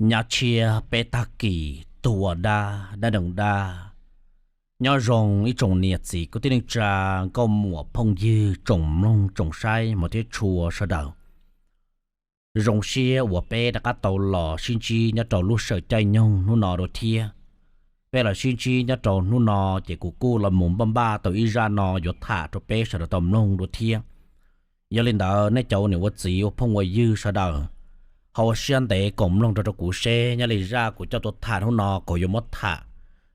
Nyob tshiab peb tag kis tuag dab dab dees dab. Nyob zoo ib tsoom niam txiv kwv tij neej tsa, nkauj muam phooj ywg tsoom mloog tsoom saib hmov thiab tshua sawv daws. Zoo siab uas peb rov qab tau los sib ntsib nyob rau lub sij hawm caij nyoog hnub no dua thiab. Peb los sib ntsib nyob rau hnub no ces kuv kuj los mus npaj npaj tau ib zaj no yuav tham rau peb sawv daws tau mloog dua thiab. Yog li ntawd nej cov ua niam ua txiv ua phooj ua ywg sawv daws ho ua siab ntev koom mloog rau rau kuv seb nyob li zaj kuv coj tuaj tham hnub no kuv yuav muab tham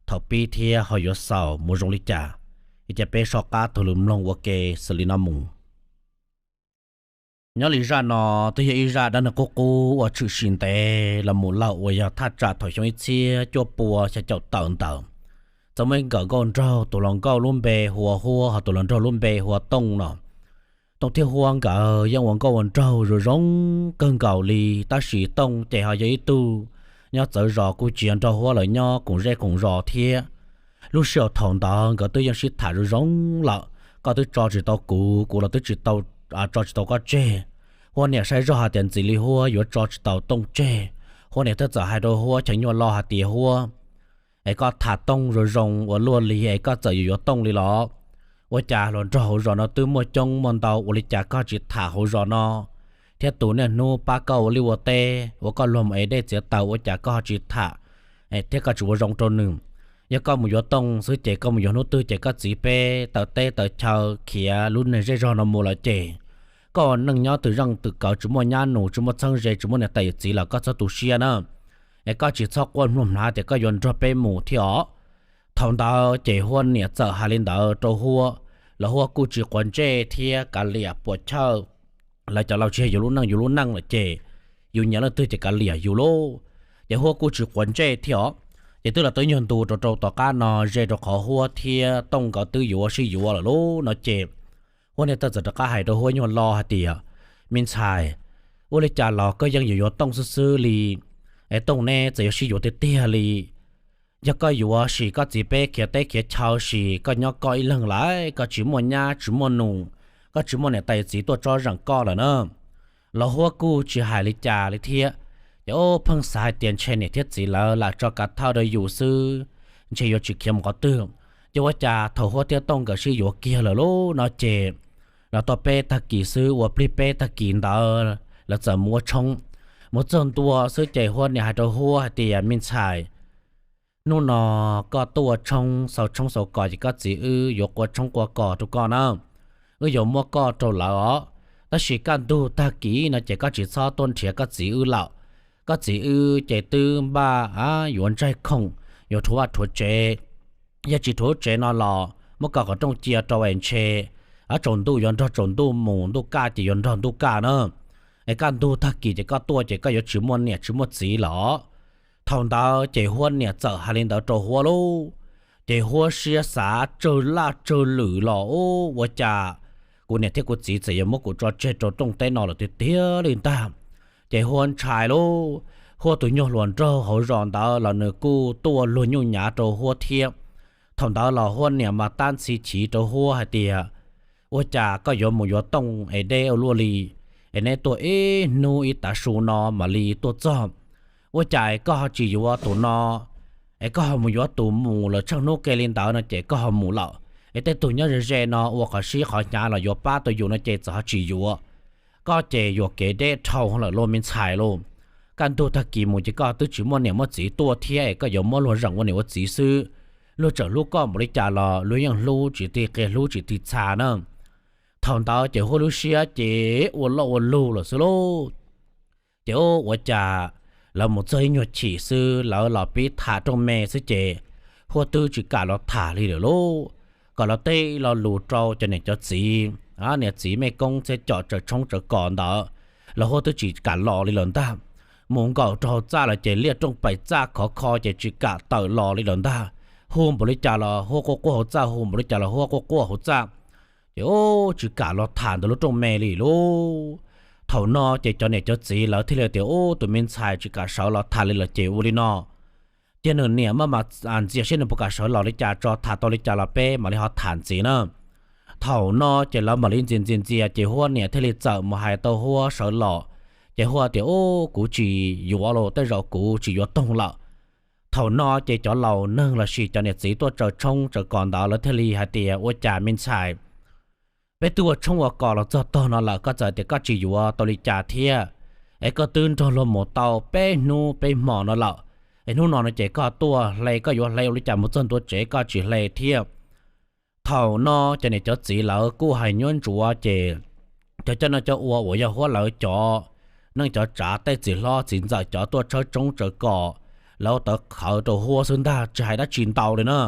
thaum pib thiab ho yuav xaus mus zoo li cas. Ces peb soj qab taug lw mloog ua ke xws li no mus. Nyob li zaj no twb yog ib zaj dab neeg qub qub uas tshwm sim ntev los mus lawm uas yog thaj tsam thaum xyoo ib txhiab cuaj pua xya caum tawm ntawd. Txawm muaj ib nkawm nkauj nraug, tus hluas nkauj lub npe hu ua Huab, ho tus hluas nraug lub npe hu ua Tooj no. Tooj thiab Huab nkawd yeej ua nkauj ua nraug zoo zoo kawg nkaus li, tab sis Tooj ces ho yog ib tug nyob txawv zos kuj tsis yog nrog Huab lawv nyob koom zej koom zos thiab. Lub sij hawm thaum ntawd nkawd twb yeej sib tham zoo zoo lawm, koj twb tso tsis tau kuv, kuv los twb tsis tau tso tsis tau koj tseg. Huab niam saib zoj hais tias ntxiv li Huab yuav tso tsis tau Tooj tseg. Huab niam thiaj txawm hais rau Huab cheem nyuaj lo hais tias Huab, es koj tham Tooj zoo zoo ua luaj li es koj txawm yuav yuav Tooj li los? Ua cas hluas nraug hauv zos no twb muaj coob muaj ntau, ua li cas koj tsis tham hauv zos no thiab tus niaj hnub pab koj ua liaj ua teb, ua koj luag mus ev dej txiav taws, ua cas koj ho tsis tham thiab koj tsis ua zoo rau nws? Yog koj mus yuav Tooj xwb ces koj mus yuav hnub twg ces koj txiv peb taws teb taws chaw khiav lub neej zej zog no mus lawm ces koj ua neej nyob twm zeej twm kawv, tsis muaj nyab nus, tsis muaj txheeb ze, tsis muaj niam tais yawm txiv los koj txhob tu siab na. Es koj tsis txhob quaj mluag hnav tias koj yuav nrog peb mus thiab os. Thaum ntawd ces Huab niam txawm hais li ntawd rau Huab, los Huab kuj tsis quav ntsej thiab kav liam puas chawj. Lawv cov laus tsis yog yus lub neej yus lub neej lawm ces yus nyiam leej twg ces kav liam yus lauj. Ces Huab kuj tsis quav ntsej thiab os. Ces twb los twb nyuag ntu rau rau tom qab no ze rau qhov Huab thiab Tooj nkawd twb yuav sib yuav lawm lauj no ces Huab niam thiaj txawm rov qab hais rau Huab nyuag lo hais tias, me ntxhais, ua li cas los koj yeej yuav yuav Tooj xwb xwb li. Es Tooj neb txawm yuav sib yuav tiag tiag li, yog koj yuav sim koj txiv peb khiav teb khiav chaw sim koj nyob koj ib leeg lawm, koj tsis muaj nyab tsis muaj nus, koj tsis muaj niam tais txiv tuaj tsob zeem koj lawm na. Los Huab kuj tsis hais li cas li thiab. Ces ub pheej xav hais tias ntshe niam thiab txiv lawv lam tso kav thawj rau yus xwb, ntshe yuav tsis khiav mus qhov twg. Ces ua cas thaum Huab thiab Tooj nkawd sib yuav kiag lawm lauj no ces los tau peb tag kis xwb, ua plig peb tag kis ntawd lawv txawm mus ua tshoob. Mus txog ntua xwb ces Huab niam hais rau Huab hais tias, me ntxhais, hnub no koj tuaj ua tshoob, xaus tshoob xaus kos ces koj txiv wb yuav qua tshoob qua kos rau koj na, wb yuav muab koj rau lawv os. Tab sis kaj ntug tag kis no ces koj tsis txhob tuaj nrhiav koj txiv wb lawm. Koj txiv wb ces twb npaj yuav ntsaig khoom, yuav rhuav vaj rhuav tsev. Yog tsis rhuav tsev no los muab koj qhov rooj cia rau es ntshe tsaus ntuj yuav nrog tsaus ntuj mus, ntuj kaj ces yuav nrog ntuj kaj na. Es kaj ntug tag kis ces koj tuaj ces koj yuav tsis muaj niam tsis muaj txiv lawm. Thaum ntawd ces Huab niam txawm hais li ntawd rau Huab lauj, ces Huab siab xav tsawg laj tsawg lwm los ub, ua cas kuv niam thiab kuv txiv txawm yuav muab kuv tso tseg rau rooj teb no lawm tiag tiag li ntag. Ces Huab ntshai lauj, Huab tus nyuag hluas nraug hauv zos ntawd los nws kuj tuaj luag nyuj nyav rau Huab thiab. Thaum ntawd los Huab niam mas tab ntxhi chiv rau Huab hais tias, ua cas koj yuav mus yuav Tooj es deb ua luaj li, es neb tuaj ib hnub ib tav su no mam li tuaj txog. Ua cas es koj ho tsis yuav tus no, es koj ho mus yuav tus mus lawm tsheej hnub ke li ntawd no ces koj ho mus lawm. Es tej tug nyob ze ze no ua qhov sib qhov hnyav los yuav pab tau yus no ces txawm ho tsis yuav. Koj ces yuam kev deb dhau lawm lauj me ntxhais lauj. Kaj ntug tag kis mus ces koj twb tsis muaj niam muaj txiv tuaj thiab es koj yuav muab luag zeem ua niam ua txiv xwb. Luag tseem hlub koj npaum li cas los luag yeej hlub tsis ti qia hlub tsis ti txha na. Thaum ntawd ces Huab lub siab ces ua loj ua lug lawm xwb lauj. Ces ub ua cas lawv mus txog ib nyuag chim xwb lawv los pib tham rooj me xwb ces Huab twb tsis kam los tham li lawm lauj. Kom los teb lo lus rau cov niam cov txiv, niam txiv mej koob thiab coj tsawv tshoob tsawv kos ntawd los Huab twb tsis kam los li lawm ntag. Mus nkaum rau hauv txaj lawm ces liaj rooj paim txaj khov kho ces tsis kam tawm los li lawm ntag. Hu npaum li cas los Huab quaj quaj hauv txaj, hu npaum li cas los Huab quaj quaj hauv txaj. Ces ub tsis kam los tham ntawm lub rooj me li lauj. Thaum no ces cov niam cov txiv lawv thiaj li tias, ub tus me ntxhais tsis kam sawv los tham li lawm ces ua li no, cia nws niam maj mam ntxias seb nws puas kam sawv los li cas tso, tham tau li cas los peb mam li ho tham ntxiv na. Thaum no ces lawv mam li ntxias ntxias ntxias ces Huab niam thiaj li txawm mus hais tau Huab sawv los. Ces Huab tias, Ub, kuv tsis yuav los, tej zaum kuv tsis yuav Toog lawm. Thaum no ces cov laus neeg lossis cov niam txiv tuaj tsaws tshoob tsaws kos ntawd lawv thiaj li hais tias, Ua cas me ntxhais, peb twb ua tshoob ua kos los txog tog no lawm, koj txawm tias koj tsis yuav tau li cas thiab? Es koj twb nrog luag mus tau peb hnub peb hmo no lawm, es hnub no no ces koj tuaj hle, koj yuav hle ua li cas mus txog ntua tsev koj tsis hle thiab? Thaum no cov niam cov txiv lawv kuj hais nyuab ntsuav ces cov coj noj coj ua uas yog Huab lawv cov neej cov tsav, tej txiv hlob txiv ntxawm cov tuaj tshawb tshoob tsaws kos, lawv tawv qhawv rau Huab xwb ntag, tsis hais dab tsi ntau li na.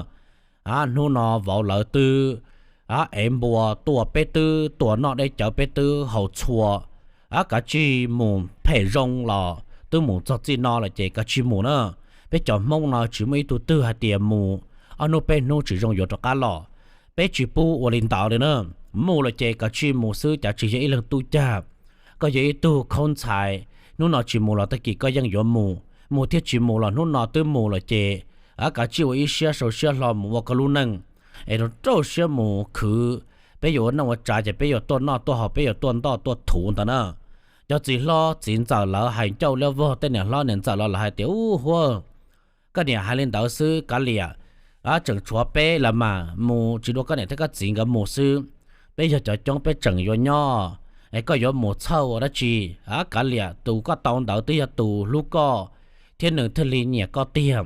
Hnub no vauv lawv twb ev npua tuaj, peb twb tua noj deb cawv, peb twb haus txhua, kav tsij mus, phem zoo los twb mus txog txij no lawm ces kav tsij mus na. Peb cov Hmoob no tsis muaj ib tug twg hais tias mus ob hnub peb hnub tsis zoo yuav rov qab los, peb tsis pub ua li ntawd li na. Mus lawm ces kav tsij mus xwb, cav tsis yog ib leeg tub cag, koj yog ib tug khaub ntxhais, hnub no tsis mus los tag kis koj yeej yuav mus, mus thiab tsis mus los hnub no twb mus lawm ces kav tsij ua ib siab sau siab hlo mus ua koj lub neej, es rau rau siab mus khwv, peb yuav ua neej ua tsav ces peb yuav tuaj noj tuaj haus, peb yuav tuaj ntoj tuaj thuv ntawd na. Cov txiv hlob txiv ntxawm lawv hais ncauj liab vog, tej niam hlob niam ntxawm los lawv hais tias, Ub, Huab, koj niam hais li ntawd xwb kav liam, tseem tshuav peb los mas mus tsis dua koj niam thiab koj txiv nkawd mus xwb, peb yog cov coob peb tseem yuav nyob, es koj yuav mus txhawj ua dab tsi? Kav liam, tus koj tau ntawd twb yog tus hlub koj thiab nws thiaj li nyiam koj tiag.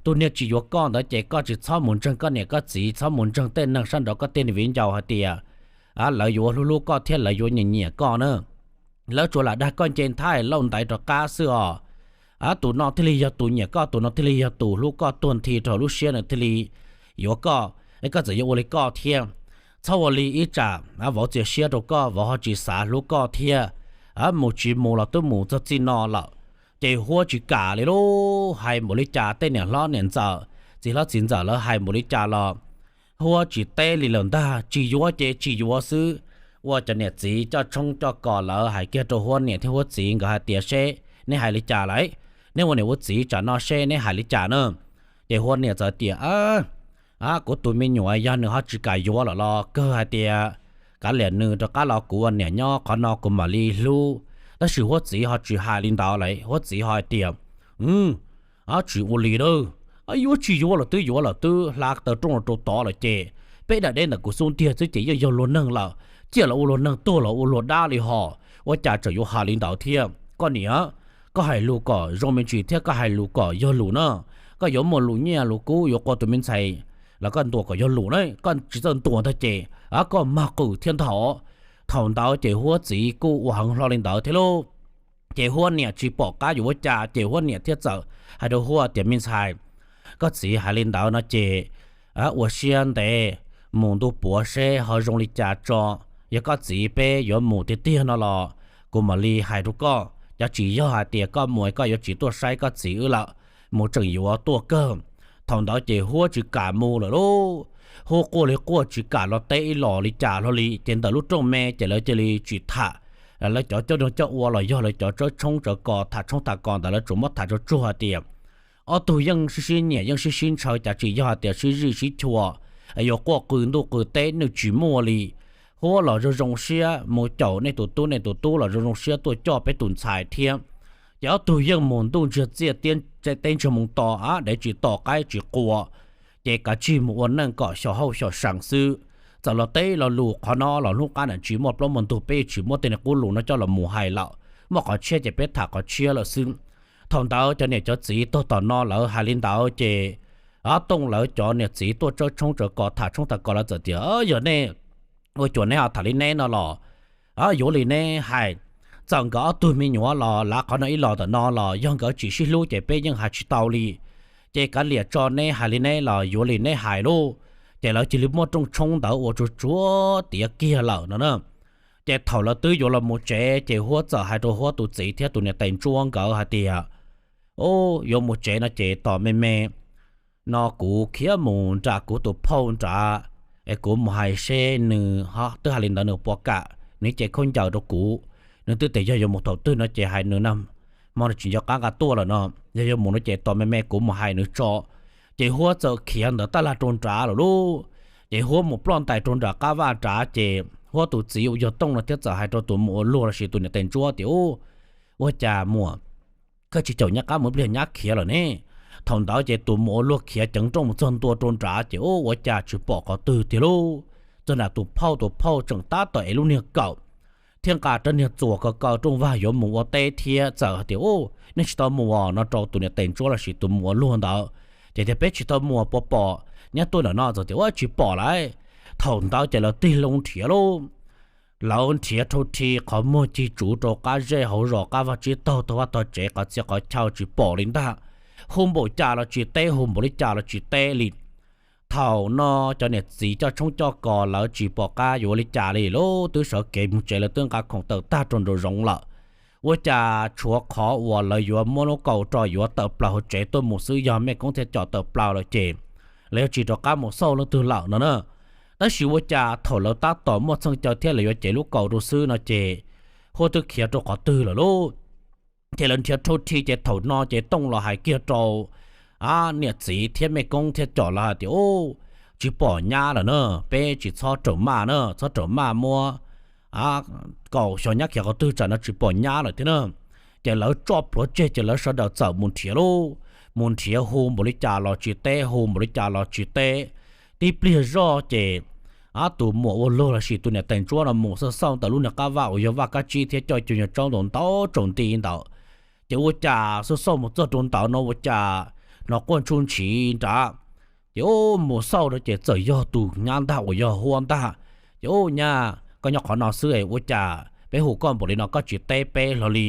Tus niag tsis yuav koj ntawd ces koj tsis txhob mus ntseeg koj niam koj txiv, txhob mus ntseeg tej neeg sab nraud koj tej niam viv ncaus hais tias lawv yuav hlub hlub koj thiab lawv yuav nyiam nyiam koj na. Lawv tsuas lam dag koj nce nthab lauj ntaiv rov qab xwb os. Tus no thiaj li yog tus nyiam koj, tus no thiaj li yog tus hlub koj tuag nthi rau lub siab nws thiaj li yuav koj, es koj txawm yuav ua li koj thiab. Txhob ua li, ib tsam vauv txias siab rau koj, vauv ho tsis xav hlub koj thiab. Mus tsis mus los twb mus txog txij no lawm. Ces Huab tsis kam li lauj, hais npaum li cas tej niam hlob niam ntxawm, txiv hlob txiv ntxawm lawv hais npaum li cas los Huab tsis teb li lawm ntag, tsis yuav ces tsis yuav xwb. Ua cov niam txiv coj tshoob coj kos lawv hais kiag rau Huab niam thiab Huab txiv nkawd hais tias, Seb neb hais li cas lawm? Neb ua niam ua txiv tsam no seb neb hais li cas na? Ces Huab niam txawm tias, Kuv tus me nyuam yog nws ho tsis kam yuav lawm los kawg hais tias kav liam nws rov qab los kuv ua niam nyob qhov no kuv mam li hlub. Tab sis Huab txiv ho tsis hais li ntawd lawm, Huab txiv ho hais tias, Tsis ua li na, yuav tsis yuav los twb yuav lawm, twb hla taw rooj los rau tod lawm ces peb da deb ntawm kuv xub ntiag xwb ces yeej yog luag neeg lawm, ciaj los ua luag neeg, tuag los ua luag dab li hos, ua cas tseem yuav hais li ntawd thiab? Koj niam, koj hais lus kom zoo me ntsis thiab koj hais lus kom yog lus na. Koj yuav muaj lus nyiaj lus kub yuav qua tus me ntxhais los koj ntuas kom yog lus na, koj tsis txawj ntuas ntag ces koj mag qws thiab ntag. Thaum ntawd ces Huab txiv kuj ua heev hlo li ntawd thiab lauj. Ces Huab niam tsis pom qab yuav ua cas ces Huab niam thiaj txawm hais rau Huab tias, Me ntxhais, koj txiv hais li ntawd no ces ua siab ntev mus ntu puav seb ho zoo li cas tso. Yog koj txiv peb yuav mus tiag tiag no los kuv mam li hais rau koj, cov tsis yog hais tias koj mus koj yuav tsis tuaj saib koj txiv wb lawm, mus tseem yuav tuaj kawg. Thaum ntawd ces Huab tsis kam mus lawm lauj. Huab quaj li quaj tsis kam los teb ib los li cas hlo li ces ntawm lub rooj me ces lawv cia li tsis tham. Lawv cov coj noj coj ua los yog lawv cov tsawb tshoob tsawv kos tham tshoob tham kos ntawd lawv tsuas muab tham tsuag tsuag hais tias ob tug yeej sib sib nyiam yeej sib sib ntshaw, cav tsis yog hais tias sib zij sib chua, yuav quaj qw ntuj qw teb nws tsis muaj li. Huab los zoo zoo siab mus caum nej tus tub, nej tus tub los zoo zoo siab tuaj coj peb tus ntxhais thiab. Ces ob tug yeej mus ntuj ntsiag txiaj teb ntsiag moo to, av dev tsis to qaib tsis qua, ces kav tsij mus ua neej kom xyom hauj xyom seev xwb. Txawm los teb lo lus qhov no los hnub qab nam tsis muaj plaub muaj ntug, peb tsis muab tej niag qub lus no coj los mus hais lawm, muaj qhov tshiab ces peb tham qhov tshiab lawm xwb. Thaum ntawd cov niam cov txiv tog tom no lawv hais li ntawd ces Tooj lawv cov niam txiv tuaj tsawb tshoob tsawv kos tham tshoob tham kos lawv txawm tias, Yog nej ua cuas neb ho tham li neb no los yuav li neb hais. Txawm nkawd ob tug me nyuam los lav qhov no ib los ntawm no los yog nkawd tsis sib hlub ces peb yeej hais tsis tau li. Ces kav liam tso, neb hais li neb los yuav li neb hais lauj. Ces lawv cia li muab rooj tshoob ntawd ua tsuag tsuag tiav kiag lawm no na. Ces thaum lawv twb yuav los mus tsev ces Huab txawm hais rau Huab tus txiv thiab tus niam tais ntsuab nkawd hais tias, Yuav mus tsev no ces tos me me no kuv khiav mus nram kuv tus phauj nrad, es kuv mus hais seb nws twb hais li ntawd nws puas kam, nws cev khaub ncaws rau kuv. Nws twb tias yog yuav mus thaum twg no ces hais nws na, hmo no tsis nco qab nqa tuaj lawm no, yog yuav mus no ces tos me me kuv mus hais nws tso. Ces Huab txawm khiav ntawd tab lag rau nrad lawm lauj. Ces Huab mus ploj ntais rau nram qab vaj nrad ces Huab tus txiv uas yog Tooj no thiaj txawm hais rau tus muam ua luag lossis tus niam tais ntsuab tias, Ub, Ua cas muam, koj tsis caum nyab qab mus ib pliag nyab khiav lawm ne? Thaum ntawd ces tus muam ua luag khiav ceev nrooj mus txog ntua rau nrad ces ua cas tsis pom qhov twg tiag lauj. Txog nram tus phauj, tus phauj tseem tab tom ev lub niag kawm thiab nqa rab niag txuas kaw kaw rooj vag yuav mus ua teb thiab txawm hais tias, Ub, nej tsis tau mus os? No rau tus niam tais ntsuab lossis tus muam ua luag ntawd. Ces tias, Peb tsis tau mus, puas pom nyab tuaj ntawm no? Txawm tias, Ua tsis pom lauj. Thaum ntawd ces lawv tig loo nrhiav lauj. Lawv nrhiav rhau rhi qhov muag cig tsuv rau qab zej hauv zos, qab vaj tsib taug, tog vaj tog tsev, qhov txhia qhov chaw tsis pom li ntag. Hu npaum cas los tsis teb, hu npaum li cas los tsis teb li. Thaum no cov niam txiv coj tshoob coj kos lawv tsis pom qab yuav ua li cas li lauj, twb sawv kev mus tsev, lawv twb nqa khoom tawm tag rau nraum zoov lawm. Ua cas tshuav qhov uas lawv yuav muab lub kaus rau yuav tawm plaws hauv tsev tuaj mus xwb, yog mej koob thiaj com tawm plaws lawm ces lawv yuav tsis rov qab mus xauj leej twg lawm no na. Tab sis ua cas thaum lawv tab tom muaj txheej caw thiab lawv yuav cev lub kaus rau xwb no ces huab twb khiav rau qhov twg lawm lauj. Ces lawv nrhiav rhau rhi ces thaum no ces Tooj los hais kiag rau niam txiv thiab mej koob thiaj com lawv hais tias, Ub, tsis pom nyab lawm na, peb tsis txhob rawm maj na, txhob rawm maj muab kaus xyov nyab khiav qhov twg, tsam no tsis pom nyab lawm thiab na. Ces lawv tso plhuav tseg ces lawv sawv daws txawm mus nrhiav lauj. Mus nrhiav hu npaum li cas los tsis teb, hu npaum li cas los tsis teb. Tib pliag zoj ces tus muam ua luag lossis tus niam tais ntsuab no mus xauj xauj ntawm lub niag qab vaj uas yog vaj kab tsib thiab coj cuag nyuag tsaub ntau ntau tsaus nti ntawd. Ces ua cas xauj xauj mus txog rau ntawd no ua cas hnov quaj ntshuj ntshiv nrad. Ces ub, mus xauj rau ces txawm yog tus nyab ntag uas yog huab ntag. Ces ub, nyab, koj nyob qhov no xwb es ua cas peb hu koj npaum li no koj tsis teb peb hlo li?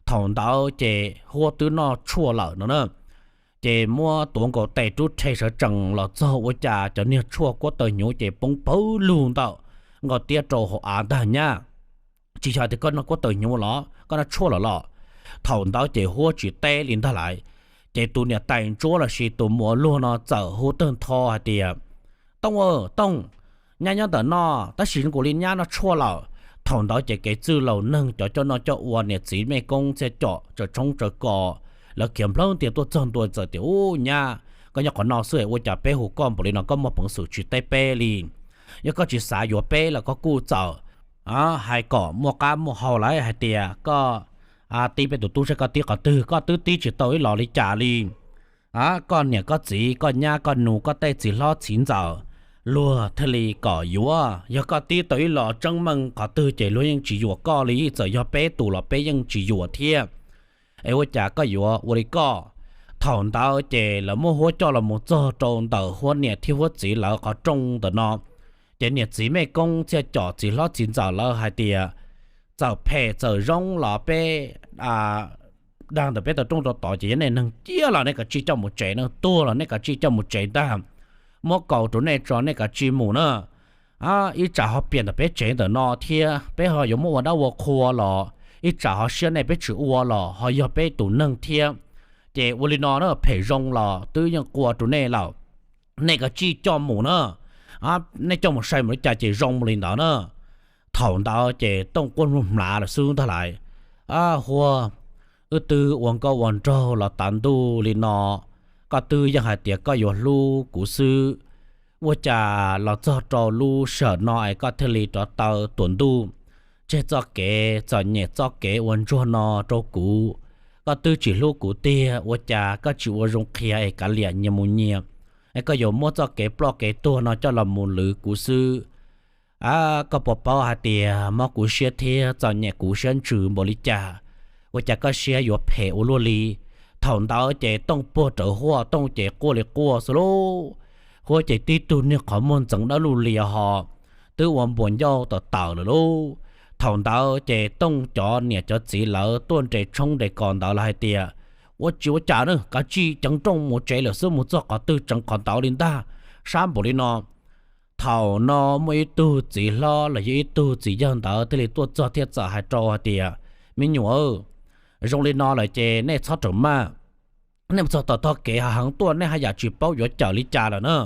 Thaum ntawd ces huab twb noj tshuaj lawm no na. Ces muab tuav nkaus tes rub rhe sawv tsees los txog ua cas cov niag tshuaj kuab taws hnyuv ces poob pawg lug ntawm nkaus tiab rau hauv av ntag nyab. Tsis yog tias koj noj kuab taws hnyuv los koj noj tshuaj lawm los? Thaum ntawd ces huab tsis teb li ntag lauj. Ces tus niam tais ntsuab lossis tus muam ua luag no txawm hu tawg ntho hais tias, Tooj aw, Tooj, nyab nyob ntawm no tab sis zoo nkaus li nyab noj tshuaj lawm. Thaum ntawd ces kev txwj laus neeg cov coj noj coj ua niam txiv mej koob thiaj com tsaws tshoob tsaws kos, lawv khiav nplawg tiag tuaj txog ntua txawm tias, Ub, nyab, koj nyob qhov no xwb ua cas peb hu koj npaum li no koj muaj peev xwm tsis teb peb li? Yog koj tsis xav yuav peb los koj kuj txawm hais kom muaj qab muaj hau lauj, hais tias koj tib peb tus tub saib koj tib qhov twg, koj twb tib tsis tau ib los li cas li. Koj niam koj txiv, koj nyab koj nus, koj tej txiv hlob txiv ntxawm, luag thiaj li kom yuav. Yog koj tib tau ib los tseeb meej qhov twg ces luag yeej tsis yuam koj li, txawm yog peb tus los peb yeej tsis yuam thiab. Es ua cas koj yuav ua li koj? Thaum ntawd ces lawv muab huab coj los mus txog rau ntawm huab niam thiab huab txiv lawv qhov rooj ntawm no. Ces niam txiv mej koob thiaj com txiv hlob txiv ntxawm lawv hais tias, Txawm phem txawm zoo los peb dag ntawm peb tau rooj rau tod ces yog nej neeg ciaj los nej kav tsij coj mus tsev, neeg tuag los nej kav tsij coj mus tsev ntag. Muab kaus rau nej tso nej kav tsij mus na. Ib tsam ho piam ntawm peb tsev ntawm no thiab peb ho yuav muab ua dab ua qhua los ib tsam ho siab nej peb tsis ua los ho yog peb tus neeg thiab. Ces ua li no na, phem zoo los twb yeej qua rau nej lawm, nej kav tsij coj mus na. Nej coj mus sai mus li cas ces zoo mus li ntawd na. Thaum ntawd ces Tooj quaj nug hmlav lawm xwb ntag lauj. Huab, wb twb ua nkauj ua nraug los tav ntuj li no, koj twb yeej hais tias koj yuav hlub kuv xwb, ua cas los txog rau lub sij hawm no es koj thiaj li rov taw tuam ntuj tseg txoj kev txom nyem txoj kev ua ntsuag no rau kuv? Koj twb tsis hlub kuv tiag, ua cas koj tsis ua zoo qhia es kav liam nyias mus nyias, es koj yuav muab txoj kev ploj kev tuag no coj los mus lwv kuv xwb? Koj puas paub hais tias mob kuv siab thiab txom nyem kuv siab ntsws npaum li cas? Ua cas koj siab yuav phem ua luaj li? Thaum ntawd ces Tooj puag rawv Huab, Tooj ces quaj li quaj xwb lauj. Huab ces tib tug niag qhov muag ntxeev dawb luj lias ho twb ua npuas ncauj tawm tawm lawm lauj. Thaum ntawd ces Tooj cov niam cov txiv lawv tuaj nres tshoob nres kos ntawd lawv hais tias, Ua tsis ua cas na, kav tsij ceev nrooj mus tsev lawm xwb, mus txog qhov twg tseev qhov ntawd li ntag, sab npaum li no. Thaum no muaj ib tug txiv hlob los yog ib tug txiv yawg ntawd thiaj li tuaj txog thiaj txawm hais rau hais tias, Me nyuam, zoo li no lawm ces nej txhob rawm maj. Nej mus txog tom tog kev ho heev tuaj, nej haj yam tsis paub yuav cawm li cas lawm na.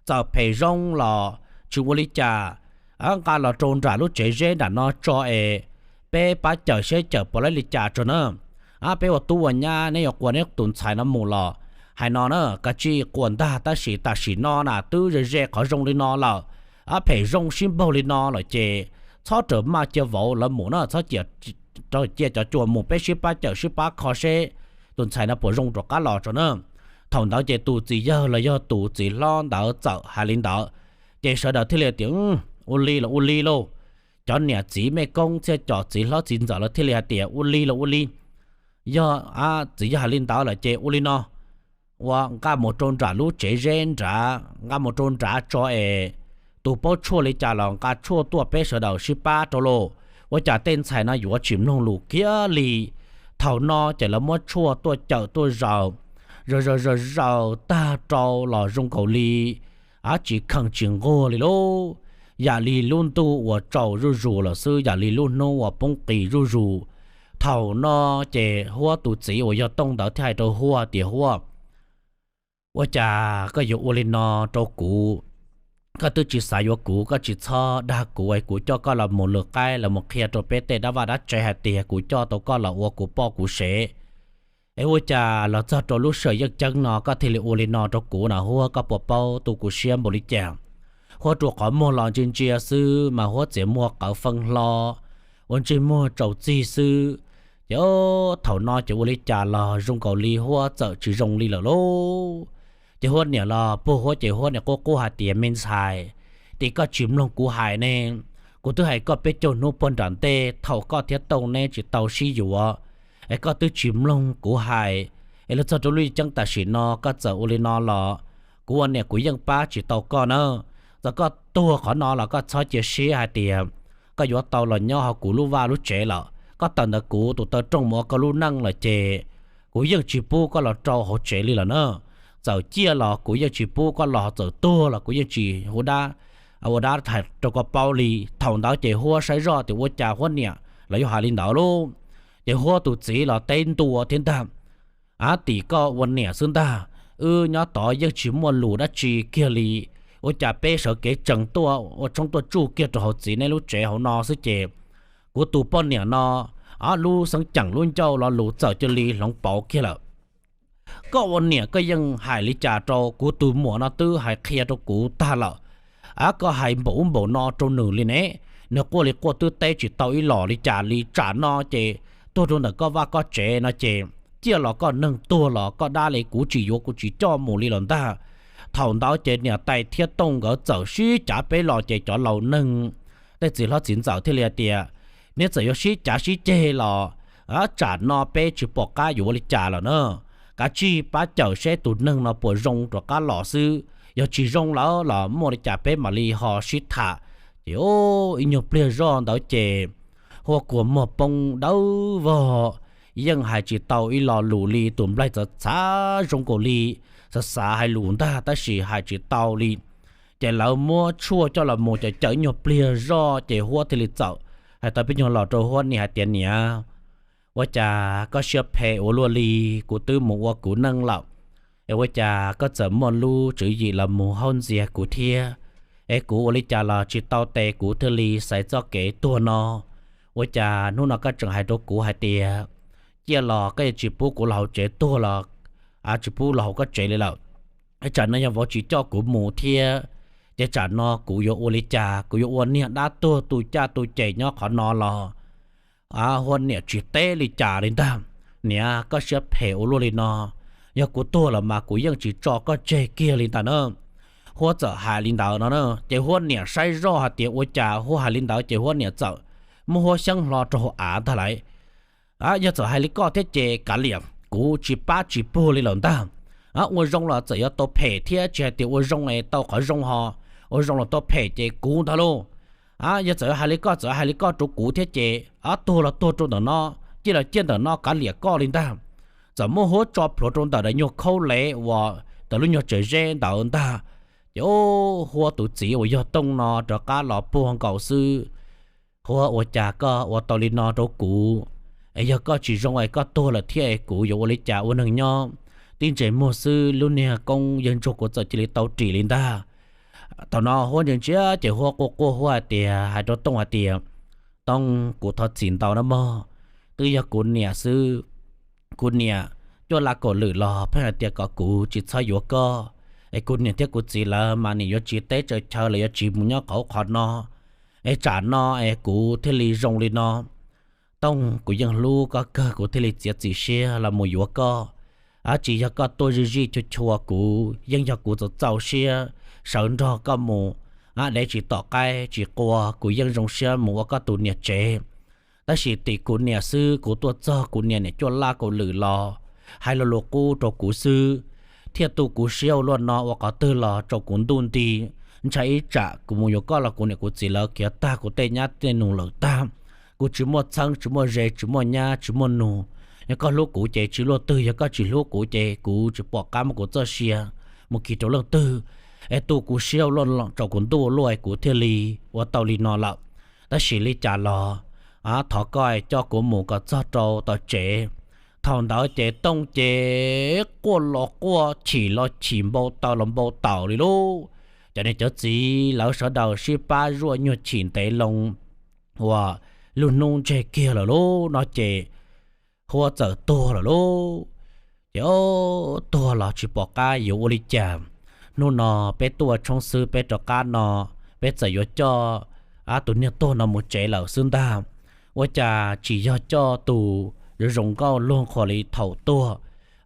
Txawm phem zoo los tsis ua li cas, nqa los rau nram lub tsev zeb nram no tso es peb pab cawm seb cawm puas laib li cas tso na. Peb ua tub ua nyab, neb yuav quas neb tus ntxhais no mus los hais no na, kav tsij quas ntag, tab sis tam sim no na twb ze ze qhov zoo li no lawm, phem zoo sib npaug li no lawm ces txhob rawm maj, cia vauv lawv mus na, txhob cia rau ciaj cov cua mus, peb sib pab cawm sib pab kho seb tus ntxhais no puas zoo rov qab los tso na. Thaum ntawd ces tus txiv yawg los yog tus txiv hlob ntawd txawm hais li ntawd, ces sawv daws thiaj li tias, ua li los ua li lauj. Cov niam txiv mej koob thiab cov txiv hlob txiv ntxawm lawv thiaj li hais tias ua li los ua li. Yog txiv yawg hais li ntawd lawm ces ua li no, ua nqa mus rau nram lub tsev zeb nrad, nqa mus rau nrad tso es tus paub tshuaj li cas los nqa tshuaj tuaj peb sawv daws sib pab rau lauj. Ua cas tej ntxhais no yuav tsis mloog lus kiag li. Thaum no ces lawv muab tshuaj tuaj cawm tuaj zaws, zaws zaws zaws zaws tag rau los zoo nkaus li tsis kheev tsis nquag li lauj. Yam li lub ntuj uas tsaus zuj zus lawm xwb, yam li lub hnub uas poob qis zuj zus. Thaum no ces Huab tus txiv uas yog Tooj ntawd thiaj hais rau Huab tias, Huab, ua cas koj yuav ua li no rau kuv? Koj twb tsis xav yuav kuv, koj tsis txhob dag kuv es kuv coj koj los mus lwm qaib los mus qhia rau peb tej dab vaj dab tsev hais tias kuv coj tau koj los ua kuv poj kuv sev. Es ua cas los txog rau lub sij hawm yeej ceeb no koj thiaj li ua li no rau kuv na Huab, koj puas paub tu kuv siab npaum li cas? Huab rua qhov muag los ntsia ntsia xwb mas Huab txiav muag qawv feeb hlo, ua ntsej muag tsaus txig xwb. Ces thaum no ces ua li cas los zoo nkaus li Huab txawm tsis zoo li lawm lauj. Ces Huab niam los puag Huab ces Huab niam quaj quaj hais tias, Me ntxhais, tim koj tsis mloog kuv hais ne, kuv twb hais koj peb caug hnub puag nram ntej thaum koj thiab Tooj neb tsis tau sib yuav, es koj twb tsis mloog kuv hais, es los txog rau lub ceeb tam sim no koj txawm ua li no los, kuv ua niam kuv yeej pab tsis tau koj na. Txawm koj tuag qhov no los koj txhob cia siab hais tias koj yuav tau los nyob hauv kuv lub vaj lub tsev lawm. Koj tawm ntawm kuv tus taw rooj mus ua koj lub neej lawm ces kuv yeej tsis pub koj los rau hauv tsev li lawm na. Txawm ciaj los kuv yeej tsis pub koj los, txawm tuag los kuv yeej tsis ua dab, ua dab hais rau koj paub li. Thaum ntawd ces Huab saib zoj tias ua cas Huab niam los yuav hais li ntawd lauj. Ces Huab tus txiv los teb ntua thiab ntag, Ab, tim koj ua niam xwb ntag, wb nyob tod yeej tsis muaj lus dab tsi kiag li. Ua cas peb sawv kev tsees tuaj ua tshoob tuaj tsuj kiag rau hauv txiv neb lub tsev hauv no xwb ces kuv tus poj niam no, ab, lub xeeb ceem lub ncauj lo lus txawm cia li hloov pauv kiag lawm. Koj ua niam koj yeej hais li cas rau kuv tus muam no twb hais qhia rau kuv tag lawm. Ab, koj hais npaum ub npaum no rau nws li ne, nws quaj li quaj twb teb tsis tau ib los li cas li. Tsam no ces tuag rau ntawm koj vaj koj tsev no ces ciaj los koj neeg, tuag los koj dab li, kuv tsis yuav kuv tsis coj mus li los ntag. Thaum ntawd ces niam tais thiab Tooj nkawd txawm sib cav peb los ces cov laus neeg, tej txiv hlob txiv ntxawm thiaj li hais tias, Neb txawm yuav sib cav sib ceg los tsam no peb tsis pom qab yuav ua li cas lawm na. Kav tsij pab cawm seb tus neeg no puas zoo rov qab los xwb, yog tsis zoo lawm los muaj li cas peb mam li ho sib tham. Ces ib nyuag pliag zoj ntawd ces Huab kua muag poob dawb vog, yeej hais tsis tau ib lo lus li. Tus nplaig txawv txhav zoo nkaus li xav xav hais lus ntag tab sis hais tsis tau li. Ces lawv muab tshuaj coj los mus cawm cawm ib nyuag pliag zoj ces Huab thiaj li txawm hais tau peb nyuag los rau Huab niam hais tias, Niam, ua cas koj siab phem ua luaj li? Kuv twb mus ua kuv neej lawm, es ua cas koj txawm muaj lub tswv yim los mus haub ntxias kuv thiab? Es kuv ua li cas los tsis tau tes kuv thiaj li xaiv txoj kev tuag no? Ua cas hnub no koj tseem hais rau kuv hais tias ciaj los koj yuav tsis pub kuv los hauv tsev, tuag los tsis pub los hauv koj tsev li lawm? Tsam no yog vauv tsis coj kuv mus thiab, ces tsam no kuv yuav ua li cas? Kuv yuav ua niag dab tuag tu caj tu ces nyob qhov no los? Huab niam tsis teb li cas li ntag. Niam, koj siab phem ua luaj li no, yog kuv tuag lawm mas kuv yeej tsis tso koj tseg kiag li ntag na. Huab txawm hais li ntawd no na, ces Huab niam saib zoj hais tias ua cas Huab hais li ntawd ces Huab niam txawm muab Huab xyeeb hlo rau hauv av ntag lauj. Yog txawm hais li koj thiab ces kav liam, kuv tsis pab tsis puag li lawm ntag. Ua zoo los txawm yuav tau phem thiab, tsis hais tias ua zoo es tau qhov zoo ho, ua zoo los tau phem ces kuv ntag lauj. Yog txawm hais li koj, txawm hais li koj rau kuv thiab ces tuag los tuag rau ntawm no, ciaj los ciaj ntawm no, kav liam koj li ntag. Txawm muab Huab tso plhuav rau ntawm daim nyuag khaub lev uas ntawm lub nyuag tsev zeb ntawd ntag. Ces Huab tus txiv uas yog Tooj no rov qab los puag nkaus xwb. Huab, ua cas koj ua tau li no rau kuv? Es yog koj tsis zoo es koj tuag lawm thiab es kuv yuav ua li cas ua neeg nyob? Tib ntsej muag xwb lub niag koob yawg ntsuag kuv txawm cia li tau ris li ntag. Thaum no Huab ntsia ntsia ces Huab quaj quaj Huab hais tias, hais rau Tooj hais tias, Tooj, kuv thov txim ntau na mog, twb yog kuv niam xwb. Kuv niam cuaj la kaum lwm los pheej hais tias kom kuv tsis txhob yuav koj, es kuv niam thiab kuv txiv lawv mas nim yuav tsis teb tsaws chaw los yuav tsis mus nyob qhov qhov no, es tsam no es kuv thiaj li zoo li no. Tooj, kuv yeej hlub koj kawg, kuv thiaj li txiav txim siab los mus yuav koj. Ab, tsis yog koj tuaj zij zij chua chua kuv, yeej yog kuv txaus txaus siab sawv nrog koj mus. Ab, dev tsis tom qaib tsis qua, kuv yeej zoo siab mus ua koj tus niam tsev. Tab sis tim kuv niam xwb, kuv tuaj txog kuv niam niam cuaj laj kaum lwm los hais lo lus qub rau kuv xwb, thiaj tu kuv siab ua luaj no, ua qhov twg los tsaus kuv ntuj nti. Ntshai ib tsam kuv mus yuav koj los kuv niam kuv txiv lawv khiav tag kuv tej nyab tej nus lawm tag. Kuv tsis muaj txheeb tsis muaj ze tsis muaj nyab tsis muaj nus. Yog koj hlub kuv ces tsis luaj twg, yog koj tsis hlub kuv ces kuv tsis pom qab muab kuv txoj sia mus kis rau leej twg. Es tu kuv siab ua luaj, tsaus kuv ntuj ua luaj, kuv thiaj li ua tau li no lawm. Tab sis li cas los thov koj coj kuv mus kom txog rau tom tsev. Thaum ntawd ces Tooj ces quaj los quaj, chim los chim, npau taws los npau taws li lauj. Cov niam cov txiv lawv sawv daws sib pab zuaj nyuag chim ntev loo uas lub hnub ntseg kiag lawm lauj no ces Huab txawm tuag lawm lauj. Ces tuag los tsis pom qab yuav ua li cas. Hnub no peb tuaj tshoob xwb, peb rov qab no, peb txawm yuav coj tus niag tuag no mus tsev lawm xwb ntag. Ua cas tsis yog coj tus zoo zoo nkauj luag qhuas li thaum tuag.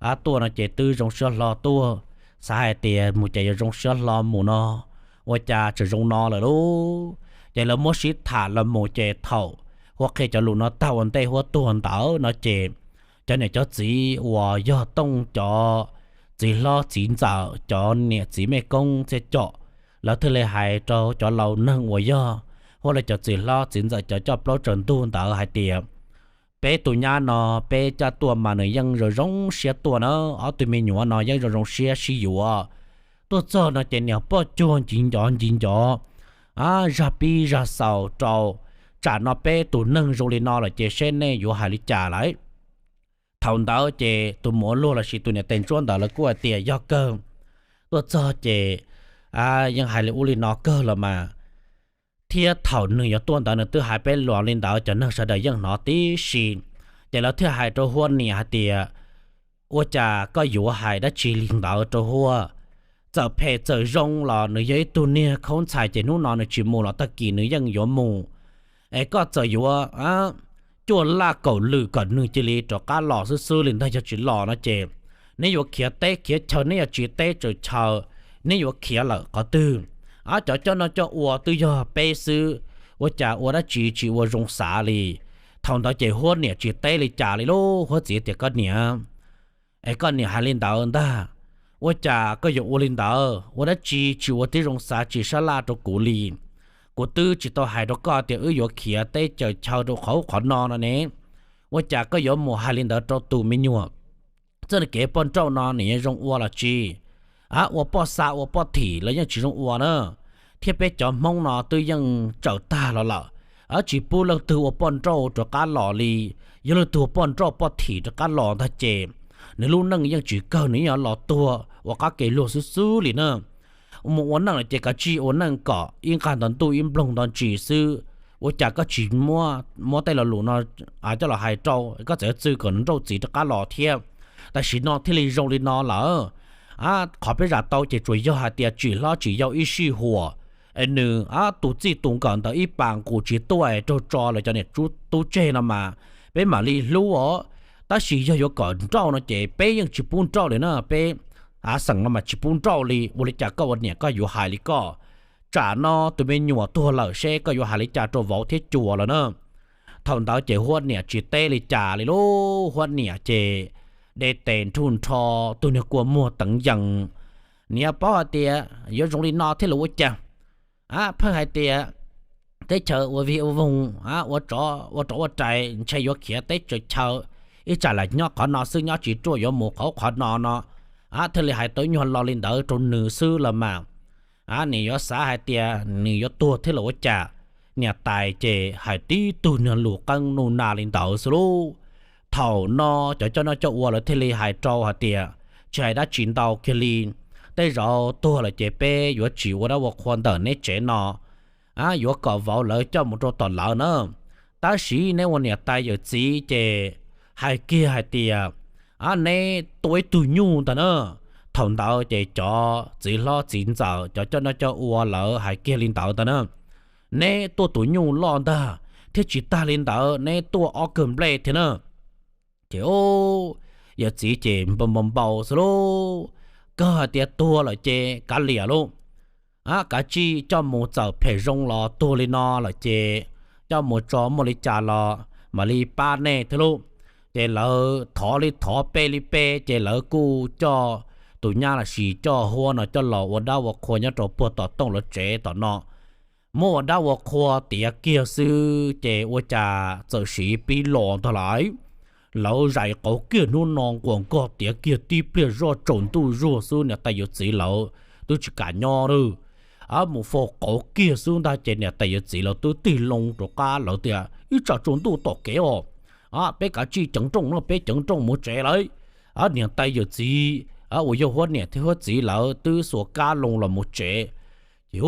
Ab, tuaj no ces twb zoo siab hlo tuaj, xav hais tias mus ces yuav zoo siab hlo mus no, ua cas tseem zoo no lawm lauj. Ces lawv muab sib tham los mus ces thaum Huab qhia cov lus no tag ua ntej Huab tuag ntawd no ces cov niam cov txiv uas yog Tooj cov txiv hlob txiv ntxawm, cov niam txiv mej koob thiab cov, lawv thiaj li hais rau cov laus neeg uas yog Huab lawv cov txiv hlob txiv ntxawm cov coj plaub tsaws ntug ntawd hais tias, peb tus nyab no peb coj tuaj mas nws yeej zoo zoo siab tuaj na, ob tug me nyuam no yeej zoo zoo siab sib yuav. Tuaj txog no ces niam poj cuag nciv ncov nciv ncov, zaj pib zaj xaus rau, tsam no peb tus neeg zoo li no lawm ces seb nej yuav hais li cas lawm. Thaum ntawd ces tus muam ua luag lossis tus niam tais ntsuab ntawd lawv kuj hais tias yog kawg, tuaj txog ces yeej hais li ub li no kawg los mas. Thiab thaum nws yuav tuaj ntawd nws twb hais peb los li ntawd, cov neeg sawv daws yeej hnov tib si. Ces lawv thiaj hais rau Huab niam hais tias, ua cas koj yuav hais dab tsi li ntawd rau Huab? Txawm phem txawm zoo los nws yog ib tug niag khaub ntxhais ces hnub no nws tsis mus los tag kis nws yeej yuav mus. Es koj txawm yuav cuaj laj kaum lwm kom nws cia li rov qab los xwb xwb li ntag, yog tsis los no ces neb yuav khiav teb khiav chaw, neb yuav tsiv teb tsaws chaw, neb yuav khiav lawm qhov twg? Ab, cov coj noj coj ua twb yog peb xwb, ua cas ua dab tsi tsis ua zoo xav li. Thaum ntawd ces Huab niam tsis teb li cas li lauj, Huab txiv tias koj niam, es koj niam hais li ntawd ntag, ua cas koj yuav ua li ntawd, ua dab tsi tsis ua tib zoo xav tsis sab laj rau kuv li. Kuv twb tsis tau hais rau koj tias wb yuav khiav teb tsaws chaw rau qhov ub qhov no no ne, ua cas koj yuav mus hais li ntawd rau tus me nyuam? Txoj kev poj nrauj no nws yeej zoo ua los tsis, ab, ua poj xa ua poj thim los yeej tsis zoo ua na. Thiab peb cov Hmoob no twb yeej tsaws tag los lawm, ab, tsis pub leej twg ua poj nrauj rov qab los li. Yog leej twg ua poj nrauj poj thim rov qab los ntag ces nws lub neej yeej tsis kawg, nws yeej yuav los tuag ua qab kev luag xwb xwb li na. Mus ua neej lawm ces kav tsij ua neej kom ib nqag nto ntuj ib nploog nto ntsis xwb. Ua cas koj tsis muab tej lo lus no coj los hais rau, koj txawm txwj kom nws nrauj txiv rov qab los thiab. Tam sim no thiaj li zoo li no lawm. Qhov peb zam tau ces tsuas yog hais tias tsim hlob tsim yau ib sij huam, es nws tus txij tus nkawm ntawd ib pas nqus tsis tuaj raug tso lawv cov niam tub tseg no mas peb mam li hlub os. Tab sis yog yuav kom nrauj no ces peb yeej tsis pub nrauj li na, peb av xeem no mas tsis pub nrauj li. Ua li cas koj ua niam koj yuav hais li koj? Tsam no tus me nyuam tuag lawm seb koj yuav hais li cas rau vauv thiab cua lawm na. Thaum ntawd ces Huab niam tsis teb li cas li lauj, Huab niam ces de tes nrhuj nrho, tus niag kua muag teev yees. Niam paub hais tias yuav zoo li no thiab los ua cas? Pheej hais tias teb chaws ua vig ua voog, ua rov ua rais, ntshe yuav khiav teb tsaws chaw, ib tsam lam nyob qhov no xwb nyob tsis ruaj yuav mus qhov ub qhov no no. Thiaj li hais tau nyuag lo li ntawd rau nws xwb los mas. Nws yuav xav hais tias nws yuav tuag thiab los ua cas? Niam tais ces hais tib tug niag lus qeeb nuj na li ntawd xwb lauj. Thaum no cov coj noj coj ua lawv thiaj li hais rau hais tias, tsis hais dab tsi ntau kiag li, tej zaum tuag lawm ces peb yuav tsis ua dab ua qhua ntawm neb tsev no, yuav kom vauv lawv coj mus rau tom lawv na. Tab sis neb ua niam tais yawm txiv ces hais kiag hais tias, neb tua ib tug nyuj ntag na. Thaum ntawd ces cov txiv hlob txiv ntxawm cov coj noj coj ua lawv hais kiag li ntawd ntag na. Neb tua tus nyuj loj ntag, thiab tsis tag li ntawd neb tuaj ob kawg nplej thiab na. Ces yawm txiv ces npau npau npau xwb lauj, kawg hais tias tuag lawm ces kav liam lauj, kav tsij coj mus txawm phem zoo los tuag li no lawm ces coj mus tso muaj li cas los mam li pab nej thiab lauj. Ces lawv thov li thov pe li pe ces lawv kuj coj tus nyab los sis coj Huab no coj los ua dab ua qhua nyob rau puag tom Tooj lawv tsev tom no. Muab ua dab ua qhua tiav kiag xwb ces ua cas txawm siv pib los ntag lauj. Lawv zais qauv kiag hnub no nquas nkoj tiav kiag tib pliag zoj tsaus ntuj zuag xwb niam tais yawm txiv lawv twb tsis kam nyob lawm. Mus faus qauv kiag xwb ntag ces niam tais yawm txiv lawv twb tig loo rov qab lawv tias ib tsam tsaus ntuj tom kev os, peb kav tsij ceev nrooj no peb ceev nrooj mus tsev lawm. Niam tais yawm txiv uas yog Huab niam thiab Huab txiv lawv twb xuas kab loo los mus tsev. Ces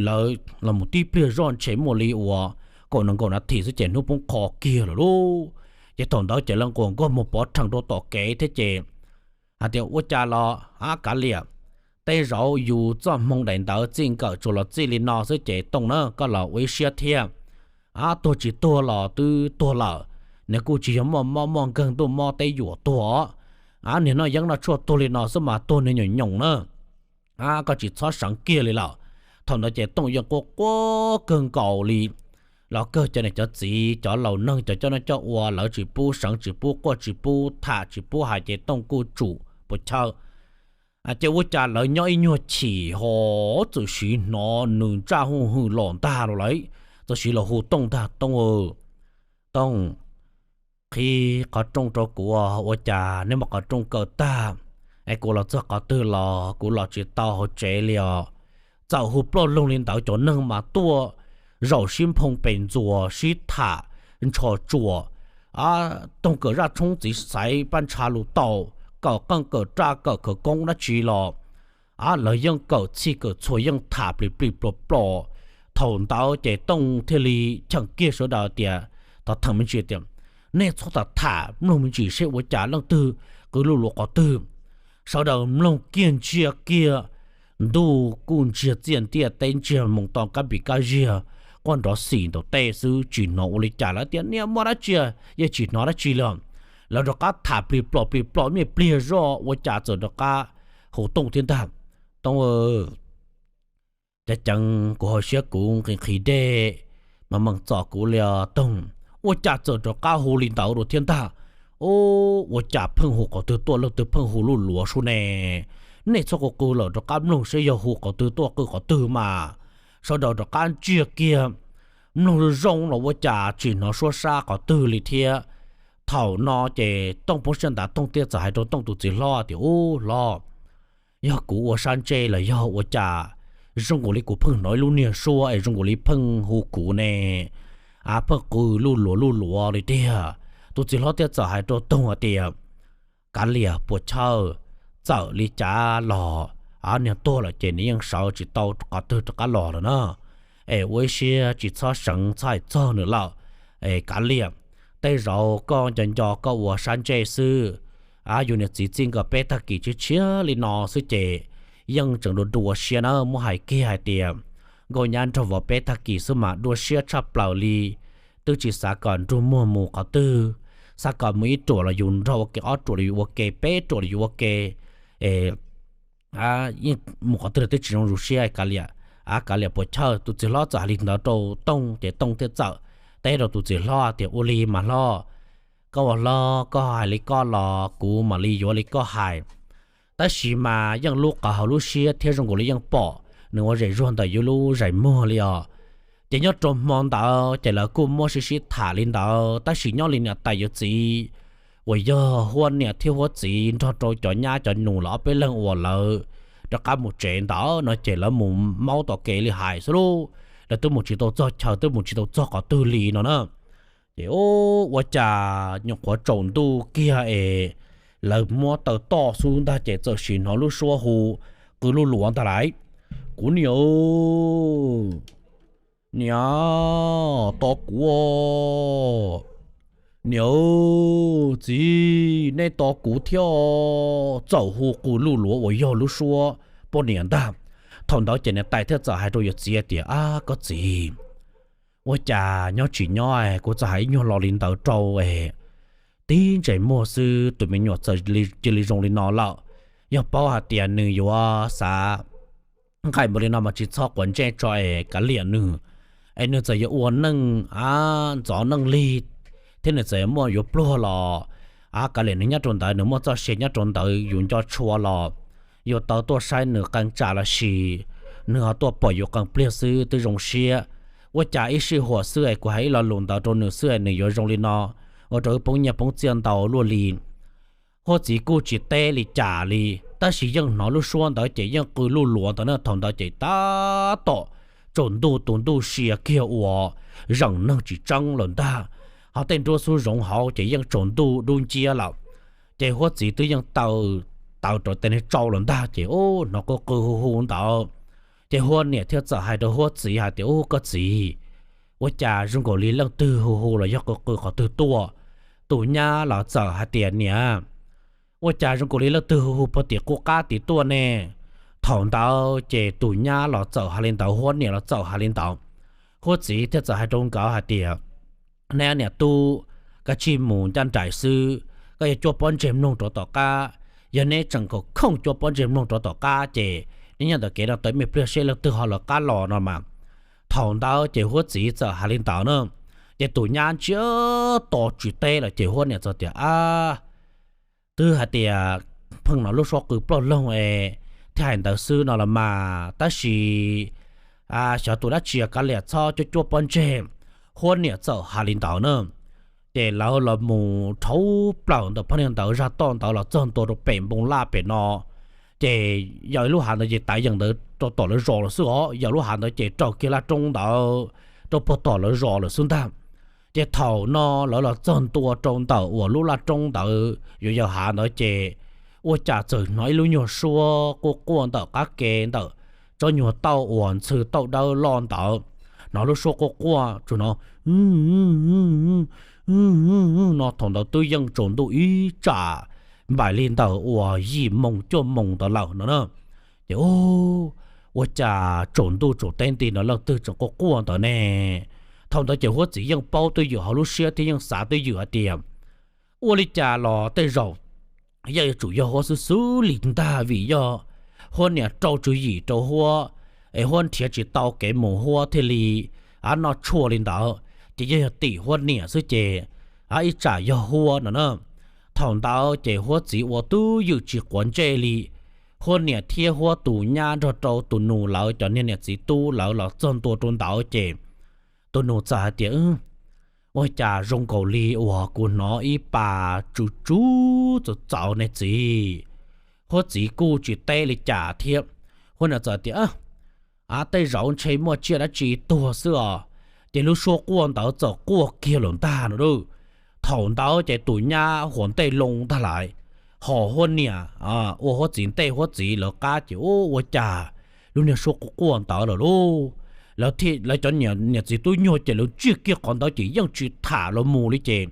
lawv los mus tib pliag zoj ntshe muaj li uas kaum no nkaum nas this xwb ces hnub poob qho kiag lawm lauj. Ces thaum ntawd ces lawv nquas nkoj mus pov rhees rau tom kev thiab ces hais tias ua cas los a kav liam, tej zaum yus txoj hmoo daim ntawd txij nkawm tsuas los txij li no xwb ces Tooj na koj los ua ib siab thiab. A tuag tsis tuag los twb tuag lawm, nws kuj tsis yog muaj mob muaj nkeeg ntuj mob teb yuam tuag os. A niag noj yeeb noj tshuaj tuag li no xwb mas tuag niag nyoos nyoos na. A koj tsis txhob seev kiag li lawm. Thaum ntawd ces Tooj yeej quaj quaj kawg nkaus li. Los kawg cov niam cov txiv cov laus neeg cov coj noj coj ua lawv tsis pub seev tsis pub quaj tsis pub tham tsis pub hais ces Tooj kuj tsum puas chawj. Ces ua cas lawv nyob ib nyuag chim ho txawm siv hnov nws ntsaj hwj hwm los ntag lauj. Txawm siv los hu Tooj ntag, Tooj, Tooj, qhib qhov rooj rau kuv, ua cas nej muab qhov rooj kaw tag es kuv los txog qhov twg los kuv los tsis tau hauv tsev li os. Txawm hu ploj loog li ntawd cov neeg mas tuaj zaum sib nphoo pes ntxuas sib tham ntsho tsuas, toog kawm zaj tshoob txiv xaiv paj ntsha lus tau, kawm qeej kawm raj kawm khawv koob dab tsi los a lawv yeej kawm txhij kawm txhua yeej tham plis plis plos plos. Thaum ntawd ces Tooj thiaj li cheem kiag sawv daws tias, thov thawm me ntsis tias, nej txhob tham tham mloog me ntsis seb ua cas leej twg qw luj luav qhov twg. Sawv daws mloog kiag ntsiag kiag, ntuj kuj ntsiag txiaj ntiaj teb ntsiag moo to kab pis kab ziag, quaj nrov xim ntaus tej xwb tsis hnov ua li cas. Lawv tias niag muaj dab tsi, yeej tsis hnov dab tsi li. Lawv rov qab tham plig plom plig plom me pliag zoj ua cas txawm rov qab hu Tooj thiab ntag, Tooj, ceev ceev kuv hauv siab kuv nqhis nqhis dej mas meem txom kuv li os Tooj. Ua cas txawm rov qab hu li ntawd rau thiab ntag. Ua cas pheej hu qhov twg tuaj leej twg pheej hu luj luav sub ne. Nej txhob qw qw lawm rov qab mloog seb yog hu qhov twg tuaj qw qhov twg mas. Sawv daws rov qab ntsiag kiag mloog zoo los ua cas tsis hnov suab sab qhov twg li thiab. Thaum no ces Tooj poob siab nthav Tooj thiaj txawm hais rau Tooj tus txiv hlob tias, ub hlob, yog kuv ua sab ntsej los yog ua cas zoo nkaus li kuv pheej hnov ib lub niag suab es zoo nkaus li pheej hu kuv ne, a pheej qw luj luav luj luav li tiag. Tus txiv hlob thiaj txawm hais rau Tooj hais tias, kav liam puas chawj, txawm li cas los a niag tuag lawm ces nws yeej sawv tsis tau qhov twg rov qab los lawm na. Es ua ib siab tsis txhob seev txhob hais txog nws lawm. Es kav liam, tej zaum koj nco nco koj ua sab ntsej xwb. A yus niam txiv txij nkawm peb tag kis tshiab tshiab li no xwb ces yeej tseem dua dua siab na, muab hais kiag hais tias nkauj nyab nrog vauv peb tag kis xwb mas dua siab tshaj plaws li. Twb tsis xav kom nrug muag mus qhov twg, xav kom mus ib ruam los yus nrog ua ke, ob ruam los yus ua ke, peb ruam los yus ua ke, yeej mus qhov twg los twb tsis zoo zus siab kav liam. A kav liam puas chawj. Tus txiv hlob txawm hais li ntawd rau Tooj ces Tooj thiaj txawm teb rau tus txiv hlob tias, ua li mas hlob, koj ua hlob koj hais li koj los kuv mam li yuav li koj hais. Tab sis mas yeej lub qhov hauv lub siab thiab zoo nkaus li yeej pom nws ua zem zuag ntawm yus lub zais muag li os. Ces nyob rau hmo ntawd ces lawv kuj muab sib sib tham li ntawd tab sis nyob li niam tais yawm txiv uas yog Huab niam thiab Huab txiv nrog rau cov nyab cov nus los ob peb leeg uas lawv rov qab mus tsev ntawd no ces lawv mus maub tom kev li hais xwb lauj. Lawv twb mus tsis tau txog chaw twb mus tsis tau txog qhov twg li no na. Ces ua cas nyuam qhuav tsaus ntuj kiag es lawv muab taws toj xub ntag ces txawm sim hnov lub suab hu qw luj luav ntag lauj, kuv niam, niam tos kuv, niam, txiv nej tos kuv thiab, txawm hu qw luj luav uas yog lub suab poj niam ntag. Thaum ntawd ces niam tais thiaj txawm hais rau yawm txiv tias, ab koj txiv, Ua cas nyob tsis nyob kuv txawm hais ib nyuag lo li ntawd rau es tib ntsej muag xwb tus me nyuam txawm cia li zoo li no lawm. Yog paub hais tias nws yuav xav nqaim npaum li no mas tsis txhob quav ntsej tso es kav liam nws, es nws txawm yuav ua neej ntxov neej lig thiab nws txawm yuav muaj yuav pluag los kav liam nws nyob rau ntawd, nws muaj txoj sia nyob rau ntawd yus nco tshua los yus tau tuaj saib nws qee tsam los sis nws ho tuaj pom yus qee pliag xwb twb zoo siab. Ua cas ib sij huam xwb es kuv hais ib lo lus ntawd rau nws xwb es nws yuav zoo li no, ua rau wb poob nyiaj poob txiaj ntau luaj li. Huab txiv kuj tsis teb li cas li, tab sis yeej hnov lub suab ntawd ces yeej qw luj luav ntawd na. Thaum ntawd ces tab tom tsaus ntuj, tus ntuj sia kiag uas zeem neeg tsis tseeb lawm ntag, ho tej nruab xub zoov hauv ces yeej tsaus ntuj dub nciab lawm. Ces huab txiv twb yeej taw taws rau tes niag tsau lawm ntag ces hnov qw qw hu hu ntawd. Ces huab niam thiaj txawm hais rau huab txiv hais tias, Ub, koj txiv, ua cas zoo nkaus li leej twg hu hu los yog qw qw qhov twg tuaj? Tus nyab los txawm hais tias, Niam, ua cas zoo nkaus li leej twg hu hu puag tim qub qab tim tuaj ne? Thaum ntawd ces tus nyab los txawm hais li ntawd, huab niam los txawm hais li ntawd. Huab txiv thiaj txawm hais rau nkawd hais tias, Neb niam tub, koj tsij mus ncaj nraim xwb, koj yuav cuab pob ntseg mloog rau tom qab. Yog neb tseem khoom khoom cuab pob ntseg mloog rau tom qab ces neb nyob ntawm kev no tau me pliag seb leej twg ho lawv qab los no mas. Thaum ntawd ces huab txiv txawm hais li ntawd na, ces tus nyab ntsiag to tsis teb lawm ces huab niam txawm tias, Ab, twb hais tias pheej hnov lub suab qw ploj loog es thiaj hais ntawd xwb no los mas, tab sis xyov tus dab tsi kav liam txhob cuab cuab pob ntseg. Huab niam txawm hais li ntawd na, ces lawv los mus rhawv plaws ntawm phab niag ntawd zaj toj ntawd los txog ntua rau pem npoo laj pem no. Ces yog ib lub hav ntawd ces tav yees ntawd rau tom lawv zos lawm xwb os, yog lub hav ntawd ces raug kiag laj roob ntawd rau puag tom lawv zos lawm xwb ntag. Ces thaum no lawv los txog ntua rau ntawm uas lub laj roob ntawd yuav yog hav ntawd ces ua cas txawm hnov ib lub nyuag suab quaj quaj ntawm qab ke ntawm tsob nyuag tauj uas ntxhw tauj dawb loj ntawd. Hnov lub suab quaj quaj tsuas hnov no, thaum ntawd twb yeej tsaus ntuj ib tsam npaum li ntawm uas yim moos cuaj moos ntawd lawm no na. Ces ua cas tsaus ntuj tsaus teb nti no leej twg tseem quaj quaj ntawd ne? Thaum ntawd ces huab txiv yeej paub twj ywm hauv lub siab thiab yeej xav twj ywm hais tias ua li cas los tej zaum yeej yuav tsum yog huab xwb xwb li ntag, vim yog huab niam rau tswv yim rau huab, es huab nrhiav tsis tau kev mus huab thiaj li noj tshuaj li ntawd, ces yog yog tim huab niam xwb ces ib tsam yog huab no na. Thaum ntawd ces huab txiv ua twj ywm tsis quav ntsej li. Huab niam thiab huab tus nyab nrog rau tus nus lawv cov niag niam txiv tub lawv los txog ntua rau ntawd ces tus nus txawm hais tias, Ua cas zoo nkaus li uas kuv hnov ib pas tsuv tsuv txawv txawv ne txiv? Huab txiv kuj tsis teb li cas thiab. Huab niam txawm tias, Tej zaum ntshe muaj tsiaj dab tsi tuag xwb os. Ces lub suab quaj ntawd txawm quaj kiag lawm ntag no. Thaum ntawd ces tus nyab huam ntej loo ntag lais, ho huab niam ua huab txiv ntej huab txiv lawv qab ces ua cas lub niag suab quaj quaj ntawd lawm lauj. Lawv cov niam txiv tub nyuag ces lawv ntsiag kiag qhov ntawd ces yeej tsis tham los mus li ces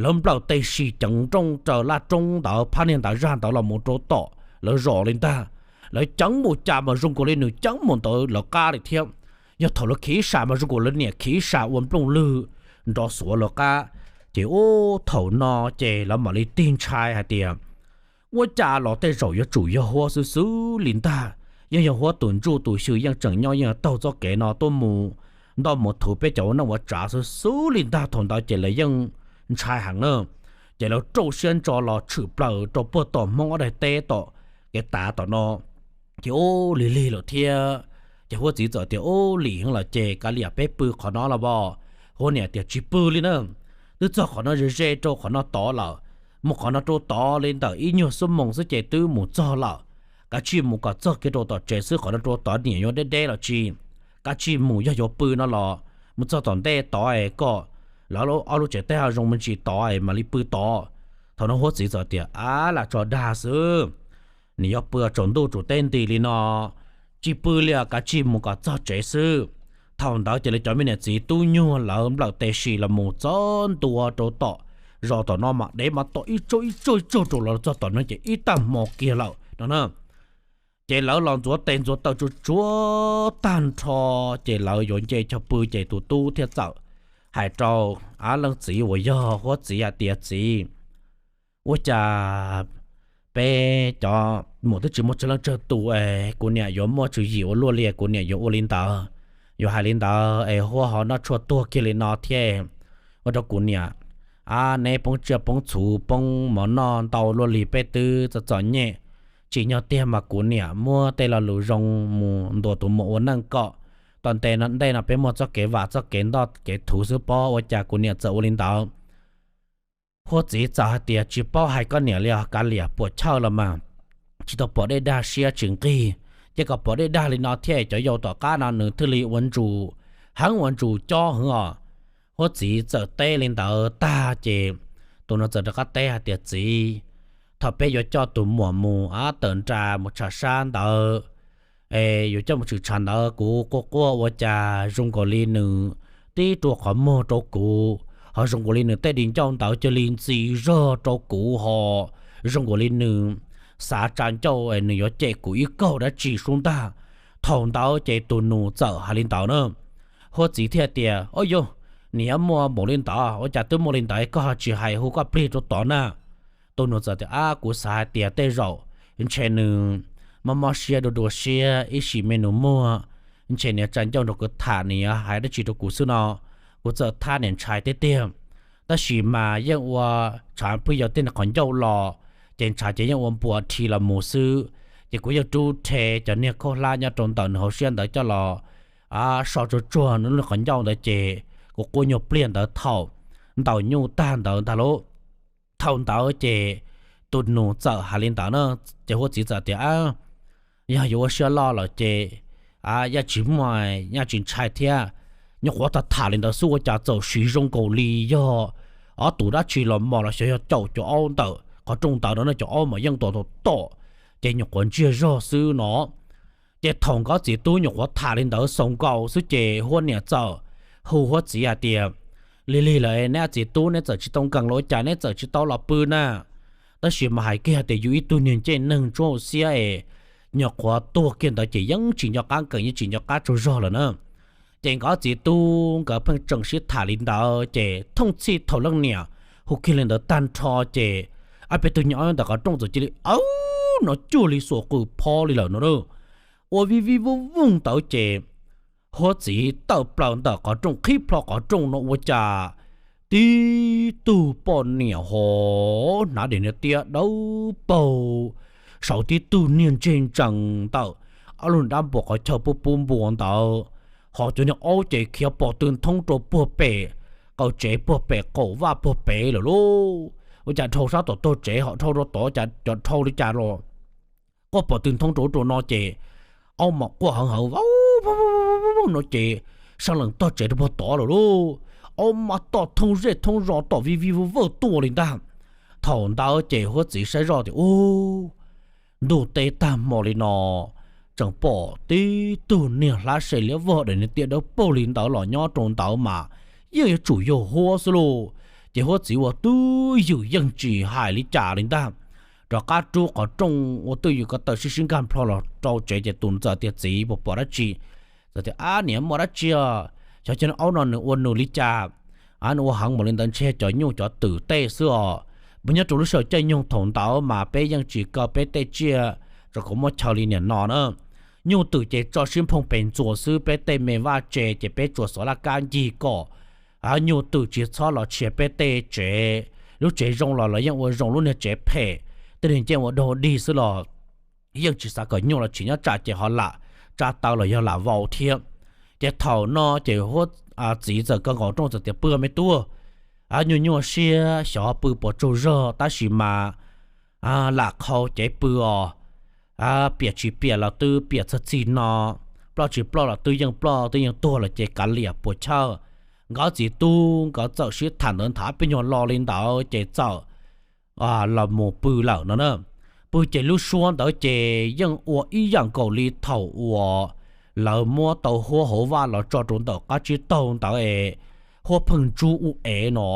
lawv nplawm tes sim ceev nrooj raws laj roob ntawd phab niag ntawd zaj ntawd los mus rau tom lawv zos li ntag. Lawv ceev mus cas mas zoo nkaus li nws ceev mus ntawd lawv qab li thiab. Yog thaum lawv khiav ib sas mas zoo nkaus lawv niam khiav ib sas ua nplooj lwg nrov xuav lawv qab. Ces ub thaum no ces lawv mam li tig ntshai hais tias ua cas los tej zaum yuav tsum yog huab xwb xwb li ntag. Yeej yog huab tus ntsuj tus xyw yeej tseem nyob yeej taug txoj kev no tuaj mus ntoj mus thuv peb cov ua neej ua tsav xwb xwb li ntag. Thaum ntawd ces lawv yeej ntshai heev na. Ces lawv rau siab ntso los tshwm plaws rau puag tom Hmoob ob daim teb tom kev tav tom no. Ces ub lig lig lawm thiab. Ces huab txiv txawm tias ub lim heev lawm ces kav liam peb pw qhov no los as. Huab niam tias tsis pw li na, twb txog qhov no ze ze rau qhov no tod lawm, mus qhov no rau tod li ntawm ib nyuag xuab moos xwb ces twb mus txog lawm. Kav tsij mus kom txog kiag rau tom tsev xwb, qhov no rau tod niam yuav deb deb los tsis. Kav tsij mus, yog yuav pw no los mus txog tom ntej tod es kom lawv ob lub tsev teb hav zoov me ntsis tod es mam li pw tod. Thaum no huab txiv txawm tias ab lam tso dag xwb, nws yuav pw tsaus ntuj tsaus teb nti li no, tsis pw li, kav tsij mus kom txog tsev xwb. Thaum ntawd ces lawv cov me niam txiv tub nyuag lawv nplawm tes sim los mus txog ntua rau tom zos tom no mas dev mas tom ib tsuag ib tsuag ib tsuag rau los txog tom no ces ib tag hmo kiag lawm no na. Ces lawv los ntxuav tes ntxuav taw tsuag tsuag tag nrho, ces lawv yuav nce chaw pw ces tus tub thiaj txawm hais rau leej txiv uas yog Huab txiv hais tias, Txiv, ua cas peb cov muam twb tsis muaj tsawg leej tsawg tus es kuv niam yuav muaj tswv yim ua luaj li, kuv niam yuav ua li ntawd, yuav hais li ntawd es Huab ho noj tshuaj tuag kiag li no thiab, ua rau kuv niam, a, neb poob tsiaj poob txhuv poob mov noj ntau luaj li, peb twb txom txom nyem, tsim nyog tiag mas kuv niam muab tej lo lus zoo mus ntuas tus muam ua neej kom tom ntej no peb muaj txoj kev vam txoj kev ntoj kev thuv xwb pob, ua cas kuv niam txawm ua li ntawd. Huab txiv txawm hais tias, Tsis paub hais koj niam li os, kav liam, puas chawj los mas tsis tau pom dej dag siab tsis nqig, ces kom pom dej dag li no thiab cov yau tom qab no nws thiaj li ua ntsus, heev ua ntsus cob heev os. Huab txiv txawm teb li ntawd tag ces tus no txawm rov qab teb hais tias, Txiv, thaum peb yuav coj tus muam mus a tawm nra mus tsham sab ntawd, es yuav coj mus tshwm tshav ntawd kuv quaj quaj ua cas zoo nkaus li nws tib rua qhov muag rau kuv, ho zoo nkaus li nws tej di ncauj ntawd cia li ntxi zog rau kuv ho zoo nkaus li nws xav tsa ncauj nws yuav cem kuv ib kaug dab tsi sub ntag. Thaum ntawd ces tus nus txawm hais li ntawd na. Huab txiv thiaj tias, Au yau, niam, muaj npaum li ntawd, ua cas twb muaj li ntawd koj ho tsis hais hu koj plig rau tod na? Tus nus txawm tias, Ab, kuv xav hais tias tej zaum ntshe nws mob mob siab dua dua siab ib sim me nus muag, ntshe nws tsa ncauj nrog kuv tham, nws hais dab tsi rau kuv xwb no, kuv txawm thab niam ntshai tiag tiag. Tab sis mas yeej ua tshav pwg yog tej qhov ncauj los, ces ntshav ces yeej ua npua rhi los mus xwb, ces kuv yeej rub rhe cov niag khaub hlab nyob rau ntawm nws hauv siab ntawd coj los so tsuag tsuag nws qhov ncauj ntawd ces kuv quaj nyuag pliag ntawd thaum ntaus nyuj tag ntawd ntag lauj. Thaum ntawd ces tus nus txawm hais li ntawd na, ces Huab txiv txawm tias, Yog yuav ua siab loj lawm ces yaj tsis muaj, yaj tsis ntshai thiab. Nyuam qhuav tham tham li ntawd xwb ua cas txawm siv zoo nkaus li yog ob tug dab tsi los mos los xyov yog caum cov aub ntawm qhov rooj ntawd no, cov aub mas yeej tom tom tom, ces nyuam qhuav ntsiag zog xwb no. Ces thaum nkawd txiv tub nyuam qhuav tham li ntawd xaus nkaus xwb ces Huab niam txawm hu Huab txiv hais tias, Lig lig lawm neb txiv tub, neb txawm tsis tau nkees los ua cas neb txawm tsis tau los pw na? Tab sis mas hais kiag hais tias yus ib tug niag ncej neeg ntsuab hauv siab es nyuam qhuav tuag kiag ntawd ces yeej tsis nco qab nkees, yeej tsis nco qab tsaug zog lawm na. Ces nkawd txiv tub nkawd pheej tseem sib tham li ntawd ces thooj txhij thaum leej niam hu kiag li ntawd tag nrho ces ob peb tug nyuam aub ntawm qhov rooj txawm cia li awb no cuag li xuas qws phob li lawm no. Ua vij vij vooj vooj ntawd ces Huab txiv tawm plaws ntawm qhov rooj qhib plho qhov rooj no ua cas tib tug poj niam hov hnav daim niag tiab dawb paug, saum tib tug niag ntseg ntsees ntawm ob lub dab npuas qhov chaw pub pub npua ntawd, hos cov niag aub ces khiav pom tw nthoob rau puag pem qaum tsev, puag pem qaum vaj puag pem lawm lauj. Ua cas dhau sab tom tog tsev ho dhau rau tod, cov dhau li cas los quaj pom tw nthoob rau ub rau no ces aub mas quaj heev hawv no ces sab lees tog tsev rau puag tod lawm lauj. Aub mas tom thoob zej thoob zos tom vij vij vawj vawj tuaj li ntag. Thaum ntawd ces Huab txiv saib zoj tias, Ub, ntuj teb tag hmo li no tseem pom tib tug niag hlab se liab vog daim niag tiab dawb paug li ntawd los nyob rau ntawd mas yeej yuav tsum yog Huab xwb lauj. Ces Huab txiv ua twj ywm yeej tsis hais li cas li ntag, rov qab rub qhov rooj ua twj ywm ko taw sib sib nkag plho los rau tsev ces tus txawm tias, Txiv, puas pom dab tsi? Txawm tias, Ab niam, muaj dab tsi os? Xyov cov aub no nws ua nws li cas, nws ua heev npaum li ntawd ntshe cov nyuj cov twm tej xwb os. Puas nyob rau lub sij hawm caij nyoog thaum ntawd mas peb yeej tsis kaw peb tej tsiaj tso kom muaj chaw li niam no na. Nyuj twm ces tso sib nphoo pes ntxuas xwb, peb tej me vaj tse ces peb tsuas xov laj kab ncig kom nyuj twm tsis txhob los tshiav peb tej tsev. Lub tsev zoo los lawv yeej ua zoo, lub niag tsev phem tej niag ncej ua dog dig xwb los yeej tsis xav kom nyuj los tsis nyob tsam ces ho lam tsa taw los yog lam vau thiab. Ces thaum no ces Huab txiv txawm kaw nkaus rooj txawm tias, Pw me tub, nyuaj nyuaj siab xyov pw puas tsaug zog tab sis mas lam qhau cev pw os. Piam tsis piam los twb piam txog txij no, ploj tsis ploj los twb yeej ploj twb yeej tuag lawm ces kav liam puas chawj. Nkawd txiv tub nkawd txawm sib tham ntawd nthav peb nyuag lo li ntawd ces txawm los mus pw lawm no na. Pw ces lub suab ntawd ces yeej ua ib yam nkaus li thaum uas lawv muab tau Huab hauv vaj los tso rau ntawm qab tsib taug ntawd es Huab pheej ntsub u ev no,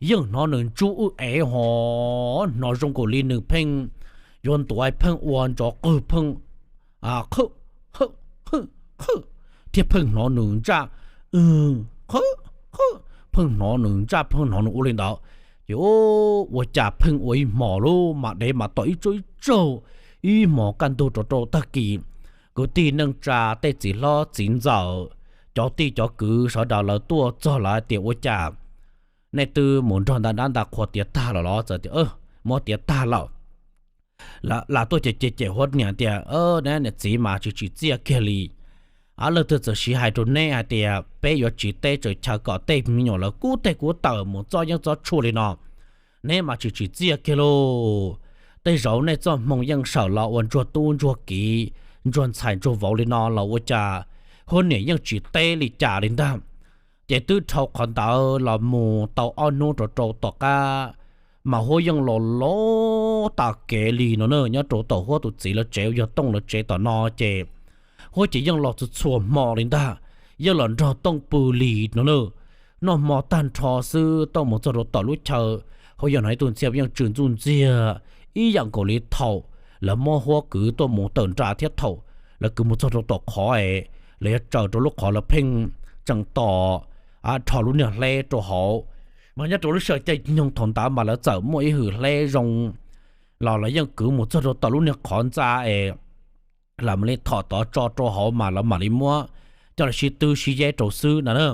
yeej hnov nws ntsub u ev ho hnov zoo nkaus li nws pheej yuav ntuav pheej ua ntsov qwg pheej qhwb, qhwb, qhwb, qhwb, thiab pheej hnov nws ntsaj, qhwb, qhwb, pheej hnov nws ntsaj pheej hnov nws ua li ntawd. Ces ua cas pheej ua ib hmos lub mas dev mas tom ib tsuj ib tsaug, ib hmos kaj ntug rau rau tag kis, kwv tij neej tsa tej txiv hlob txiv ntxawm, cov tij cov kwv sawv daws lawv tuaj txog lawv hais tias ua cas nej twb mus nrog nta dab nta qhua tiav tag lawm los? Txawm tias muab tiav tag lawm. Lam tuaj ces ces cem huab niam tias, neb niam txiv mas tsis tsim txiaj kiag li. Ab, leej twg txawm siv hais rau neb hais tias peb yuav tsiv teb tsaws chaw kom tej me nyuam lawv kub teg kub taw mus txob yeeb txob tshuaj li no, neb mas tsis tsim txiaj kiag lauj. Tej zaum nej txoj hmoo yeej sawm los ua ntsuag tub ntsuag kiv, ntsuag ntxhais ntsuag vauv li no los ua cas huab niam yeej tsis teb li cas li ntag. Ces twb dhau qhov ntawd los mus tau ob hnub rau rau tom qab, mas huab yeej los los tas kev li no na, nyob rau tom huab tus txiv lawv tsev uas yog Tooj lawv tsev tom no ces huab ces yeej los txhua txhua hmo li ntag, yeej los nrog Tooj pw li no na. Noj hmo tag nrho xwb Tooj mus txog rau tom lub chaw, huab yeej hnov ib tug ntxhiab yeej tsw ntxuj ntxiag ib yam nkaus li thaum lawv muab huab kwv tuaj mus tawm nra thiab thaum lawv kwv mus txog rau tom qhov es lawv yuav tsaws rau lub qhov lawv pheej tseem tos rho lub niag hleb rau hauv. Mas nyob rau lub sij hawm caij nyoog thaum ntawd mas lawv txawm muaj ib hwm hleb zoo los lawv yeej kwv mus txog rau tom lub niag qhov ntxa es lawv mam li thom tod tso rau hauv mas lawv mam li muab coj los sib twb sib yeb rau xwb no na.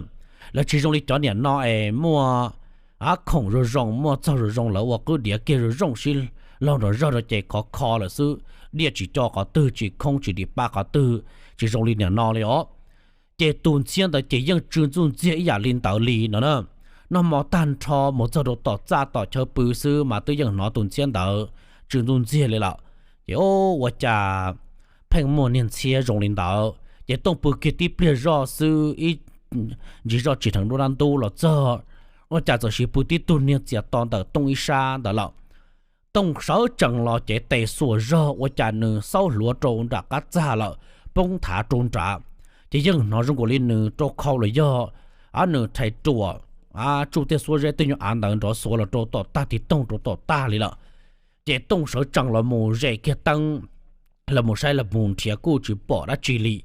Lawv tsis zoo li cov niam no es muaj khoom zoo zoo, muaj txaug zoo zoo, lawv ua qwb diav kiag zoo zoo sib laug nrov zog rau ces khov kho lawm xwb, diaj tsis co qhov twg, tsis khoob tsis dim paj qhov twg, tsis zoo li niam no li os. Ces tus ntxhiab ntawd ces yeej tsw ntxuj ntxiag ib yam li ntawd li no na. Noj hmo tag nrho mus txog rau tom txaj tom chaw pw xwb mas twb yeej hnov tus ntxhiab ntawd tsw ntxuj ntxiag li lawm. Ces ua cas pheej muaj niag ntxhiab zoo li ntawd, ces Tooj pw kiag tib pliag zoj xwb ib ntsis zoj tsis dheev dua dab ntub los txog, ua cas txawm siv pw tib tug niag txias to ntawm Tooj ib sab ntawd lawm. Tooj sawv tsees los ces tes xuas zog ua cas nws xaub hluav rau nram qab txag lawm, poob thav rau nrad. Ces yeej hnov zoo nkaus li nws rau khau los yog nws rhais ruam, tsuj tej xuab zeb tej nyuag av ntawd nrov xuav los rau tom tag tiv toog rau tom tag li lawm. Ces Tooj sawv tsees los mus zes kiag teeb los mus saib los mus nrhiav kuj tsis pom dab tsi li,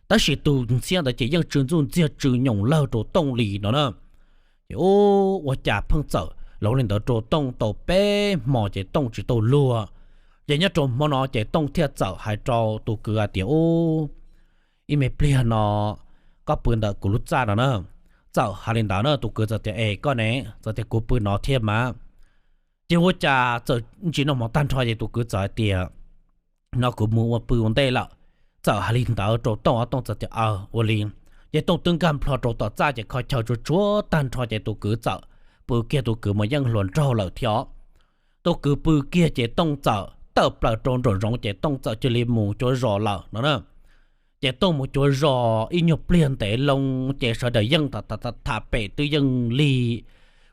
tab sis tus ntxhiab ntawd ces yeej tsw ntxuj ntxiag tsw nyoos lawg rau Tooj li no na. Ces ua cas pheej txawm los li ntawd rau Tooj tau peb hmo ces Tooj tsis tau luag. Ces nyob rau hmo no ces Tooj thiaj txawm hais rau tus kwv hais tias, Ub, ib me pliag no koj pw ntawm kuv lub txaj no na. Txawm hais li ntawd na tus kwv txawm tias, Es koj ne? Txawm tias, Kuv pw no thiab mas. Ces ua cas txawm ntsis noj hmo tag nrho ces tus kwv txawm hais tias, No kuv mus ua pw ua ntej lawm. Txawm hais li ntawd rau Tooj, Tooj txawm tias, Aw, ua li. Ces Tooj twb nkag nplho rau tom txaj ces kho chaw tsuag tsuag tag nrho ces tus kwv txawm pw kiag, tus kwv mas yeej hluas nraug lawm thiab. Tus kwv pw kiag ces Tooj txawm tawm plaws rau nraum zoov ces Tooj txawm cia li mus cuav zos lawm no na. Ces Tooj mus cuav zos ib nyuag pliag ntev loo ces sawv daws yeej tham pem twb yeej lig.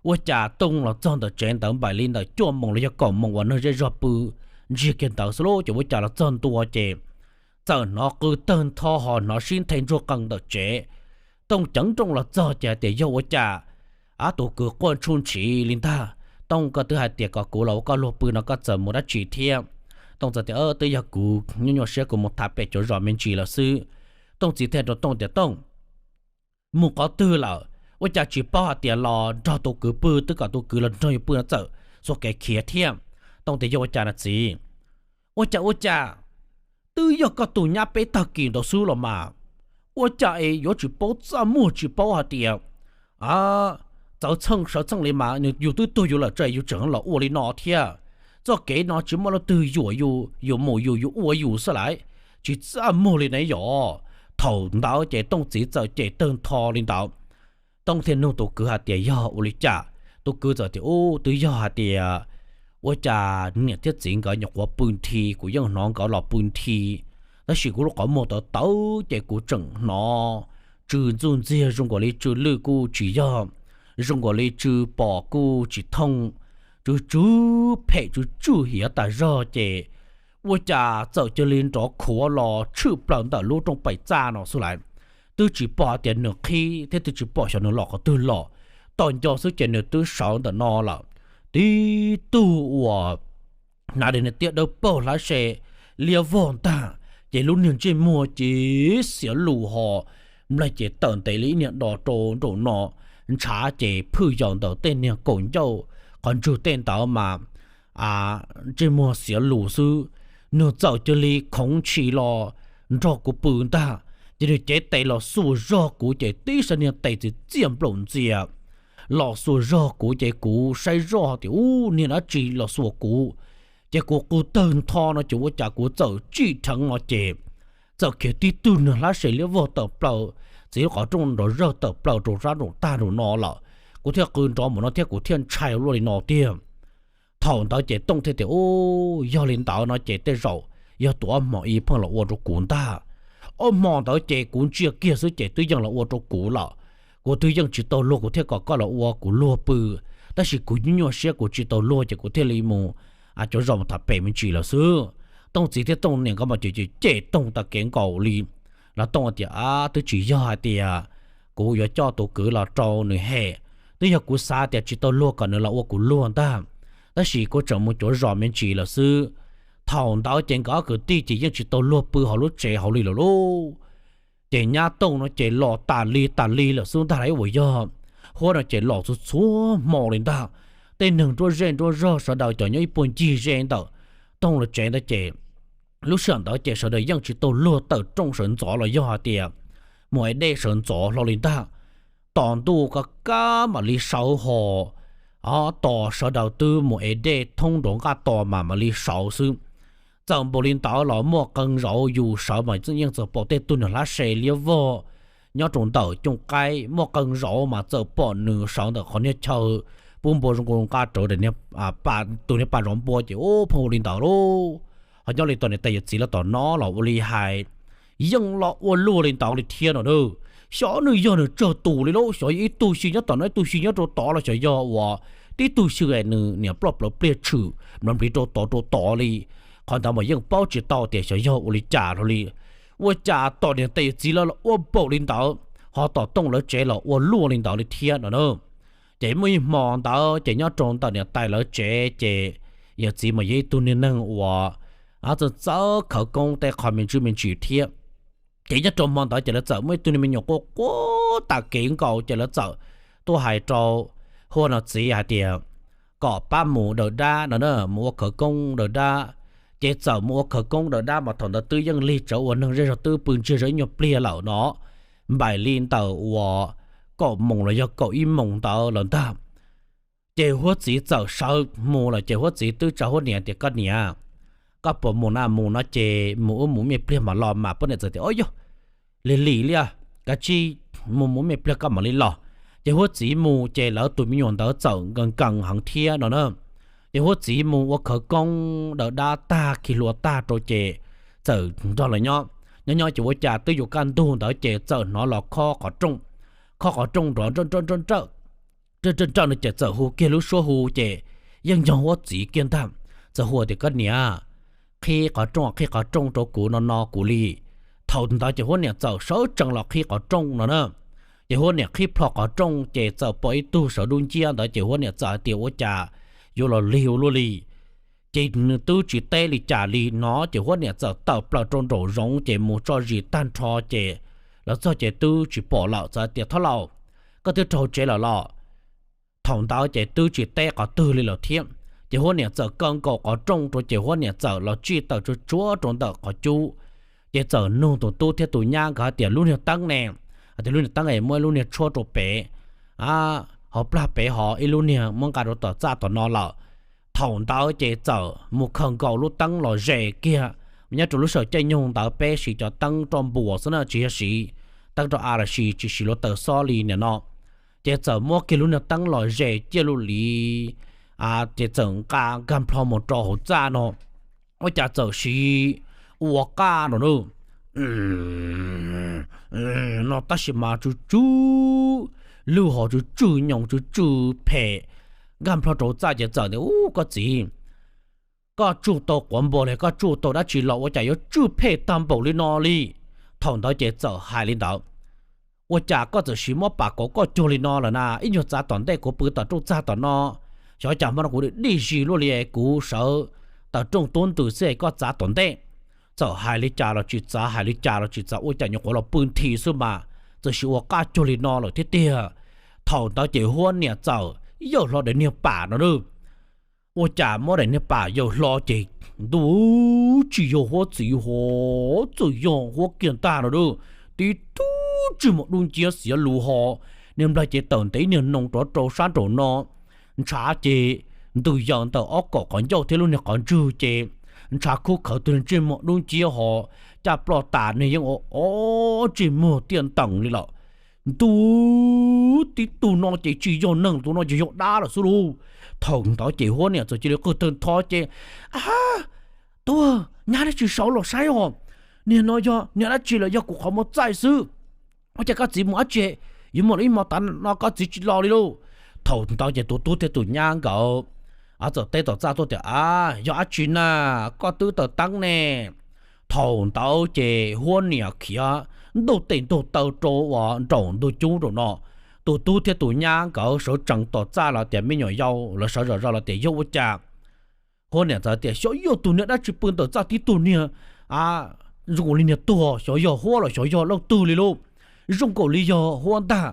Ua cas Tooj los txog ntawm tsev ntawd npaum li ntawm cuaj moos los yog kaum moos uas neeg zej zog pw ntsiag kiag ntawd xwb lauj, ces ua cas los txog ntua ces txawm hnov qw tawg ntho ho hnov sib nthe ntsuag qees ntawm tsev. Tooj ceev nrooj los txog ces hais tias, Yog ua cas tus kwv quaj ntshuj ntshis li ntag? Tooj, koj twb hais tias kom kuv los ua koj luag pw no koj txawm mus dab tsi thiab? Tooj txawm tias, Twb yog kuv nyuaj nyuaj siab kuv mus tham pem cuav zos me ntsis lawm xwb. Tooj txiv thiaj rau Tooj tias, Tooj, mus qhov twg lawm? Ua cas tsis paub hais tias los nrog tus kwv pw, twb kom tus kwv los nrog yus pw no txawm xuas kev khiav thiab? Tooj tias, Yog ua cas na txiv? Ua cas ua cas, twb yog koj tus nyab peb tag kis ntawd xwb los mas, ua cas es yuav tsis paub txaj muag tsis paub hais tias txawv txheej sawv txheej li mas, yus twb tuag yus lawm tseem yus tseem los ua li no thiab. Txoj kev no tsis muaj leej twg yuam yus, yus mus yus, yus ua yus xwb lawm, tsis txaj muag li ne yom. Thaum ntawd ces Tooj txiv txawm cem tawg ntho li ntawd. Tooj thiaj nug tus kwv hais tias, Yog ua li cas? Tus kwv txawm tias, Ub, twb yog hais tias ua cas niam thiab txiv nkawd nyuam qhuav pw nthi, kuv yeej hnov nkawd los pw nthi, tab sis kuv lub qhov muag tawv tawv ces kuv tseem hnov tsw ntxuj ntxiag zoo nkaus li tsw lwj kuj tsis yog, zoo nkaus li tsw pom kuj tsis thooj, tsw tsw phem tsw tsw hiav tas zog ces ua cas txawm cia li nrov khuav los tshwm plaws ntawm lub rooj pem txaj no xwb lawm. Twb tsis pom hais tias nws qhib thiab twb tsis pom xyov nws los qhov twg los, tom nco xwb ces nws twb sawv ntawm no lawm. Tib tug uas hnav daim niag tiab dawb paug hlab se liab vog ntag, Ces lub niag ntsej muag ces xiav lus ho nplaig ces tawm ntev li ib niag do rau nraum no, ntshav ces phwj yaus ntawm tej niag kaum ncauj qhov ntswg tej ntawd mas ntsej muag xiav lus xwb. Nws txawm cia li khoov ntshis los nrog kuv pw ntag, ces nws cev tes los xuas zog kuv ces tib sab niag tes txiv txiaj nplaum ntxias los xuas zog kuv ces kuv saib zoj tias ub niag dab tsi los xuas kuv. Ces kuv qw tawg ntho no ces ua cas kuv txawm tsij dheev no ces txawm khiav tib tug niag hlab se liab vog tawm plaws, txiv lub qhov rooj nrov zawg tawm plaws rau sab nraum tag nraum no lawm. Kuv thiaj qw nrov mus no thiab kuv thiaj ntshai luaj li no tiag. Thaum ntawd ces Tooj thiaj tias ub yog li ntawd no ces tej zaum yog tus ob hmos ib pheej los ua rau kuv ntag. Ob hmos ntawd ces kuv ntsia kiag xwb ces twb yeej los ua rau kuv lawm. Kuv twb yeej tsis tau luag kuv thiaj kom koj los ua kuv luag pw, tab sis kuv nyuaj nyuaj siab kuv tsis tau luag ces kuv thiaj li mus cov zos mus tham pem me ntsis lawm xwb. Tooj txiv thiab Tooj niam nkawd mas cem cem Tooj tag kev nkaus li. Los Tooj tias ab twb tsis yog hais tias kuv yuav coj tus kwv los rau nws hem, twb yog kuv xav tias tsis tau luag kom nws los ua kuv luag ntag, tab sis kuv tseem mus cuav zos me ntsis lawm xwb. Thaum ntawd ces nkawd ob kwv tij ces yeej tsis tau luag pw hauv lub tsev hauv li lawm lauj. Ces nyab Tooj no ces los tas li tas li lawm xwb ntag lauj, uas yog huab no ces los txhua txhua hmo li ntag. Tej neeg nruab zej nruab zog sawv daws cov nyob ib puag ncig ze ntawm Tooj lawv tsev ntawd ces lub sij hawm ntawd ces sawv daws yeej tsis tau luag tawm rooj sawv ntxov los yog hais tias mus ev dej sawv ntxov hlo li ntag. Tos ntuj kab kab mam li sawv hos, tos sawv daws twb mus ev dej thoob nraum nqaj tos mas mam li sawv xwb. Txawm npaum li ntawd los muaj qee zaus yus sawv mas yeej txawm pom tej tug niag hlab se liab vog nyob rau ntawm cooj qaib, muaj qee zaus mas txawm pom nws sawv ntawm qhov niag chaw pub npua zoo nkaus nqa rawv tus niag pas zov npua ces ub pheej ua li ntawd lauj. Ho nyob li tom niam tais yawm txiv lawv tom no los ua li hais yeej los ua luaj li ntawd li thiab no na. Xyov nws yog nws tsawg tus li lauj, xyov yog ib tug xyw nyob tom no ib tug xyw nyob rau tod los xyov yog uas tib tug xyw es nws niam ploj plawv pliag tshwm nplov npliv rau tod rau tod li. Qhov ntawd mas yeej paub tsis tau tias xyov yog ua li cas hlo li. Ua cas tom niam tais yawm txiv lawv los ua npaum li ntawd, ho tom Tooj lawv tsev los ua luaj li ntawd li thiab no na. Ces muaj ib hmo ntawd ces nyob rau ntawm niam tais lawv tsev ces yawm txiv mas yog ib tug niag neeg uas txawj txawj khawv koob tej qho me ntsis me ntsis thiab. Ces nyob rau hmo ntawd ces lawv txawm muaj ib tug niag me nyuam quaj quaj tas kev nkaus ces lawv txawm tuaj hais rau Huab no txiv hais tias kom pab mus daws dab no na, mus ua khawv koob daws dab. Ces txawm mus ua khawv koob daws dab mas thaum ntawd twb yeej lig tsawv uas neeg zej zog twb pw ntsiag zog ib nyuag pliag lawm no, npaum li ntawm uas kaum moos los yog kaum ib moos ntawd lawm ntag. Ces Huab txiv txawm sawv mus lawm ces Huab txiv twb tsa Huab niam tias koj niam, koj puas mus na, mus no ces mus wb mus me pliag mam los mas. Poj niam txawm tias o yog lig lim li, kav tsij mus mus me pliag koj mam li los. Ces Huab txiv mus ces lawv tus me nyuam ntawd txawm nkees nkees heev thiab no na. Ces Huab txiv mus ua khawv koob daws dab tag khi hlua tag rau ces txawm nrog lawv nyob nyob nyob ces ua cas twb yuav kaj ntug ntawd ces txawm hnov los khob qhov rooj, khob qhov rooj nrov nrawj nrawj nrawj nrawj no ces txawm hu kiag lub suab hu ces yeej yog Huab txiv kiag ntag. Txawm hu tias koj niam, qhib qhov rooj, qhib qhov rooj rau kuv no no kuv li. Thaum ntawd ces Huab niam txawm sawv tsees los qhib qhov rooj no na. Ces Huab niam qhib plho qhov rooj ces txawm pom ib tug sawv dub nciab ntawd ces Huab niam txawm hais tias ua cas yuav los lig ua luaj li. Ces nws twb tsis teb li cas li no ces Huab niam txawm tawm plaws rau nraum zoov ces mus tso zis tag nrho ces lawv txog ces twb tsis pom lawm. Txawm hais tias thab laus, koj twb raug tsev lawm los? Thaum ntawd ces twb tsis teb qhov twg li lawm thiab. Ces Huab niam txawm kaw nkaus qhov rooj rau ces Huab niam txawm los tsij tawm tsuag tsuag rau ntawm qhov cub. Ces txawm nug tus tub thiab tus nyab nkawd hais tias lub niag teeb ne, hais tias lub niag teeb es muab ib lub niag tshuab rau pem hauv plag pem ho ib lub niag muab nqa rau tom txaj tom no lawm. Thaum ntawd ces txawm mus khaws nkaus lub teeb los zes kiag. Nyob rau lub sij hawm caij nyoog ntawd peb siv cov teeb roj npuas xwb na, tsis yog siv teeb roj a los sis tsis siv luag taws xob li niam no. Ces txawm muab kiag lub niag teeb los zes ciaj lub li, ces txawm nqa nkag nplho mus rau hauv txaj no. Ua cas txawm siv ua qaj no no tab sis mas tsw tsw lug ho tsw tsw nyoos tsw tsw phem. Nkag nplho rau hauv txaj ces txawm tias ub koj txiv, koj tsuj tau quav npua li koj tsuj tau dab tsi los ua cas yuav tsw phem tag npaum li no li? Thaum ntawd ces txawm hais li ntawd, ua cas koj txawm siv muab pam kauv koj cuag li no lawm na? Ib nyuag txav tom ntej kuv pw tom rooj txag tom no, xyov cas hmo no kuv dij zis luaj li, kuv sawv tawm rooj tuab ntws xwb es koj txav tom ntej. txawm hais li cas los tsis txav, hais li cas los tsis txav, ua cas nyuam qhuav los pw nthi xwb mas txawm sis ua qaj cuag li no lawm thiab tiag. Thaum ntawd ces huab niam txawm yawj hlo daim niag pam no na. Ua cas muab daim niag pam yawj hlo ces ntuj, tsis yog huab txiv ho, txawm yog huab kiag ntag no na. Tib tug ntsej muag dub nciab xiav lus ho, niag nplaig ces tawm ntev niag noo rov rau sab nraum no, ntshav ces ntws yaws ntawm ob kaum qhov ncauj thiab lub niag qhov ntswg ces ntshav khub khawv tus niag ntsej muag dub nciab ho, caj ploj tas niag yeej ua ob ntsej muag tiaj ntees li lawm. Ntuj, tib tug no ces tsis yog neeg, tus no ces yog dab lawm xwb lauj. Thaum ntawd ces huab niam txawm cia li qw tawg ntho ces, a, tuag, nyab dab tsi saud los saib os, niag no yog niag dab tsi los yog kuv qhov muag txaij xwb. Ua cas koj txiv mus dab tsi, yuav muaj lub ib hmo tav no koj txiv tsis los li lauj? Thaum ntawd ces tus tub thiab tus nyab nkawd txawm teb tom txaj tuaj tias, a, yog dab tsi na, koj twb taws teeb ne. Thaum ntawd ces huab niam khiav ntuj tes ntug taw rau uas nraum ntug cub rau no. Tus tub thiab tus nyab nkawd sawv tsees tom txaj los tias me nyuam yaus lawv sawv zom zaws los tias yog ua cas. Huab niam txawm tias xyov yog tus niag dab tsi pw ntawm txaj tib tug niag, zoo nkaus li niag tuag, xyov yog huab los xyov yog leej twg li lauj. Zoo nkaus li yog huab ntag.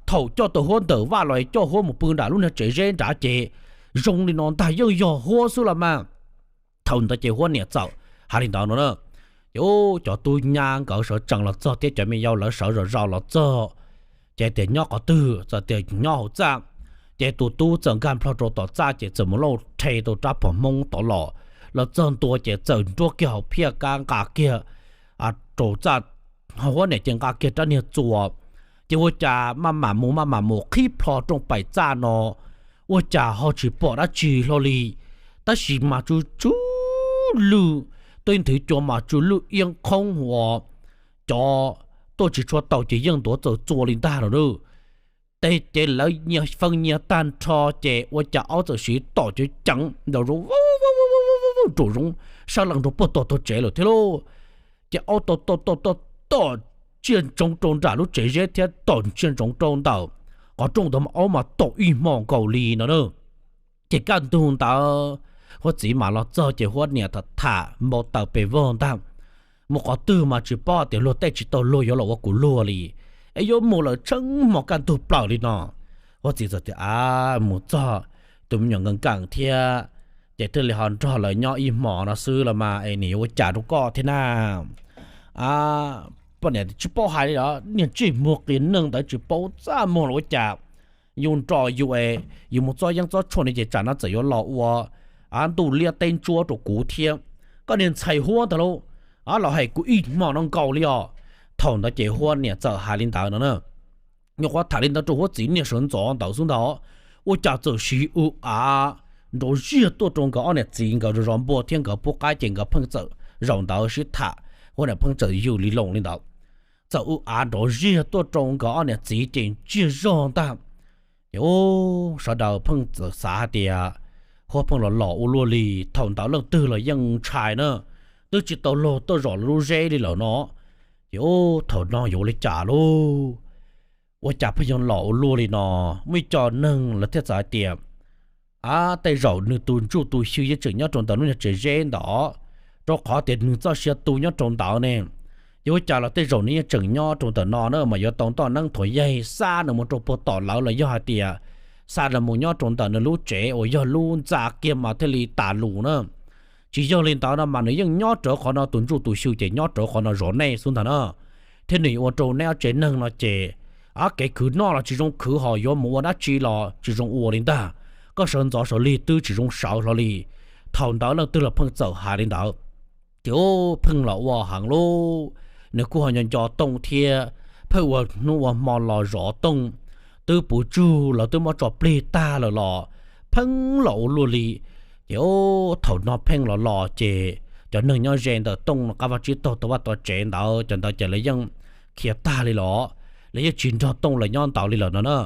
Thaum coj tau huab ntawm vaj los coj huab mus pw nram lub niag tsev zeb nrad ces zoo li no ntag, yeej yog huab xwb los mas. Thaum ntawd ces huab niam txawm hais li ntawd no na. Ces cov tub nyab nkawd sawv tsees los txog thiab cov me nyuam yaus lawv sawv zom zaws los txog, ces tias nyob qhov twg, txawm tias nyob hauv txaj. Ces tus tub txawm nkag nplho rau tom txaj ces txawm mus lauj rhe tau rab phom hmoob tod los. Los txog ntua ces txawm nruab kiag hauv phiaj kab nqa kiag rau txaj, huab niam ces nqa kiag rab niag txuas. Ces ua cas maj mam mus maj mam mus qhib plho rooj paim txaj no, ua cas ho tsis pom dab tsi hlo li. Tab sis mas tsuj tsuj lwj, tej nthwv cua mas tsuj lwj iab qhoob ua, cov tuaj tsis tshua tau ces yeej ntuav txawm txua li ntag no na. Ces lawv nyias feej nyias tag nrho ces ua cas aub txawm siv tom ceev ceev ntaus zoov, nraum zoov sab lees rau puag tom tog tsev lawm thiab lauj. Ces aub tom tom tom tom tom tsiaj ntsoov rau nram lub tsev zeb thiab tom tsiaj ntsoov rau ntawm qhov rooj ntawd mas aub mas tom ib hmo nkaus li no na. Ces kaj ntug ntawd huab txiv mam los txog ces huab niam tham tham npau taws pes vog ntag. Mus qhov twg mas tsis paub tias luag tej tsis tau luag yuav los ua kuv luag li, es yuav mus lawm tsheej hmo kaj ntug plaws li no. Huab txiv txawm tias a, mus txog tus me nyuam nkees nkees thiab, ces thiaj li ho nrog lawv nyob ib hmo no xwb los mas es nws yuav ua cas rau koj thiab na. Poj niam tsis paub hais li os, niag ntsej muag qias neeg ntawd tsis paub txaj muag los ua cas. Yus nrog yus es yus mus txob yeeb txob tshuaj no ces tsam no txawm yuav los ua ntuj liab teb ntsuab rau kuv thiab. Koj niag ntxhais huab ntawd lauj, los hais kuv ib hmo no nkaus li os. Thaum ntawd ces huab niam txawm hais li ntawd no na. Nyuam qhuav tham li ntawd rau huab txiv niag sawv ntxov ntawd xwb ntag, ua cas txawm siv w av nrov ziag tuaj rau nkawd ob niam txiv nkawd zov npua thiab nkawd pub qaib ces nkawd pheej txawm zaum ntawd sib tham, huab niam pheej txawm yws li loo li ntawd. Txawm w av nrov ziag tuaj rau nkawd ob niam txiv ces ntsiag zog ntag. Ces sawv daws pheej txawm xav hais tias huab pheej los los ua luaj li, thaum ntawd leej twg los yeej ntshai na, twb tsis tau luag tuaj zom lub zeb li lawm no. Ces thaum no yuav ua li cas lauj? Ua cas pheej yog los ua luaj li no? Muaj ib co neeg lawv thiaj txawm hais tias a, tej zaum nws tus ntsuj tus xyw yeej tseem nyob rau ntawm lub niag tsev zeb ntawd, rau qhov tias nws txoj sia tu nyob rau ntawd ne. Ces ua cas los tej zaum nws yeej tseem nyob rau ntawm no na mas yuav tau ntoj neeb thuav yaig xa nws mus rau puag tom lawv los yog hais tias xa nws mus nyob rau ntawm nws lub tsev uas yog lub ntxa kiag mas thiaj li tas lus na. Tsis yog li ntawd no mas nws yeej nyob rawv qhov no, tus ntsuj tus xyw ces nyob rawv qhov no zov nej xwb ntag na. Thiab nws yuav ua rau neb ob tsev neeg no ces kev khwv noj los tsis zoo khwv, ho yuav mus ua dab tsi los tsis zoo ua li ntag. Koj sawv ntxov sawv lig twb tsis zoo sawv hlo li. Thaum ntawd leej twg los pheej txawm hais li ntawd. Ces pheej los ua heev lauj, nws kuj ho nco nco Tooj thiab, pheej ua hnub ua hmo los zov Tooj, twb puv tsug lawv twb muab tso plig tag lawm los pheej los ua luaj li. Ces thaum no pheej los los ces cov neeg nyob ze ntawm Tooj qab vaj tsib taug tau vaj tau tsev ntawd, cov ntawd ces lawv yeej khiav tag li los, lawv yeej tsis nrog Tooj lawv nyob ntawd li lawm no na.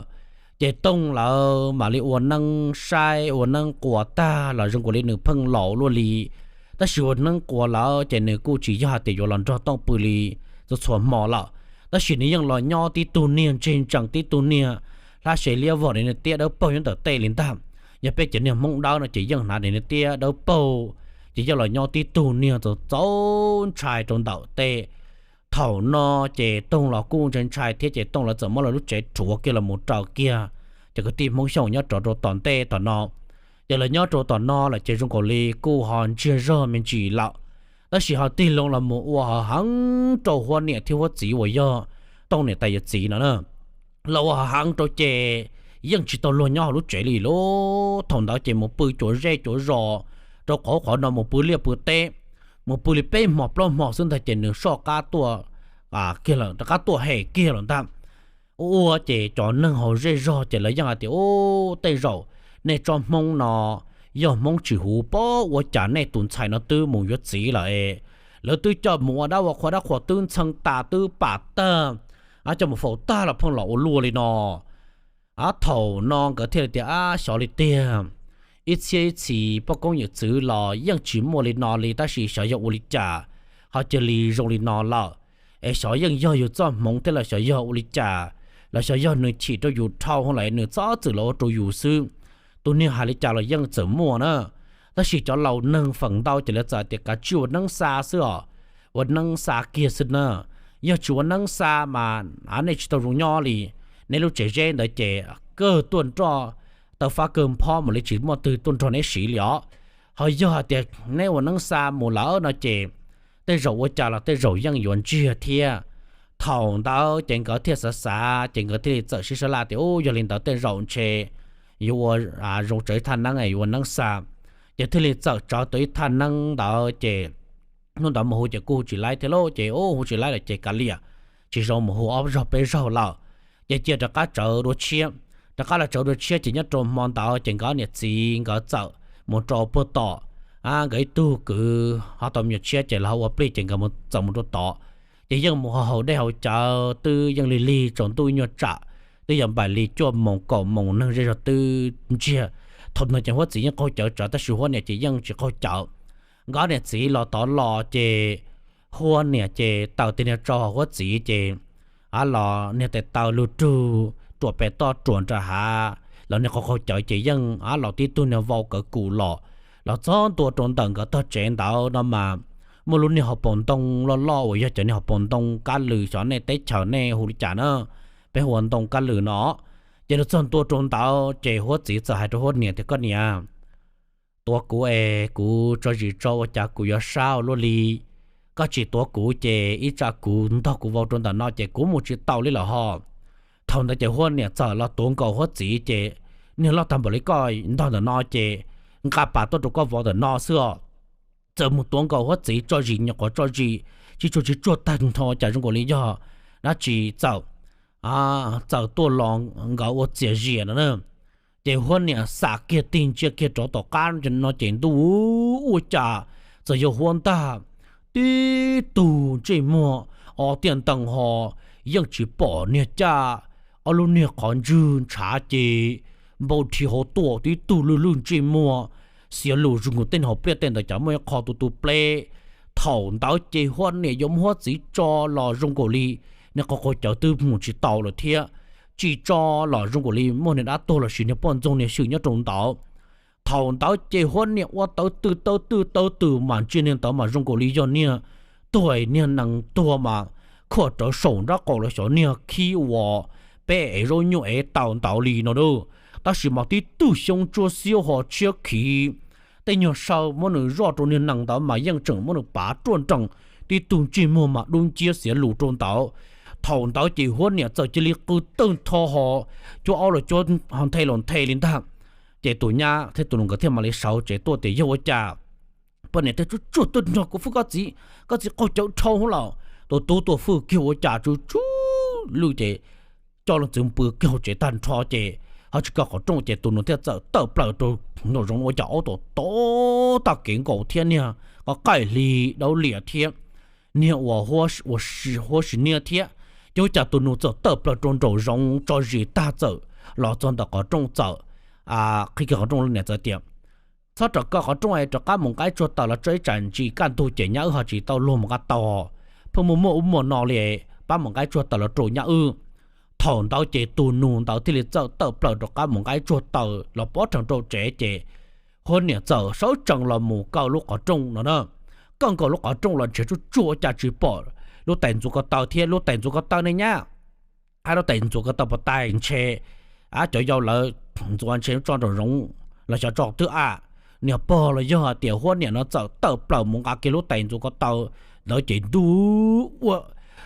Ces Tooj lawv mam li ua neeb saib ua neeb quas tag los zoo nkaus li nws pheej los ua luaj li. Tab sis ua neeb quas lawm ces nws kuj tsis yog hais tias yuav los nrog Tooj pw li txhua txhua hmo lawm, tab sis nws yeej los nyob tib tug niag ntseg ntsees, tib tug niag hlab se liab vog nws niag tiab dawb paug nyob ntawm tej li ntag. Yog peb cov niag Hmoob dawb no ces yeej hnav nws niag tiab dawb paug, ces yog los nyob tib tug niag txaus txaus ntshai rau ntawm tej. Thaum no ces Tooj los kuj ntshai ntshai thiab ces Tooj lawv txawm muab lawv lub tsev rhuav kiag los mus raws kiag cov kwv tij Hmoob Xyooj nyob rov rau tom ntej tom no. Ces lawv nyob rau tom no lawm ces zoo nkaus li kuj ho ntsiag zog me ntsis lawm, tab sis ho tig loo los mus ua ho heev rau huab niam thiab huab txiv uas yog Tooj niam tais yawm txiv no na. Los ua ho heev rau ces yeej tsis tau luag nyob hauv lub tsev li lauj. Thaum ntawd ces mus pw cuav zej cuav zos rau qhov qhov no mus pw liaj pw teb, mus pw li peb hmo plaub hmo xwb ntag ces nws soj qab tuaj, rov qab tuaj hem kiag lawm ntag. Ua ces cov neeg hauv zej zog ces lawv yeej hais tias, Ub, tej zaum nej tsob Hmoob no yog Hmoob tsis huv pob ua cas nej tus ntxhais no twb mus yuav txiv lawm es, lawv twb coj mus ua dab ua qhua, dab qhuas twb ntxhee tas twb pam tag, coj mus faus tag los pheej los ua luaj li no. Thaum no nkawd thiaj li tias, Ab, xyov li tiag, ib txhiab ib txhis poj koob yawm txwv los yeej tsis muaj li no li tab sis xyov yog ua li cas ho cia li zoo li no lawm, es xyov yeej yog yus txoj hmoov thiab los xyov yog ua li cas, los xyov yog nws chim rau yus dhau lawm nws txhob txwm los ua rau yus xwb. Tus niag hais li cas los yeej txawm muaj na. Tab sis cov laus neeg feem ntau ces lawv txawm tias, Kav tsij ua neeb xa xwb os, ua neeb xa kiag xwb na. Yog tsis ua neeb xa mas nej tsis tau zoo nyob li. Neb lub tsev zeb ntawd ces kawg tuaj nroj taw fab kawg nphob mus li tsis muaj twg tuaj nrog neb siv li os. Ho yog hais tias neb ua neeb xa mus lawm no ces tej zaum ua cas los tej zaum yeej yuav ntsiag thiab. Thaum ntawd ces nkawd thiaj xav xav ces nkawd thiaj li txawm sib sab laj tias, Ub, yog li ntawd tej zaum ntshe yuav ua zoo tsawv ib thaj neeb, yuav ua neeb xa. Ces thiaj li txawm tsawv tau ib thaj neeb ntawd ces hnub ntawd mus hu ces kuj hu tsis laib thiab lauj, ces hu tsis laib lawm ces kav liam, tsis zoo mus hu ob zaug peb zaug lawm. Ces cia rov qab tsawv dua tshiab. Rov qab los tsawv dua tshiab ces nyob rau hmo ntawd ces nkawd niam txiv nkawd txawm mus rau puag tom nkawd ib tug kwv ho tau me nyuam tshiab ces los ua plig ces nkawd txawm mus rau tod. Ces yeej mus haus dej haus cawv twb yeej lig lig tsaus ntuj ib nyuag tsam, twb yog npaum li cuaj moos kaum moos neeg zej zog twb ntsiag. Thaum no ces huab txiv yeej qaug cawv tsawv tab sis huab niam ces yeej tsis qaug cawv. Nkawd niam txiv los tod los ces huab niam ces taws tes niag tsau huab txiv ces a los niag tes taw lug rug ruam pes toj ruam nram hav los niag qaug qaug cawv ces yeej a los tib tug niag vau kawv kum los, los txog ntua rau ntawm nkawd tog tsev ntawd no mas muaj lub niag hauv paus ntoo loj loj uas yog cov niag hauv paus ntoo kab lws xyov nej teb chaws nej hu li cas na, peb hu ua ntoo kab lws no. Ces los txog ntua rau ntawd ces huab txiv txawm hais rau huab niam tias, Koj niam, tuav kuv es kuv tso zis tso ua cas kuv yuav sab ua luaj li. Koj tsis tuav kuv ces ib tsam kuv ntog kuv vau rau ntawm no ces kuv mus tsis tau li lawm ho. Thaum ntawd ces huab niam txawm los tuav nkaus huab txiv ces, Niag loj tag npaum li koj ntog ntawm no ces nqa pas tuaj rau koj vau ntawm no xwb os. Txawm mus tuav nkaus huab txiv tso zis nyuam qhuav tso zis tsis tsuag tsis tsuag tag nrho cas zoo nkaus li yog dab tsi txawm, txawm tuaj los nkawd ua txias zias no na. Ces huab niam xam kiag tig ntsia kiag rov tom qab no ces ntuj, ua cas txawm yog huab ntag, tib tug ntsej muag o tiaj ntees ho yeej tsis pom niag caj, ob lub niag qhov ntswg ntshav ces npau dhi hauv tuaj tib tug lwj lwj ntsej muag, xiav lus zoo nkaus tej niag hauv pliaj tej ntawd cas muaj ib qho tu tu pleb. Thaum ntawd ces huab niam yuav muab huab txiv tso los zoo nkaus li niag qaug qaug cawv twb mus tsis tau lawm thiab, tsis tso los zoo nkaus li muaj niag dab tuag los sis niag poj ntxoog niag swm nyob rau ntawd. Thaum ntawd ces huab niam ua tawv twm tawv twm tawv twm mas ntsia niag ntawd mas zoo nkaus li yog niag tuag, niag nees tuag mas khuam rawv saum nraub qaum los xyov niag khib uas peb ev zaub nyuj ev taws ntawd li no lauj. Tab sis mas tib tug xyoob tsuab xiab ho tshiab khiv, tej nyuag saw muab nws zoj rau niag nees ntawd mas yeej tseem muab nws pav ruaj nrees, tib tug ntsej muag mas dub nciab xiav lus rau ntawd. Thaum ntawd ces huab niam txawm cia li qw tawg ntho ho, cuab aub los cuab ho nthe los nthe li ntag. Ces tus nyab thiab tus nus nkawd thiaj mam li sawv tsev tuaj tias, Yog ua cas poj niam thiaj tsuj tsuag tuaj nrog kuv fwj koj txiv, koj txiv qaug cawv dhau lawm. Tus tub tuaj fwj kiag ua cas tsuj tsuag lwj ces coj leej txiv pw kiag hauv tsev tag nrho ces ho tsis kaw qhov rooj ces tus nus thiaj txawm tawm plaws rau nraum zoov ua cas aub tom tod tag kev nkaus thiab niag qos qaij hli dawb liam thiab niag uas huab si niab thiab. Ces ua cas tus nus txawm tawm plaws rau nraum zoov tso zis tag txawm los txog ntawm qhov rooj txawm qhib kiag qhov rooj, niam txawm tias, Txhob rov kaw qhov rooj es rov qab mus nqa ib tsuag taws los tso ib tsam ntsis kaj ntug ces nyab wb ho tsis tau luag mus nqa taws, pheej muaj muaj ub muaj no li, pab mus nqa ib tsuag taws los rau nyab wb. Thaum ntawd ces tus nus ntawd thiaj li txawm tawm plaws rov qab mus nqa ib tsuag taws los pob rhees rau tsev ces Huab niam txawm sawv tsees los mus kaw lub qhov rooj no na. Kaw nkaus lub qhov rooj los nrhiav tsuj tsuag ua cas tsis pom lub tais ntxuav ko taw thiab. Lub tais ntxuav ko taw ne nyab, hais lub tais ntxuav ko taw puas tau ntshe, a cov yau lawv ntxuav ntshe tso nraum zoov los xyov tso twg a. Niag pog los yog hais tias huab niam no txawm tawm plaws mus nqa kiag lub tais ntxuav ko taw ntawd ces ntu ua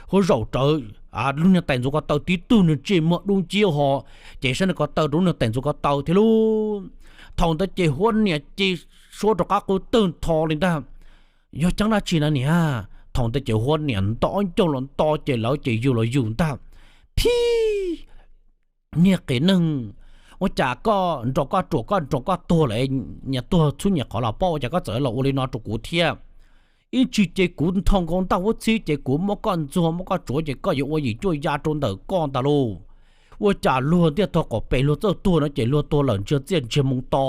huab zaum rawv lub niag tais ntxuav ko taw tib tug nws ntsej muag dub nciab ho, ces saib nws ko taw rau lub niag tais ntxuav ko taw thiab lauj. Thaum ntawd ces huab niam ces suab rov qab qw tawg ntho li ntag. Yog cov dab tsi na niam? Thaum ntawd ces huab niam nto ncauj los nto ces lawv ces yws los yws ntag. Phij, niag qias neeg, ua cas koj nrog koj ruam koj nrog koj tuag lawm, nyias tuag txhub nyias qhov los pab ua cas koj txawm los ua li no rau kuv thiab? Ib tsig ces kuv nthau nkaus ntaj huab txhib ces kuv muab koj ntxuag muab koj tsuav ces koj yuav ua yim cuaj ya rau ntawm koj ntag lauj. Ua cas luag ntiaj tog qaum pem luag txawj tuag no ces luag tuag lawm ntsiag txiaj ntsiag moo to,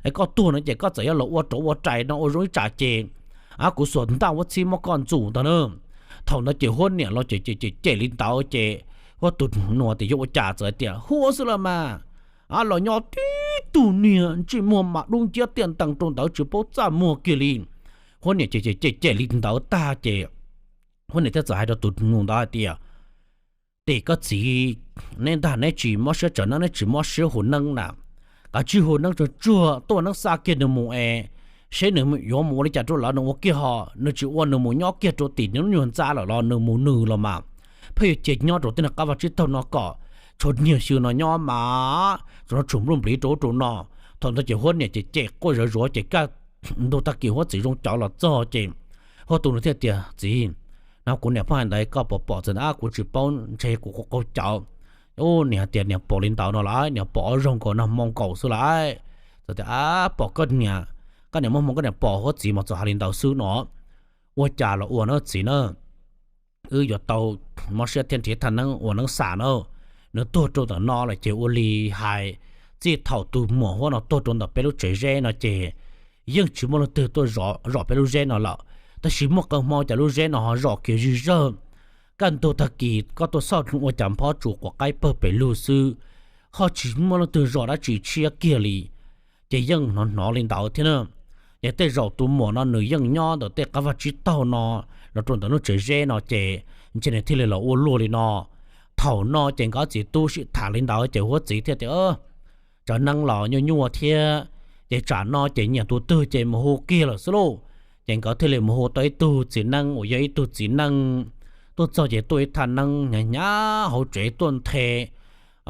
es koj tuag no ces koj txawm yuav los ua rauv ua rais no ua zoo ib tsam ces a kuv xuas ntaj huab txhib muab koj ntxuag ntag na. Thaum ntawd ces huab niam los ces cem li ntawd ces huab tus nus tias yuav ua cas txawm hais tias huab xwb los mas, a los nyob tib tug niag ntsej muag mas dub nciab tiaj ntees rau ntawd tsis paub txaj muag kiag li. Huab niam ces cem li ntawd tag ces huab niam thiaj txawm hais rau tus nus ntawd hais tias, tim koj txiv, neb ntag neb tsis mob siab tsaws neeb neb tsis mob siab hu neeb na, kav tsij hu neeb tsuag tsuag tuaj neeb xa kiag nws mus es seb nws yuav mus ua li cas rau lawv nws ua kiag ho, nws tsis ua nws mus nyob kiag rau tim nws lub nyuag ntxa lawm los nws mus nws los mas, pheej yuav cia nyob rau tej niag qab vaj tsib taug no kom tshuav niag xyw no nyob mas tsuas no tshuam npluj npliv rau ub rau no. Thaum ntawd ces huab niam ces cem quaj zawv zuav ces kaj ntug tag kis huab txiv zoo cov los txog ces huab tus nus thiaj tias txiv, no kuv niam pheej hais ntawd koj puas pom txawm ntawd kuv tsis paub ntshe kuv qaug cawv. Ub niam hais tias niam pom li ntawd no lawm niam pom ob zaug nkaus nag hmo nkaus xwb lawm. Txawm tias a pom koj niam, koj niam muaj hmoo koj niam pom huab txiv mas txawm hais li ntawd xwb no. Ua cas los ua na txiv na, wb yuav tau mob siab thiab nrhiav thaj neeb ua neeb xa na. Nws tuag rau ntawm no lawm ces ua li hais, txij thaum tus muam huab no tuag rau ntawm peb lub tsev zeb no ces yeej tsis muaj leej twg tuaj zom peb lub zeb no lawm. Tab sis muaj qee hmo cas lub zeb no ho zom kiag zig zawg. Kaj ntug tag kis koj tuaj xauj ua cas phob tsuas quav qaib pawg pes lug xwb, ho tsis muaj leej twg zom dab tsi tshiab kiag li. Ces yeej hnov hnov li ntawd thiab na. Ces tej zaum tus muam no nws yeej nyob ntawm tej qab vaj tsib taug no los rau ntawm lub tsev zeb no ces ntshe nws thiaj li los ua luaj li no. Thaum no ces nkawd txiv tub sib tham li ntawd ces huab txiv thiaj tias, tsaws neeb los nyuaj nyuaj thiab, ces tsam no ces nyiam tus twg ces mus hu kiag lawm xwb lauj. Ces nkawd thiaj li mus hu tau ib tug txiv neeb uas yog ib tug txiv neeb tuaj txog ces tuaj ib thaj neeb hnyav hnyav hauv tsev tuaj nthe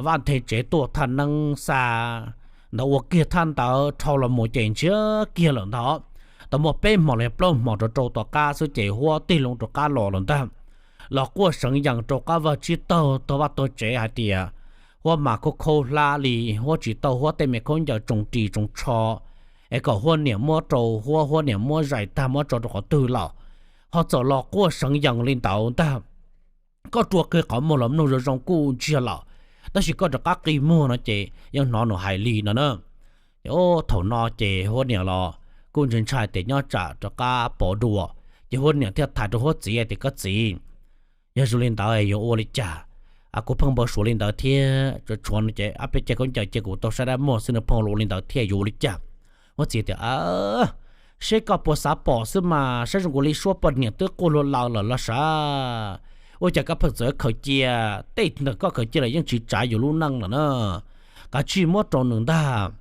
vaj nthe tsev tuaj thaj neeb xa ntawd ua kiag thaj ntawd dhau los mus ces ntsiag kiag lawm ntag. Tau muaj peb hmos los plaub hmos rau rau tom qab xwb ces huab tig loo rov qab los lawm ntag. Los quaj seev yees rau qab vaj tsib taug tog vaj tog tsev hais tias, huab mas khaub khaub hlab li, huab tsis tau huab tej me khaub ncaws tsoos ris tsoos tsho es kom huab niam muab rau huab, huab niam muab zais tag muab tso rau qhov twg lawm, ho txawm los quaj seev yees li ntawd ntag. Koj rua kiag qhov muag los mloog zoo zoo kuj ntsiag lawm, tab sis koj rov qab qi muag no ces yeej hnov nws hais li no na. Ces thaum no ces huab niam los kuj ntshai ntshai tias nyob tsam rov qab pov dua, ces huab niam thiaj tham rau huab txiv tias, koj txiv, yog zoo li ntawd yuav ua li cas? Kuv pheej npau suav li ntawd thiab, tshuav tshuav no ces ob peb ceg khaub ncaws cia kuv tau saib dab muag xwb nws pheej ua li ntawd thiab yuav ua li cas? Huab txiv tias, seb koj puas xav pom xwb mas, saib zoo kuv li suab poj niam twb quaj luag laws lawm los sav. Ua cas koj pheej txawv khaws cia? Tej ntawm koj khaws cia los yeej tsis tsav yus lub neej lawm na. Kav tsij muab rau nws ntag.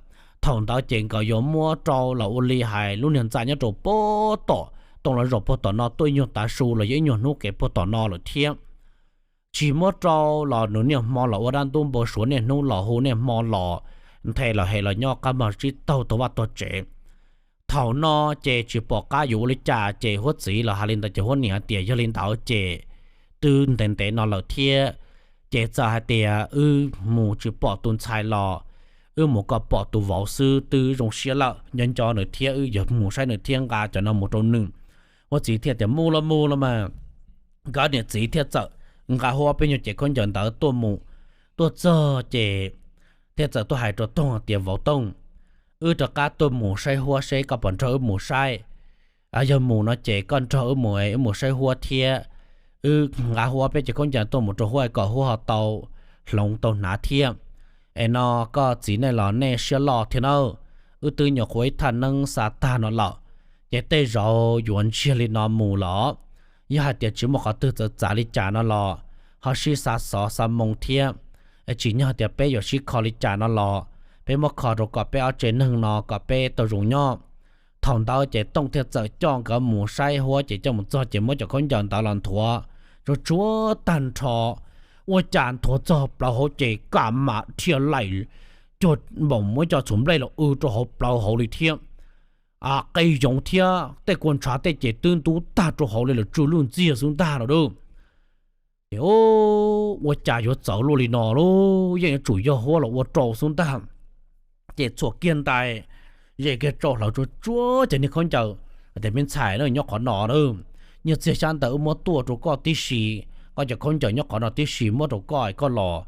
Thaum ntawd ces nkawd yuav muab rau los ua li hais lub niag ntxa nyob rau puag tom, tau los zaum puag tom no tuaj ib nyuag tav su los yog ib nyuag hnub kev puag tom no lawm thiab. Tsis muab rau los nws niaj hmo los ua dab ntub npau suav, niaj hnub los hu niaj hmo los nthe los hem los nyob qab mog tsib taug tog vaj tog tsev. Thaum no ces tsis pom qab yuav ua li cas ces huab txiv los hais li ntawd ces huab niam tias yog li ntawd ces twb ntev ntev no lawm thiab, ces txawm hais tias wb mus tsis pom tus ntxhais los wb mus kom pom tus vauv xwb twb zoo siab lawm, nco nco nws thiab wb yuav mus saib nws thiab nqa cov no mus rau nws. Huab txiv thiaj tias mus los mus los mas. Nkawd niam txiv thiaj txawm nqa huab peb nyuag cev khaub ncaws ntawd tuaj mus, tuaj txog ces thiaj txawm tuaj hais rau Tooj tias, vauv Tooj, wb rov qab tuaj mus saib huab seb koj puas nrog wb mus saib. Yog mus no ces koj nrog wb mus, wb mus saib huab thiab, wb nqa huab peb cev khaub ncaws tuaj mus rau huab kom huab ho tau hloov tau hnav thiab. Es no koj txiv nej los nej siab loj thiab nawb. wb twb nyuam qhuav ib thaj neeb xa tag no lawm, ces tej zaum yuav ntsiag li no mus los, yog hais tias tsis muaj qhov twg txawv txav li cas no los ho sib xa xov xa moo thiab. Tsim nyog tias peb yuav sib kho li cas no los peb muab kho rau kom peb ob tsev neeg no kom peb tau zoo nyob. Thaum ntawd ces Tooj thiaj txawm coj nkawd mus saib huab ces coj mus txog ces muab cov khaub ncaws ntawd los nthuav tsuag tsuag tag nrho. Ua cas nthuav txog plaws hauv ces ka mam dhia laim cuag npaum muab cov txhuv nplej los w rau hauv plaws hauv li thiab. Qe yoov thiab tej kua ntshav tej ces twb ntub tag rau hauv li lawm tsw lwj ntxiag xwb ntag no lauj. Ces ua cas yuav txawv luaj li no lauj, yeej yuav tsum yog huab los ua rau xwb ntag. Ces txhuam kiag ntais, zes kiag rau hlawv tsuag tsuag cov niag khaub ncaws, tias me ntxhais na nyob qhov no na, nyiaj txiag xyab ntawv wb muab tuaj rau koj tib si, koj cov khaub ncaws nyob qhov no tib si muab rau koj, koj los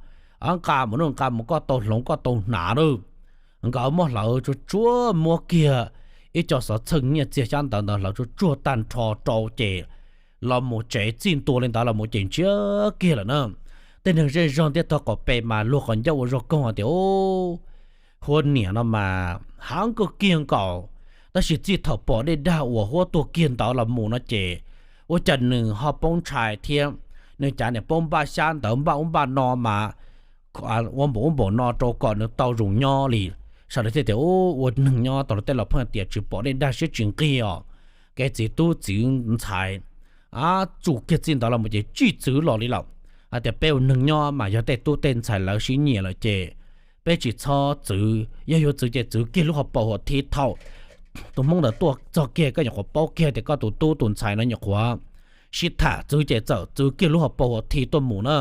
nqa mus na, nqa mus koj tau hloov koj tau hnav na. Nkawd muab hlawv tsuag tsuag muab kiag ib co xov txheej nyiaj txiag xyab ntawv ntawd hlawv tsuag tsuag tag nrho rau ces los mus tsev txij ntua li ntawd los mus ces ntsiag kiag lawm na. Tej neeg zej zog ntiaj teb qaum pem mas luag qhov ncauj ua zog koog tias, huab niam no mas hav nkauj kiag nkaus, tab sis txij thaum pom dej dag uas huab tuag kiag ntawd los mus no ces ua cas nws ho poob ntshai thiab, nws cav niam poob npaj xyab ntawv npaj ub npaj no mas ua npaum ub npaum no rau kom nws tau zoo nyob li. Sawv daws thiaj tias, ua neeg nyob tau los tej los pheej tias tsis pom dej dag siab tsis nqig os. Kev txiv tub txiv ntxhais, txuj kiag txij ntawd los mus ces tsis txwv los li lawm. Hais tias peb ua neeg nyob mas yog tej tub tej ntxhais lawv sib nyiam lawm ces peb tsis txhob txwv, yog yuav txwv ces txwv kiag lub hauv paus huam thi thaum tus hmoob ntawd tuaj txog kiag koj nyuam qhuav paub kiag tias koj tus tub tus ntxhais no nyuam qhuav sib tham, txwv ces txawm txwv kiag lub hauv paus huam thi tuaj mus na.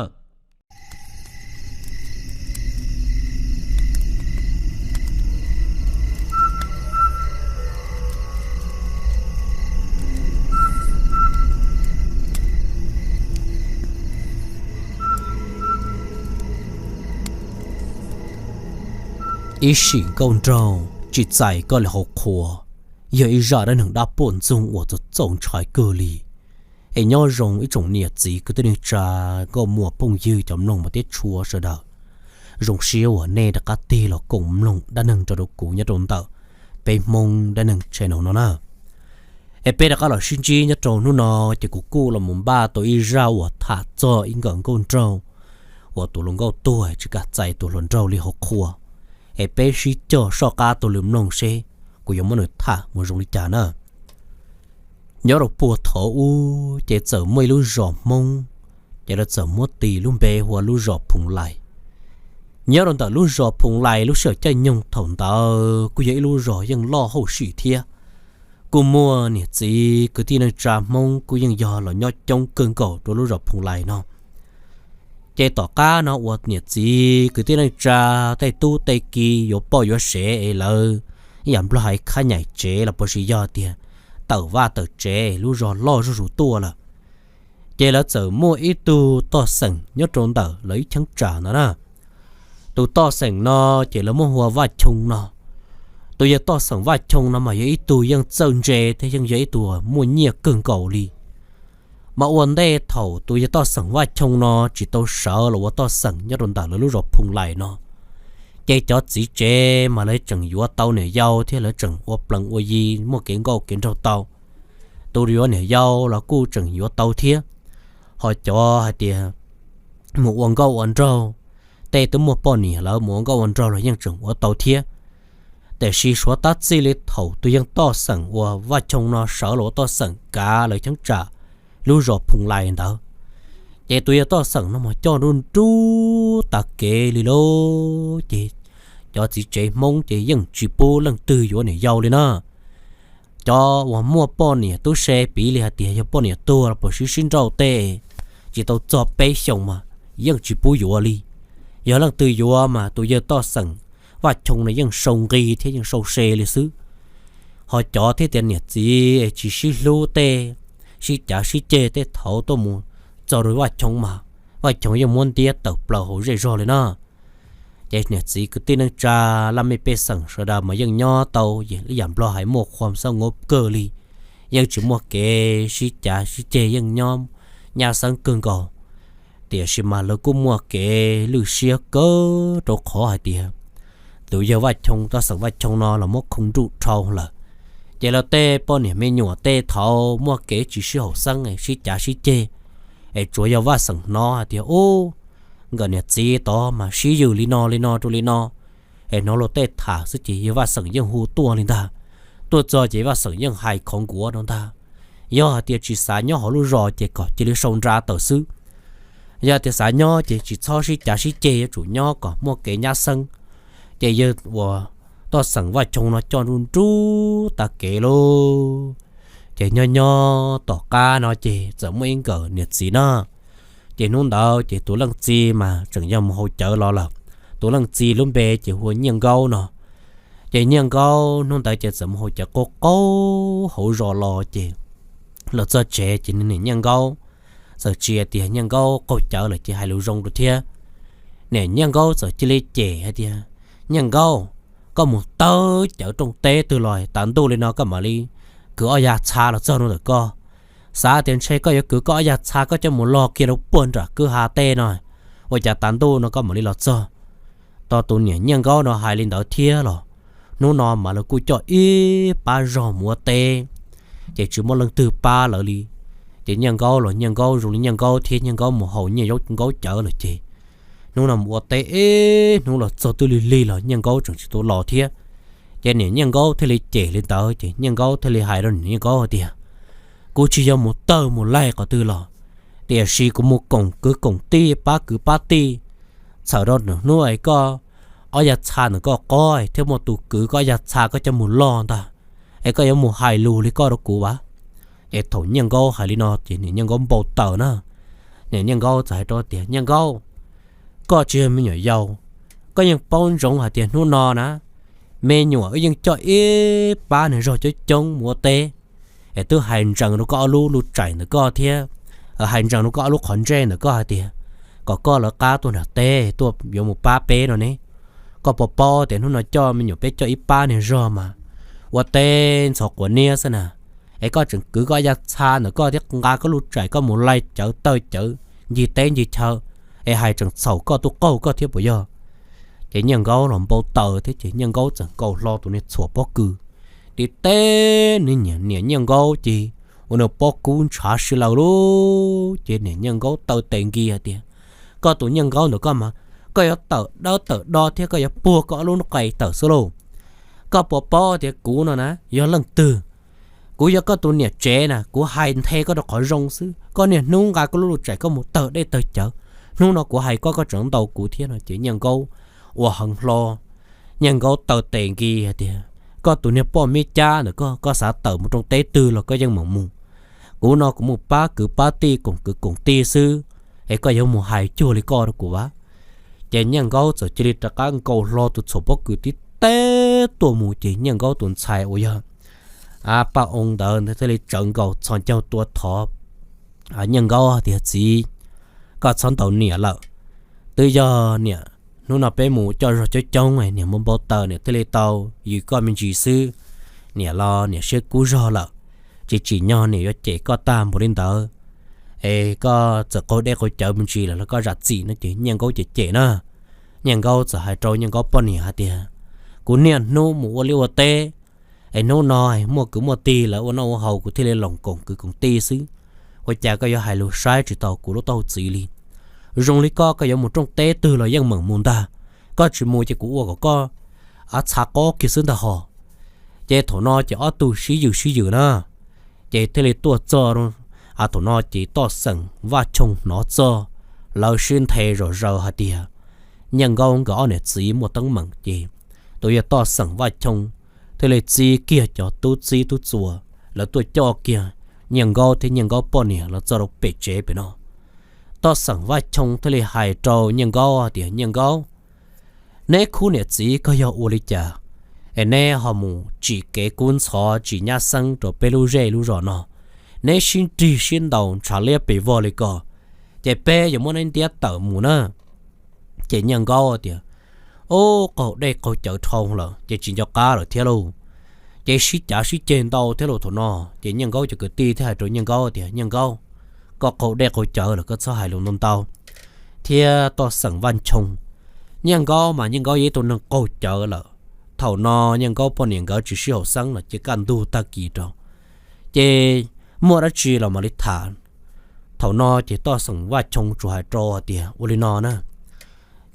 Ib sim nkauj nraug tsis txais koj li hauv qhua, yog ib zaj dab neeg dab puaj ntxoog uas txaus txaus ntshai kawg li. Es nyob zoo ib tsoom niam txiv kwv tij neej tsa, nkauj muam phooj ywg cov mloog mas thiab tshua sawv daws, zoo siab uas nej rov qab tig los koom mloog dab neeg nrog rau kuv nyob rau ntawm peb Hmoob dab neeg channel no na. Es peb rov qab los sib ntsib nyob rau hnub no, ces kuv kuj los mus npaj tau ib zaj uas tham txog ib nkawm nkauj nraug uas tus hluas nkauj tuag tsis kam txais tus hluas nraug li hauv qhua. Es peb sib cog soj qab taug lw mloog seb kuv yuav muab nws tham mus zoo li cas na. Nyob rau puag thaum ub ces txawm muaj ib lub zos Hmoob, ces lawv txawm muab tis lub npe hu ua lub zos Phoom Lais. Nyob rau ntawm lub zos Phoom Lais lub sij hawm caij nyoog thaum ntawd kuj yog ib lub zos yeej loj hauj sim thiab. Kuj muaj niam txiv kwv tij neej tsa Hmoob kuj yeej yog los nyob coob kawg nkaus rau lub zos Phoom Lais no. Ces tom qab no uas niam txiv kwv tij neej tsa, tej tub tej ki yuav poj yuav sev es lawv ib yam nplog hais khab nyaim tsev los puas sis yog tias tawm vaj tawm tsev, lub zos loj zuj zus tuaj lawm. Ces lawv txawm muaj ib tug toj xeem nyob rau ntawm lawv ib cheeb tsam ntawd na. Tus toj xeem no ces lawv muab hu ua Vaj Choo no. Tus yawg toj xeem Vaj Choo no mas yog ib tug yeej txawj ntse thiab yeej yog ib tug muaj nyiaj kawg nkaus li. Mas ua ntej thaum tus yawg toj xeem Vaj Choo no tsis tau sawv los ua toj xeem nyob rau ntawm lawv lub zos Phoom Lais no, ces cov txiv tsev mas lawv tseem yuav tau niam yau thiab lawv tseem ua plees ua yi muaj kev nkauj kev nraug tau. Tus yuav niam yau los kuj tseem yuav tau thiab. Ho cov hais tias mus ua nkauj ua nraug, tej twb muaj poj niam lawv mus ua nkauj ua nraug los yeej tseem ua tau thiab. Tiam sis suav tab txij li thaum tus yawg toj xeem uas Vaj Choo no sawv los ua toj xeem kav lawv cheeb tsam lub zos Phoom Lais ntawd, ces tus yawg toj xeem no mas coj nruj nruj tas kev li lauj. Ces cov txiv tsev Hmoob ces yeej tsis pub leej twg yuav niam yau li na. Cov uas muaj poj niam tub se piv li hais tias yog poj niam tuag los puas sib sib nrauj tej tsis tau txog peb xyoos mas yeej tsis pub yuav li. Yog leej twg yuav mas tus yawg toj xeem Vaj Choo no yeej sau nqi thiab yeej sau se li xwb. Ho cov thiaj tias niam txiv tsis sib hlub tej, sib cav sib ceg tej thaud tuaj mus txog rau Vaj Choo mas Vaj Choo yeej muab ntiab tawm plaws hauv zej zog li na. Ces niam txiv kwv tij neej tsa, laj mej pej xeem sawv daws mas yeej nyob tau ib yam nplog hais muaj qhua xab ngov kawg li, yeej tsis muaj kev sib cav sib ceg, yeej nyob nyab xeeb kawg nkaus. Tiam sis mas lawv kuj muaj kev lwj siab kawg rau qhov hais tias tus yawg Vaj Choo, toj xeem Vaj Choo no los muab khoo nruj dhau lawm. Ces lawv tej poj niam me nyuam tej thaud muaj kev tsis sib haum xeeb sib cav sib ceg, es tsuas yog Vaj Xeem hnov hais tias ub, nkawm niam txiv tod mas sib ywg li no li no rau li no, es hnov luag tej tham xwb ces yawg Vaj Xeem yeej hu tuaj li ntag. Tuaj txog ces Vaj Xeem yeej hais khov nkuav rau ntag. Yog hais tias tsis xav nyob hauv lub zos ces kom cia li sau nra tawm xwb. Yog tias xav nyob ces tsis txhob sib cav sib ceg, yuav tsum nyob kom muaj kev nyab xeeb. Ces yawg uas toj xeem Vaj Choo no coj nruj nruj tag kev lauj. Ces nyob nyob tom qab no ces txawm muaj ib nkawm niam txiv na. Ces hnub ntawd ces tus leej txiv mas tseem yog mus haus cawv los lawm. Tus leej txiv lub npe ces hu ua Nyiaj Nkaub no. Ces Nyiaj Nkaub hnub ntawd ces txawm mus haus cawv qaug qaug hauv zos los ces los txog tsev ces niam Nyiaj Nkaub txawm tsis hais tias Nyiaj Nkaub qaug cawv lawm ces hais lus zoo rau thiab. Niam Nyiaj Nkaub txawm cia li cem hais tias, Nyiaj Nkaub, koj mus tawg cawv rooj teb twg los tas ntuj li no koj mam li kwv ob yag txha los txog rau ntawm koj. Xav tias ntshe koj yuav kwv koj ob yag txha koj coj mus log kiag rau puag nram kwj ha tej no, ua cas tas ntuj no koj mam li los txog. Tau tus niam Nyiaj Nkaub no hais li ntawd thiab los, hnub no mas lawv kuj coj ib pab zog mus ua teb, ces tsis muaj leej twg pab lawv li. Ces Nyiaj Nkaub los Nyiaj Nkaub zoo li Nyiaj Nkaub thiab Nyiaj Nkaub mus haus Nyiaj Nkaub cawv lawm ces hnub no mus ua teb ib hnub los txog twb lig lig los Nyiaj Nkaub tseem tsis tau los thiab. Ces niam Nyiaj Nkaub thiaj li cem li ntawd ces Nyiaj Nkaub thiaj li hais rau niam Nyiaj Nkaub hais tias, Kuv tsis yog mus tawg mus laig qhov twg los, tiam sis kuv mus koom kwv koom tij pab kwv pab tij, txhawm rau nram hnub es koj ob yag txha ntawm koj qob thiab muaj tus kwv koj ob yag txha koj coj mus log ntag, es koj yuav mus hais lus li koj rau kuv as. Ces thaum Nyiaj Nkaub hais li no ces niam Nyiaj Nkaub npau taws na. Niam Nyiaj Nkaub txawm hais rau tias, Nyiaj Nkaub, koj tsis yog me nyuam yaus, koj yeej paub ntsoov hais tias hnub no na, me nyuam wb yeej coj ib pab niag zog coob coob mus ua teb, es twb hais ntsees rau koj ob lub lub tsaim ntawm koj thiab, hais ntsees rau koj ob lub qhov ntsej ntawm koj hais tias kom koj lawv qab tuaj nram teb tuaj yuav mus pab peb no ne. Koj puas paub tias hnub no coj me nyuam peb coj ib pab niag zog mas ua teb ntxhov quav niab xwb na, es koj tseem kwv koj yaj txha ntawm koj thiab nqa koj lub tsaim koj mus laij cawv tawj cawv ncig teb ncig chaw, es hais tseem txhaum koj tuaj qaug koj thiab puas yog? Ces Nyiaj Nkaub los npau taws thiab ces Nyiaj Nkaub txawm nkaus hlo tus niag txhuam pob kws, tiv teb niam Nyiaj Nkaub ces ua nws pob kub ntshav si laws lub. Ces niam Nyiaj Nkaub taw tes nki hais tias, Koj tus Nyiaj Nkaub ntawm koj mas, koj yuav tawm dawb tawm do thiab koj yuav puag koj ob lub qe tawm xwb lauj. Koj puas paub tias kuv no na yog leej twg? Kuv yog koj tus niam tsev na, kuv hais nthe koj rau qhov zoo xwb, koj niaj hnub nqa koj lub lub tsaim koj mus tawg dej tawg cawv, hnub no kuv hais koj koj tseem ntaus kuv thiab no. Ces Nyiaj Nkaub ua heev hlo, Nyiaj Nkaub taw tes nki hais tias, Koj tus niag poj mib cab ntawm koj, koj xav tawm mus rooj teb twg los koj yeej meem mus. Kuv no kuv mus pab kwv pab tij koom kwv koom tij xwb, es koj yuav mus hais cuag li koj rau kuv as. Ces Nyiaj Nkaub txawm cia li rov qab nkaus hlo tus txhuam pob kws tib teb tuaj mus ces Nyiaj Nkaub tus ntxhais uas yog Paj Oo ntawd thiaj li tsawv nkaus txhos caug tua thov Nyiaj Nkaub tias, Txiv, koj txhob ntaus niam lawm. Twb yog niam hnub no peb mus coj zog coob coob, niam mus npau taws niam thiaj li tau yws koj me ntsis xwb. Niam los niam siab kub zog lawm, tsis tsim nyog niam yuav cem koj tag npaum li ntawd. Es koj txawm qaug dej qaug cawv me ntsis lawm los koj zam txim no. Ces Nyiaj Nkaub cem cem na, Nyiaj Nkaub txawm hais rau Nyiaj Nkaub poj niam hais tias, Kuv niaj hnub mus ua liaj ua teb, es hnub no muaj kwv muaj tij lawv ua noj ua haus kuv thiaj li loos koom kwv koom tij xwb. Ua cas koj yuav hais lus saib tsis taus kuv lub taub hau txiv li? Zoo li koj, koj yuav mus rooj teb twg los yeej meem mus ntag. Koj tsis mus ces kuv ua kom koj av txha qob kiag xwb ntag hos. Ces thaum no ces ob tug sib yws sib yws na, ces thiaj li tuaj txog. Thaum no ces Toj Xeem Vaj Choo hnov txog, lawv sib nthe zom zaws hais tias Nyiaj Nkaub nkawd ob niam txiv muaj teeb meem. Ces tus yawg Toj Xeem Vaj Choo thiaj li txib kiag cov tub txib tub txuas, lawv tuaj coj kiag Nyiaj Nkaub thiab Nyiaj Nkaub poj niam los txog rau pem tsev pem no. Toj Xeem Vaj Choo thiaj li hais rau Nyiaj Nkaub tias, Nyiaj Nkaub, neb khub niam txiv koj yog ua li cas es neb ho mus tsim kev kub ntxhov tsis nyab xeeb rau peb lub zej lub zos no? Neb sib nrig sib ntaus ntshav liab pes vog li ko, ces peb yuav muab neb ntiab tawm mus na. Ces Nyiaj Nkaub tias, Ub, qaug dej qaug cawv dhau lawm ces tsis nco qab lawm thiab lauj. Ces sib cav sib ceg ntau thiab lauj thaum no. Ces Nyiaj Nkaub cov kwv tij thiaj hais rau Nyiaj Nkaub tias, Nyiaj Nkaub, koj qaug dej qaug cawv lawm koj txhob hais lus ntau ntau thiab. Toj Xeem Vaj Choo Nyiaj Nkaub mas Nyiaj Nkaub yog ib tug neeg qaug cawv lawm. Thaum no Nyiaj Nkaub poj niam nkawd tsis sib haum xeeb los cia kaj ntug tag kis rau, ces muaj dab tsi los mam li tham. Thaum no ces Toj Xeem Vaj Choo tsuas hais rau hais tias ua li no na,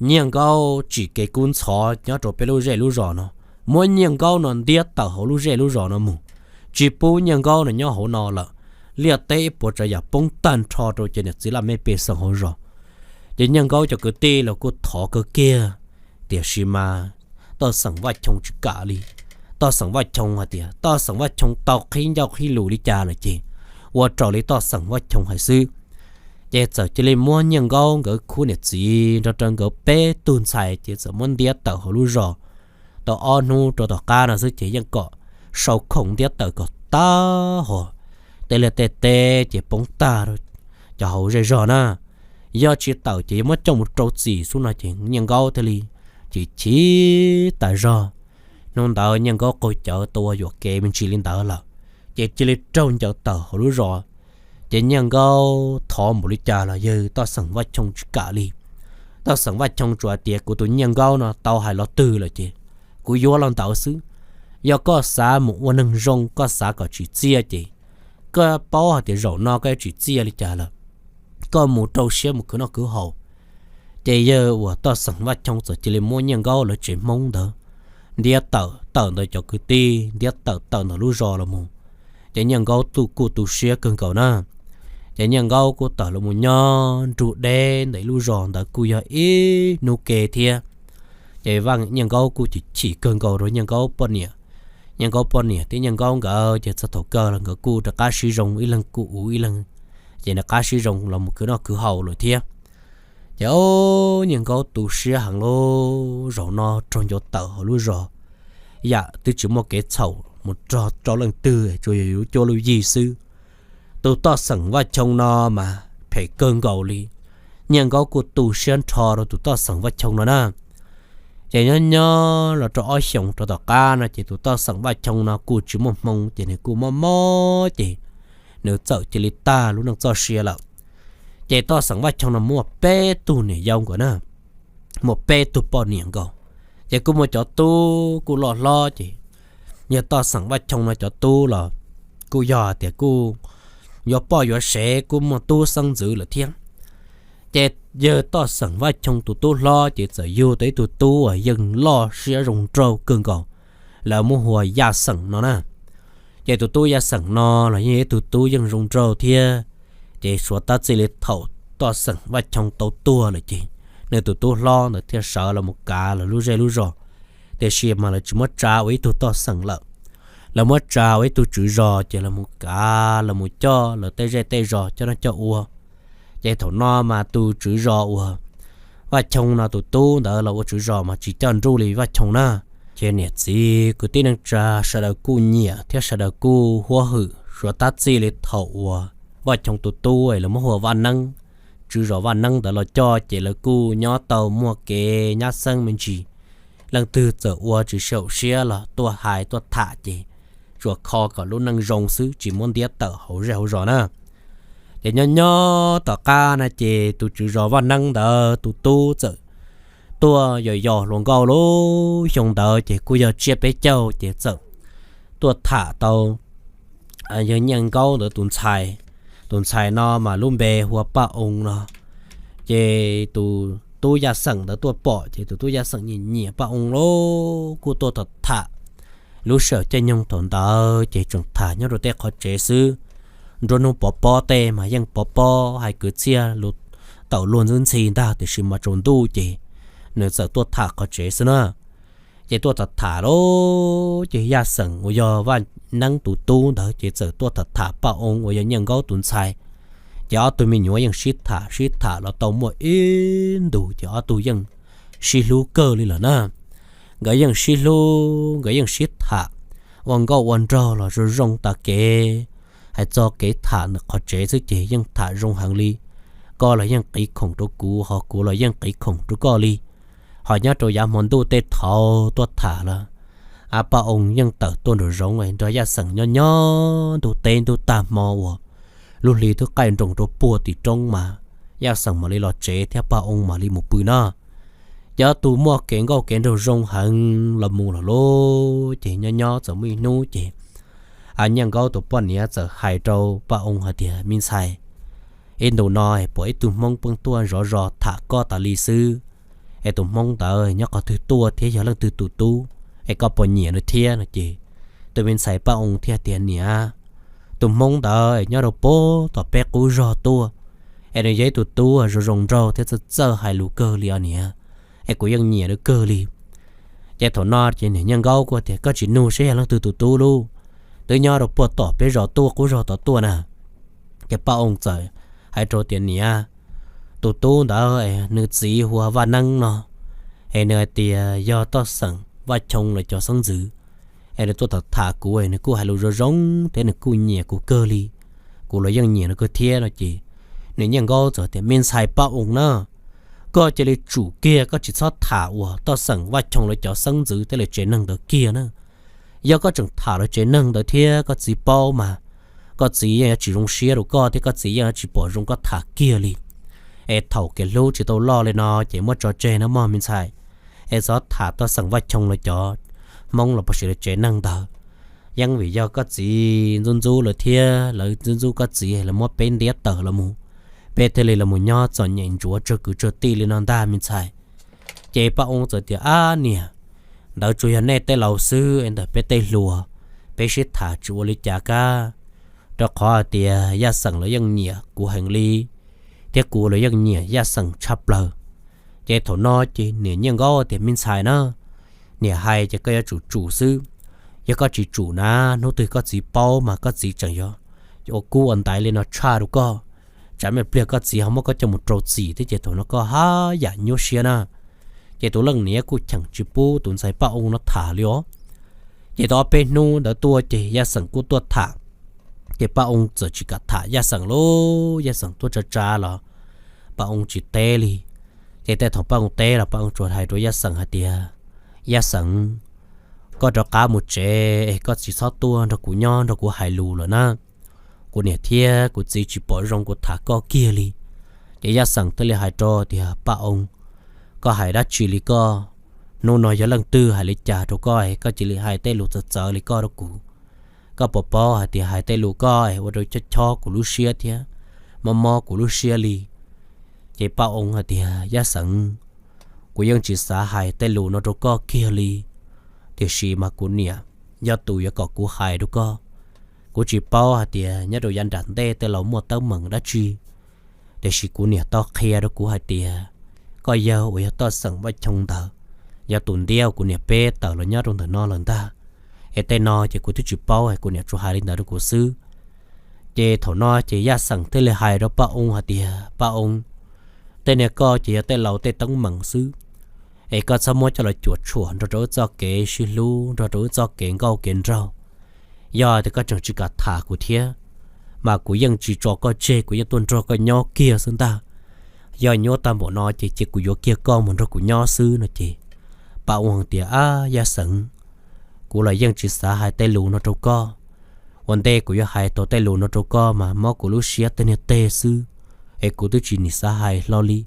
Nyiaj Nkaub tsim kev kub ntxhov nyob rau peb lub zej lub zos no, muab Nyiaj Nkaub no ntiab tawm hauv lub zej lub zos no mus, tsis pub Nyiaj Nkaub no nyob hauv no lawm. Liaj teb ib puas tsav yam poob tag nrho rau cov niam txiv laj mej pej xeem hauv zos. Ces Nyiaj Nkaub cov kwv tij los kuj thov kawg kiag, tiam sis mas Toj Xeem Vaj Choo tsis kam li. Toj Xeem Vaj Choo hais tias Toj Xeem Vaj Choo tau qhib ncauj qhib lus li cas lawm ces ua raws li Toj Xeem Vaj Choo hais xwb. Ces txawm cia li muab Nyiaj Nkaub nkawd khub niam txiv nrog rau nkawd peb tug ntxhais ces txawm muab ntiab tawm hauv lub zos. Tau ob hnub rau tom qab no xwb ces yeej kom sau khoom ntiab tawm kom tag hos, tej liaj tej teb ces poob tag, cov hauv zej zog na, yog tsis tawm ces yuav muab coj mus rau txim xwb no ces Nyiaj Nkaub thiaj li chim chim tas zog. Hnub ntawd Nyiaj Nkaub qaug cawv tau ua yuam kev me ntsis li ntawd lawm, ces cia li raug ncaws tawm hauv lub zos. Ces Nyiaj Nkaub thov npaum li cas los yog Toj Xeem Vaj Choo tsis kam li. Toj Xeem Vaj Choo tsuas hais tias kuv tus Nyiaj Nkaub no tau hais los twg lawm ces kuv yuav los ntawd xwb. Yog koj xav mus ua neeg zoo, koj xav kom tsim txiaj ces koj paub hais tias zaum no koj yuav tsim txiaj li cas lawm, koj mus rau siab mus khwv noj khwv haus. Ces yawg uas Toj Xeem Vaj Choo txawm cia li muab Nyiaj Nkaub lawv tsev Hmoob ntawd ntiab tawm tawm ntawm cov kwv tij, ntiab tawm tawm ntawm lub zos los mus. Ces Nyiaj Nkaub tu kuj tu siab kawg nkaus na. Ces Nyiaj Nkaub kuj tawm los mus nyob nrug deb ntawm ib lub zos ntawd kuj yog ib hnub ke thiab. Ces Nyiaj Nkaub kuj chim chim kawg nkaus rau Nyiaj Nkaub poj niam. Nyiaj Nkaub poj niam thiab Nyiaj Nkaub nkawd ces txog thaum kawg los nkawd kuj rov qab sib zoo, ib leeg kuj uv ib leeg, ces rov qab sib zoo los mus khwv noj khwv haus lawm thiab. Ces o, Nyiaj Nkaub tu siab heev lub zaum no raug ncaws tawm hauv lub zos, yam twb tsis muaj kev txhaum mus rau leej twg, tsuas yog lub cuab lub yig xwb. Tus Toj Xeem Vaj Choo no mas phem kawg nkaus li. Nyiaj Nkaub kuj tu siab nrho rau tus Toj Xeem Vaj Choo no na. Ces nyob nyob los rau ob xyoos rau tom qab no ces tus Toj Xeem Vaj Choo no kuj tsis muaj hmoo ces nws kuj mob mob ces nws txawm cia li tag lub neej txoj sia lawm. Ces Toj Xeem Vaj Choo no muaj peb tug niam yau nkawd na, muaj peb tug poj niam nkaus. Ces kuj muaj cov tub kuj loj hlob ces yawg Toj Xeem Vaj Choo no cov tub los kuj yog tias kuj yuav poj yuav sev kuj muaj tub xeeb ntxwv lawm thiab. Ces yawg Toj Xeem Vaj Choo tus tub hlob ces txawm yug tau ib tug tub uas yeej loj siab zoo nraug kawg nkaus, lawv muab hu ua Yaj Xeem no na. Ces tus tub Yaj Xeem no los yeej ib tug tub yeej zoo nraug thiab. Ces suav tab txij li thaum Toj Xeem Vaj Choo tau tuag lawm ces nws tus tub hlob ntawd thiaj sawv los mus kav lawv lub zej lub zos. Tiam sis mas lawv tsis muab tsa ua ib tug Toj Xeem lawm, lawv muab tsa ua ib tug tswv zos ces lawv mus kav, lawv mus coj lawv tej zej tej zos coj noj coj ua. Ces thaum no mas tus tswv zos uas Vaj Choo no tus tub ntawd los ua tswv zos mas tsis coj nruj li Vaj Choo na. Ces niam txiv kwv tij neej tsa sawv daws kuj nyiam thiab sawv daws kuj huab hwm, suav tab txij li thaum uas Vaj Choo tus tub es lawv muab hu ua Vaj Neeb, tswv zos Vaj Neeb ntawd los coj ces lawv kuj nyob tau muaj kev nyab xeeb me ntsis. Leej twg txawm ua tsis sib haum siab los tuaj hais tuaj tham ces tsuas kho kom lub neej zoo xwb, tsis muab ntiab tawm hauv zej hauv zos na. Ces nyob nyob tom qab na ces tus tswv zos Vaj Neeb ntawd tus tub txawm tuaj yos yos hluas nkauj lub xyoo ntawd ces kuj yog tsiab peb caug ces txawm tuaj tham tau yawg Nyiaj Nkaub ntawd tus ntxhais. Tus ntxhais no mas lub npe hu ua Paj Oo no. Ces tus tub Yaj Xeem ntawd tuaj pom ces tus tub Yaj Xeem nyiam nyiam Paj Oo lawm kuj tuaj tham tham. Lub sij hawm caij nyoog thaum ntawd ces tseem tham nyob rau tej qhov tsev xwb. Nruab hnub pov pob tej mas yeej pov pob hais kwv txhiaj lus tawm luag ntxwb ntxhi ntag, tiam sis mas tsaus ntuj ces nws txawm tuaj tham qhov tsev xwb na. Ces tuaj tham tham lawm ces Yaj Xeem uas yog Vaj Neeb tus tub ntawd ces txawm tuaj tham tham Paj Oo uas yog Nyiaj Nkaub tus ntxhais. Ces ob tug me nyuam yeej sib tham sib tham los tau muaj ib ntus ces ob tug yeej sib hlub kawg li lawm na. Nkawd yeej sib hlub, nkawd yeej sib tham, ua nkauj ua nraug los zoo zoo tas kev. Hais txog kev tham ntawm qhov tsev xwb ces yeej tham zoo heev li. Koj los yeej qiv khoom rau kuv, ho kuv los yeej qiv khoom rau koj li. Ho nyob rau yav hmo ntuj tej thaud tuaj tham lawm, Paj Oo yeej tawm tuaj nraum zoov nrog Yaj Xeem nyob nyob ntuj teb ntuj tag hmo uas lub hli twb qaij nroos rau puag tim roob mas Yaj Xeem mam li los tsev thiab Paj Oo mam li mus pw no. Cov tug muaj kev nkauj kev nraug zoo heev los mus lawm lauj. Ces nyob nyob txawm muaj ib hnub ces Nyiaj Nkaub tus poj niam txawm hais rau Paj Oo hais tias, Me ntxhais, ib ntus no pom ib tug Hmoob pheej tuaj zov zos tham koj tas li xwb, es tus Hmoob ntawd nyob qhov twg tuaj thiab yog leej twg tus tub, es koj puas nyiam nws thiab no ces tus me ntxhais Paj Oo thiaj tias, Niam, tus Hmoob ntawd nyob rau puag tom peb qub zog tuaj, es nws yog ib tug tub zoo zoo nraug thiab txawj txawj hais lus kawg li os niam, es kuv yeej nyiam nws kawg li. Ces thaum no ces niam Nyiaj Nkaub kuj tias, Koj tsis nug seb yog leej twg tus tub lub, twb nyob rau puag tom peb zos tuaj qub zog tod tuaj na. Ces Paj Oo txawm hais rau tias, Niam, tus tub ntawd nws txiv hu ua Vaj Neeb no, es nws hais tias yog Toj Xeem Vaj Choo lawv cov xeeb ntxwv, es nws tuaj tham tham kuv, nws kuj hais lus zoo zoo thiab nws kuj nyiam kuv kawg li, kuv los yeej nyiam nws kawg thiab no ces niam Nyiaj Nkaub txawm tias, Me ntxhais Paj Oo na, koj cia li tsum kiag, koj tsis txhob tham uas Toj Xeem Vaj Choo lawv cov xeeb ntxwv thiab lawv tsev neeg ntawd kiag na. Yog koj tseem tham lawv tsev neeg ntawd thiab koj txiv paub mas koj txiv yeej yuav tsis zoo siab rau koj thiab koj txiv yeej yuav tsis pom zoo koj tham kiag li. Es thaum kev hlub tsis tau loj li no ces muab tso tseg no mog me ntxhais, es txhob tham Toj Xeem Vaj Choo lawv cov Hmoob los puas sis lawv tsev neeg ntawd. Yeej vim yog koj txiv ntxub ntxub lawv thiab lawv ntxub ntxub koj txiv lawv muab peb ntiab tawm los mus, peb thiaj li los mus nyob txom nyem ntsuav tsawg kwv tsawg tij li no ntag me ntxhais. Ces Paj Oo txawm tias, Ab niam, ntawd tsuas yog nej tej laus xwb, es ntawm peb tej hluas, peb sib tham tsis ua li cas kab, rau qhov hais tias Yaj Xeem lawv yeej nyiam kuv heev li, thiab kuv los yeej nyiam Yaj Xeem tshaj plaws. Ces thaum no ces niam Nyiaj Nkaub tias, Me ntxhais na, niam hais ces koj yuav tsum tsum xwb. Yog koj tsis tsum na, hnub twg koj txiv paub mas koj txiv tseem yuav ua kub ua ntaiv li no tshaj rau koj, tsam me pliag koj txiv ho muab koj coj mus rau txim thiab ces thaum no koj haj yam nyuaj siab na. Ces tus leej niam kuj cheem tsis pub tus ntxhais Paj Oo no tham li os. Ces tau ob peb hnub ntawd tuaj ces Yaj Xeem kuj tuaj tham, ces Paj Oo txawm tsis kam tham Yaj Xeem lauj, Yaj Xeem tuaj tsa tsa los Paj Oo tsis teb li. Ces tej thaum Paj Oo teb los Paj Oo tsuas hais rau Yaj Xeem hais tias, Yaj Xeem, koj rov qab mus tsev es koj tsis txhob tuaj nrog kuv nyob nrog kuv hais lus lawm na. Kuv niam thiab kuv txiv tsis pom zoo kuv tham koj kiag li. Ces Yaj Xeem thiaj li hais rau tias, Paj Oo, koj hais dab tsi li koj? Hnub no yog leej twg hais li cas rau koj es koj cia li hais tej lus txawv txawv li koj rau kuv? Koj puas paub hais tias hais tej lus koj es ua rau chob chob kuv lub siab thiab mob mob kuv lub siab li? Ces Paj Oo hais tias, Yaj Xeem, kuv yeej tsis xav hais tej lus no rau koj kiag li, tiam sis mas kuv niam yog tus yuav kom kuv hais rau koj. Kuv tsis paub hais tias nyob rau yav nram ntej tej laus muaj teeb meem dab tsi, tiam sis kuv niam tau qhia rau kuv hais tias koj yawg uas yog Toj Xeem Vaj Choo ntawd yog tus ntiab kuv niam peb tawm los nyob rau ntawm no lawm ntag. Es tej no ces kuv twb tsis paub es kuv niam tsuas hais li ntawd rau kuv xwb. Ces thaum no ces Yaj Xeem thiaj li hais rau Paj Oo hais tias, Paj Oo, tej niag koj ces yog tej laus tej teeb meem xwb, es koj txhob muab coj los cuam tshuam nrog rau wb txoj kev sib hlub, nrog rau wb txoj kev nkauj kev nraug. Yog tias koj tseem tsis kam tham kuv thiab, mas kuv yeej tsis tso koj tseg, kuv yeej tuaj nrog koj nyob kiag xwb ntag. Yog nyuaj tag npaum no ces cia kuv yuav kiag koj mus nrog kuv nyob xwb no ces Paj Oo tias, Ab Yaj Xeem, kuv los yeej tsis xav hais tej lus no rau koj. Ua ntej kuv yuav hais tau tej lus no rau koj mas mob kuv lub siab tej niag teg xwb, es kuv twb tsis nim xav hais hlo li.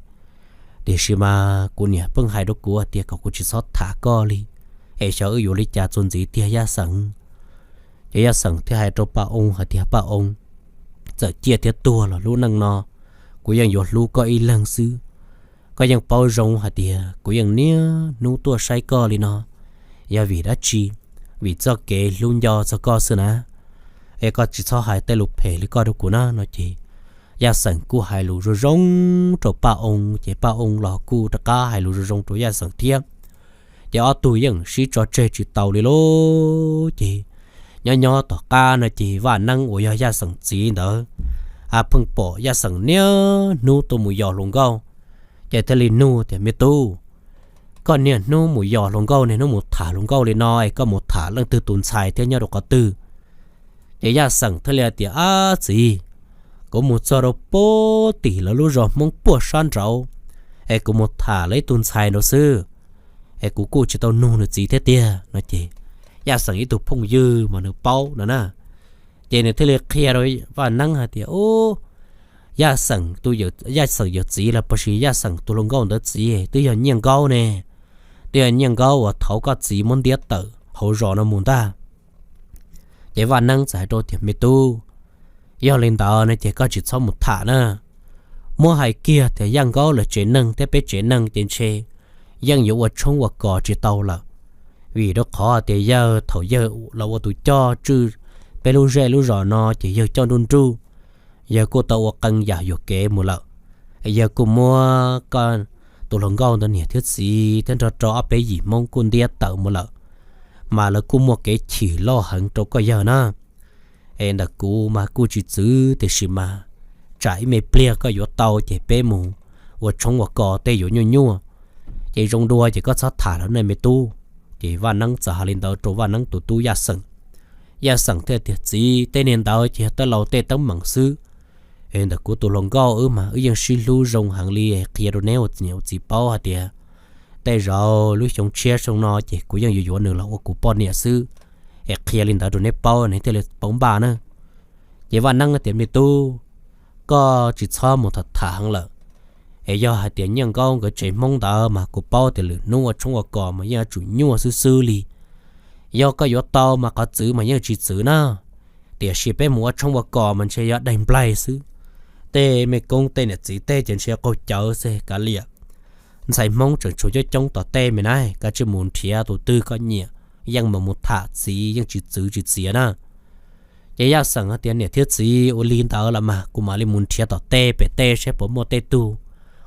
Tiam sis mas kuv niam pheej hais rau kuv hais tias kom kuv tsis txhob tham koj li, es xyov wb yuav li cas txuas ntxiv tiag Yaj Xeem. Ces Yaj Xeem thiaj hais rau Paj Oo hais tias, Paj Oo, txawm ciaj thiab tuag los lub neej no kuv yeej yuav hlub koj ib leeg xwb. Koj yeej paub zoo hais tias kuv yeej niaj hnub tuaj saib koj li no yog vim dab tsi? Vim txoj kev hlub nco txog koj xwb na. Es koj tsis txhob hais tej lus phem li koj rau kuv na no ces Yaj Xeem kuj hais lus zoo zoo rau Paj Oo, ces Paj Oo los kuj rov qab hais lus zoo zoo rau Yaj Xeem thiab. Ces ob tug yeej sib tso tseg tsis tau li lauj. Ces nyob nyob tom qab no ces Vaj Neeb uas yog Yaj Xeem txiv ntawd, a pheej pom Yaj Xeem niaj hnub tuaj mus yos hluas nkauj, ces thiaj li nug tias, Me tub, koj niaj hnub mus yos hluas nkauj, niaj hnub mus tham hluas nkauj li no es koj mus tham leej twg tus ntxhais thiab nyob rau qhov twg? Ces Yaj Xeem thiaj li tias, Ab txiv, kuv mus txog rau puag tim lawv lub zos Hmoob puag sab nraud, es kuv mus tham lawv ib tug ntxhais nraud xwb, es kuv kuj tsis tau nug nws txiv thiab tiag no ces Yaj Xeem ib tug phooj ywg mas nws paub no na. Ces nws thiaj li qhia rau Vaj Neeb hais tias, Ub, Yaj Xeem, Yaj Xeem yawg txiv los puas sis Yaj Xeem tus hluas nkauj ntawd txiv twb yog Nyiaj Nkaub ne, twb yog Nyiaj Nkaub uas thauv koj txiv muab ntiab tawm hauv zos no mus ntag. Ces Vaj Neeb txawm hais rau tias, Me tub, yog li ntawd no ces koj tsis txhob mus tham na. Muab hais kiag tias Yaj Nkaub lawv tsev neeg thiab peb tsev neeg ces ntshe yeej yuav ua tshoob ua kos tsis tau lawm, vim rau qhov tias yawg thaum yawg los ua tus coj tswj peb lub zej lub zos no ces yawg coj nruj nruj, yawg kuj tau ua qee yam yuam kev mus lawm. Yawg kuj muab koj tus hluas nkauj ntawd niam thiab txiv thiab nrog rau ob peb yim Hmoob kuj ntiab tawm mus lawm, mas lawv kuj muaj kev chim loj heev rau koj yawg na. Es ntawm kuv mas kuj tsis txwv tiam sis mas tsam ib me pliag koj yuav tau ces peb mus ua tshoob ua kos tej yuav nyuaj nyuaj, ces zoo dua ces koj txhob tham lawm nej me tub. Ces Vaj Neeb txawm hais li ntawd rau Vaj Neeb tus tub Yaj Xeem. Yaj Xeem thiaj tias, Txiv, tej niag ntawd ces yog tej laus tej teeb meem xwb. Es ntawm kuv tus hluas nkauj wb mas wb yeej sib hlub zoo heev li, qhia rau neb ua niam ua txiv paub hais tias tej zaum lub xyoo tshiab xyoo no ces kuv yeej yuav yuav nws los ua kuv poj niam xwb. Es qhia li ntawd rau neb paub neb thiaj li paub npaj na. Ces Vaj Neeb tias, Me tub, koj tsis txhob mus tham tham heev lawm. Es yog hais tias Nyiaj Nkaub nkawd tsev Hmoob ntawd mas kuv paub tias lwm hnub ua tshoob ua kos mas yeej yuav tsum nyuaj xwb xwb li. Yog koj yuav tau mas qhov txwv mas yeej tsis txwv na, tiam sis peb mus ua tshoob ua kos mas ntshe yog daig nplaig xwb. Tej me koob tej niam txiv tej ces ntshe qaug cawv xwb kav liam. Ntxhais Hmoob tseem tshuav coob coob tom tej me na, koj cia li mus nrhiav tus twg koj nyiam, yeej mas mus tham txiv yeej tsis txwv tsis txiav na. Ces Yaj Xeem hais tias, Niam thiab txiv, ua li ntawd los mas kuv mam li mus nrhiav tom tej pem tej saib puas muaj tej tug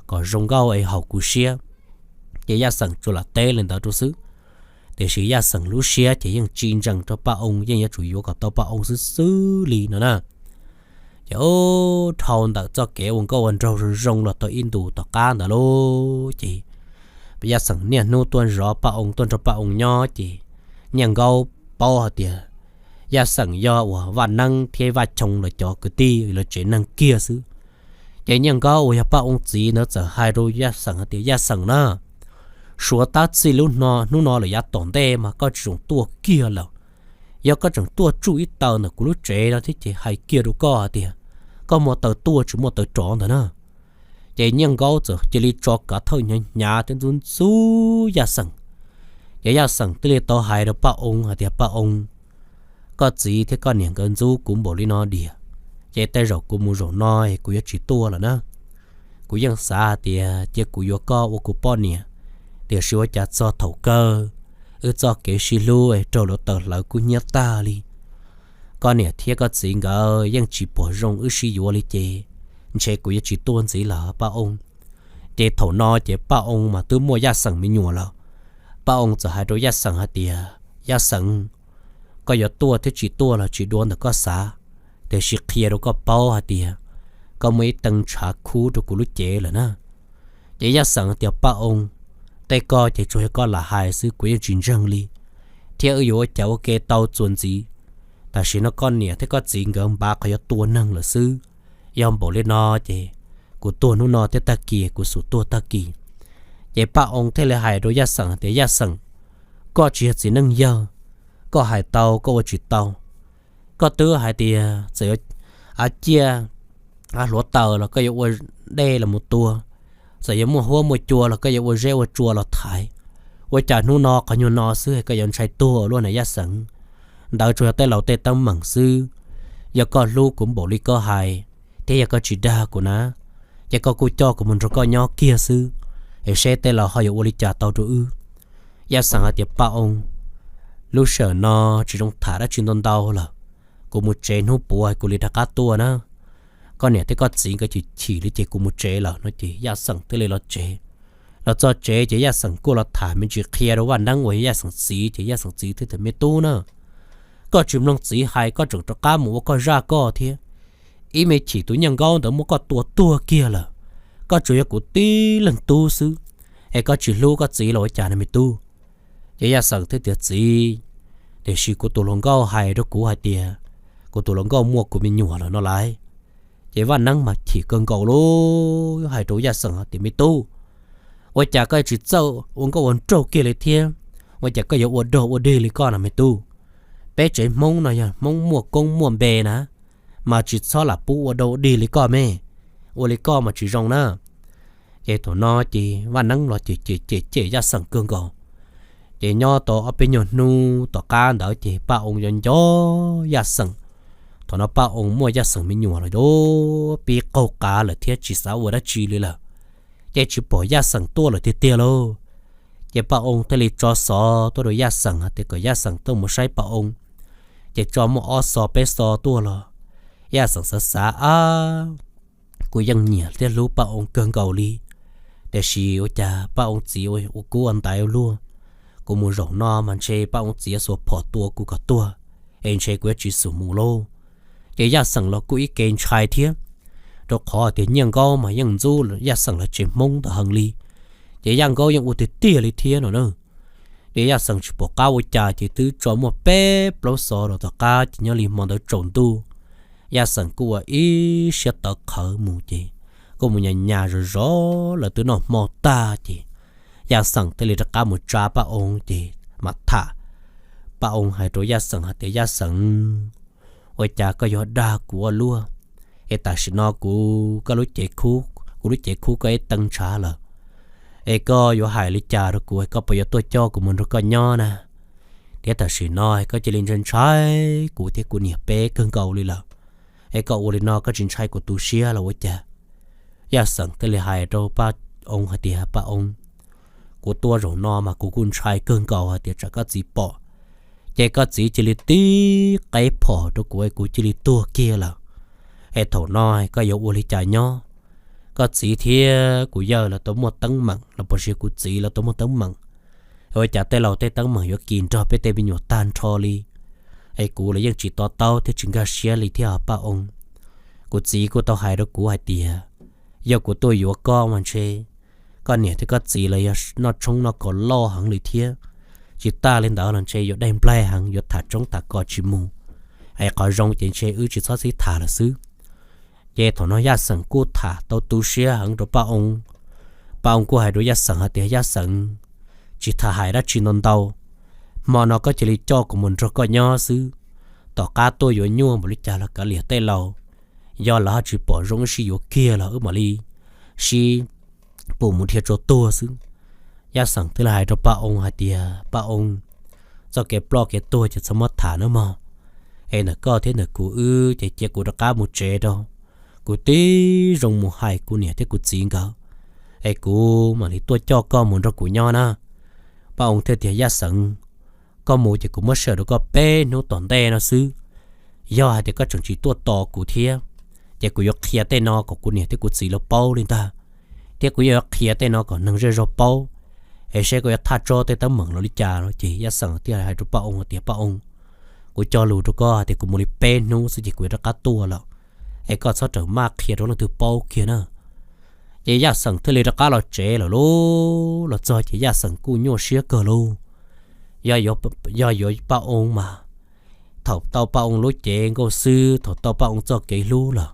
kom zoo nkauj es haum kuv siab. Ces Yaj Xeem tsuas lam teb li ntawd rau xwb, tiam sis Yaj Xeem lub siab ces yeej tsis ntseeg rau Paj Oo, yeej yuav tsum yuav kom tau Paj Oo xwb xwb li no na. Ces dhau ntawm txoj kev ua nkauj ua nraug zoo zoo los tau ib ntus tom qab ntawd lauj, ces Yaj Xeem niaj hnub tuaj zov Paj Oo, tuaj nrog Paj Oo nyob, ces Nyiaj Nkaub paub hais tias Yaj Xeem yog uas Vaj Neeb thiab Vaj Choo lawv cov kwv tij lawv tsev neeg kiag xwb. Ces Nyiaj Nkaub uas yog Paj Oo txiv ntawd txawm hais rau Yaj Xeem hais tias, Yaj Xeem na, suav tab txij lub no hnub no lawm yav tom ntej mas koj tsis txhob tuaj kiag lawm. Yog koj tseem tuaj tsuj ib taw ntawm kuv lub tsev no thiab ces hais kiag rau koj hais tias koj muaj taw tuaj tsis muaj taw rov ntawd na. Ces Nyiaj Nkaub txawm cia li tso kav thawj hnyav hnyav thiab ntxub ntxub Yaj Xeem. Ces Yaj Xeem thiaj li tau hais rau Paj Oo hais tias, Paj Oo, koj txiv thiab koj niam nkawd ntxub kuv npaum li no diam, ces tej zaum kuv mus zaum no kuv yuav tsis tuaj lawm na. Kuv yeej xav hais tias cia kuv yuav koj ua kuv poj niam, tiam sis ua cas txog thaum kawg wb txoj kev sib hlub raug lawv tawm hlawv kub hnyiab tag li. Koj niam thiab koj txiv nkawd yeej tsis pom zoo wb sib yuav li ces ntshe kuv yuav tsis tuaj ntxiv lawm Paj Oo. Ces thaum no ces Paj Oo mas twb muaj Yaj Xeem me nyuam lawm. Paj Oo txawm hais rau Yaj Xeem hais tias, Yaj Xeem, koj yuav tuaj thiab tsis tuaj los tsis dua ntawm koj xav, tiam sis qhia rau koj paub hais tias koj muaj ib tee ntshav khub rau kuv lub cev lawm na. Ces Yaj Xeem tias, Paj Oo, tej ko ces tsuas yog koj lam hais xwb, kuv yeej tsis ntseeg li, thiab wb yuav ua cas ua ke tau txuas ntxiv. Tam sim no koj niam thiab koj txiv nkawd npav qhov yuav tua neeg lawm xwb. Yog npaum li no ces kuv tuag hnub no thiab tag kis kuv xum tuag tag kis. Ces Paj Oo thiaj li hais rau Yaj Xeem tias, Yaj Xeem, koj tsis yog txiv neej yawg, koj hais tau koj ua tsis tau. Koj twb hais tias txawm yuav av ciaj av hluav taws los koj yuav ua dej los mus tua, txawm yuav muaj huab muaj cua los koj yuav ua zeb ua tsua los thaiv. Ua cas hnub no qhov nyuag no xwb koj yuav ntshai tuag luaj na Yaj Xeem? Ntawd tsuas yog tej laus tej teeb meem xwb. Yog koj hlub kuv npaum li koj hais, thiab yog koj tsis dag kuv na, ces koj kuj coj kuv mus nrog koj nyob kiag xwb, es seb tej laus ho yuav ua li cas tau rau wb. Yaj Xeem hais tias, Paj Oo, lub sij hawm no tsis zoo tham dab tsi ntau ntau lawm. Kuv mus tsev, hnub puav kuv li rov qab tuaj na. Koj niam thiab koj txiv nkawd chim chim li ces kuv mus tsev lawm no ces Yaj Xeem thiaj li los tsev. Los txog tsev ces Yaj Xeem kuj los tham me ntsis qhia rau Vaj Neeb uas yog Yaj Xeem txiv ces Yaj Xeem txiv thiaj tias, Me tub na, koj tsis mloog txiv hais, koj tseem rov qab mus ua koj zaj koj thiab. Ib me chim tus Nyiaj Nkaub ntawd muab koj tua tuag kiag lawm. Koj tsuas yog kuv tib leeg tub xwb, es koj tsis hlub koj txiv los ua cas no me tub? Ces Yaj Xeem thiaj tias, Txiv, tiam sis kuv tus hluas nkauj hais rau kuv hais tias kuv tus hluas nkauj muaj kuv me nyuam lawm no lauj. Ces Vaj Neeb mas chim kawg nkaus li, hais rau Yaj Xeem tias, Me tub, ua cas koj tsis txawj ua nkauj ua nraug kiag li thiab? Ua cas koj yuav ua dog ua dig li koj no me tub? Peb tsev Hmoob no yog Hmoob muaj koob muaj npe na, mas tsis txhob lam pub ua dog ua dig li koj me. ua li koj mas tsis zoo na. Ces thaum no ces Vaj Neeb los cem cem cem cem Yaj Xeem kawg nkaus. Ces nyob tau ob peb nyuag hnub tom qab ntawd ces Paj Oo nco nco Yaj Xeem. Thaum no Paj Oo muaj Yaj Xeem me nyuam lawm, pib qaug qav lawm thiab tsis xav ua dab tsi li lawm, ces tsis pom Yaj Xeem tuaj lawm tiag tiag lauj. Ces Paj Oo thiaj li tso xov tuaj rau Yaj Xeem hais tias kom Yaj Xeem tuaj mus saib Paj Oo. Ces tso muaj ob xov peb xov tuaj los Yaj Xeem xav xav, ab, kuv yeej nyiam thiab hlub Paj Oo kawg nkaus li, tiam sis ua cas Paj Oo txiv ua kub ua ntaiv ua luaj, kuv mus zaum no mas ntshe Paj Oo txiv yuav xuas phom tua kuv kom tuag, es ntshe kuv yuav tsis xum mus lauj. Ces Yaj Xeem los kuj ib ke ntshai thiab, rau qhov tias Nyiaj Nkaub mas yeej ntxub Yaj Xeem lawv tsev Hmoob ntawd heev li, ces Yaj Nkaub yeej ua tiag tiag li thiab no na. Ces Yaj Xeem tsis pom qab ua cas ces twb tso muaj peb plaub xov los tom qab ces nyob li hmo ntawd tsaus ntuj, Yaj Xeem kuj ua ib siab tawv qhawv mus ces kuj mus nyas nyas zov zov lawv twb noj hmo tag ces Yaj Xeem thiaj li rov qab mus tsa Paj Oo ces mam tham. Paj Oo hais rau Yaj Xeem hais tias, Yaj Xeem, ua cas koj yuav dag kuv ua luaj? Es tam sim no kuv, koj lub cev khub, kuv lub cev khub koj ib teev ntshav lawm, es koj yuav hais li cas rau kuv, koj puas yuav tuaj coj kuv mus nrog koj nyob na? Thiab tam sim no koj cia li ntshai ntshai kuv thiab kuv niam peb kawg nkaus li lawm, es koj ua li no koj tsis ntshai kuv tu siab los ua cas? Yaj Xeem thiaj li hais rau Paj Oo hais tias, Paj Oo, kuv tuaj zaum no mas kuv kuj ntshai kawg nkaus hais tias tsam koj txiv pom, ces koj txiv cia li tib qeb phom rau kuv es kuv cia li tuag kiag lawm. Es thaum no koj yuav ua li cas nyob? Koj txiv thiab kuv yawg lawv tau muaj teeb meem los puas sis kuv txiv lawv tau muaj teeb meem, ua cas tej laus tej teeb meem yuav kis nrog peb tej me nyuam tag nrho li? Es kuv los yeej tsis to taub thiab tsis nkag siab li thiab Paj Oo. Kuv txiv kuj tau hais rau kuv hais tias, yog kuv tuaj yuav koj mas ntshe koj niam thiab koj txiv lawv yog noj tshoob noj kos loj heev li thiab, tsis tas li ntawd los ntshe yuav daig nplaig heev, yuav tham tshoob tham kos tsis mus. Es qhov zoo ces ntshe wb tsis txhob sib tham lawm xwb. Ces thaum no Yaj Xeem kuj tham tau tu siab heev rau Paj Oo. Paj Oo kuj hais rau Yaj Xeem hais tias, Yaj Xeem, tsis tham hais dab tsi ntau ntau, hmo no koj cia li coj kuv mus nrog koj nyob xwb. Tom qab tuaj yuav nyuaj npaum li cas los kav liam tej laus, yog lawv ho tsis pom zoo wb sib yuav kiag los wb mam li sib pum mus dhia tsau tuag xwb. Yaj Xeem thiaj li hais rau Paj Oo hais tias, Paj Oo, txoj kev ploj kev tuag ces txhob muab tham nawb mog. Es ntawm koj thiab ntawm kuv wb ces cia kuv rov qab mus tsev rau, kuv tib zoo mus hais kuv niam thiab kuv txiv nkawd, es kuv mam li tuaj coj koj mus nrog kuv nyob na. Paj Oo thiaj tias, Yaj Xeem, koj mus ces kuv muab sawm rau koj peb hnub tom ntej no xwb. Yog hais tias koj tseem tsis tuaj tos kuv thiab, ces kuv yuav qhia tej no kom kuv niam thiab kuv txiv lawv paub li ntag, thiab kuv yuav qhia tej no kom neeg zej zog paub, es seb koj yuav thaj tso tej teeb meem los li cas no. Ces Yaj Xeem thiaj hais rau Paj Oo tias, Paj Oo, kuv cog lus rau koj tias kuv mus li peb hnub xwb ces kuv yuav rov qab tuaj lawm, es koj txhob rawm maj qhia rau leej twg paub kiag na. Ces Yaj Xeem thiaj li rov qab los tsev lawm lauj. Los txog ces Yaj Xeem kuj nyuaj siab kawg lauj. Yog yuav Paj Oo mas, thaum tau Paj Oo lub cev nkauj xwb, thaum tau Paj Oo txoj kev hlub lawm,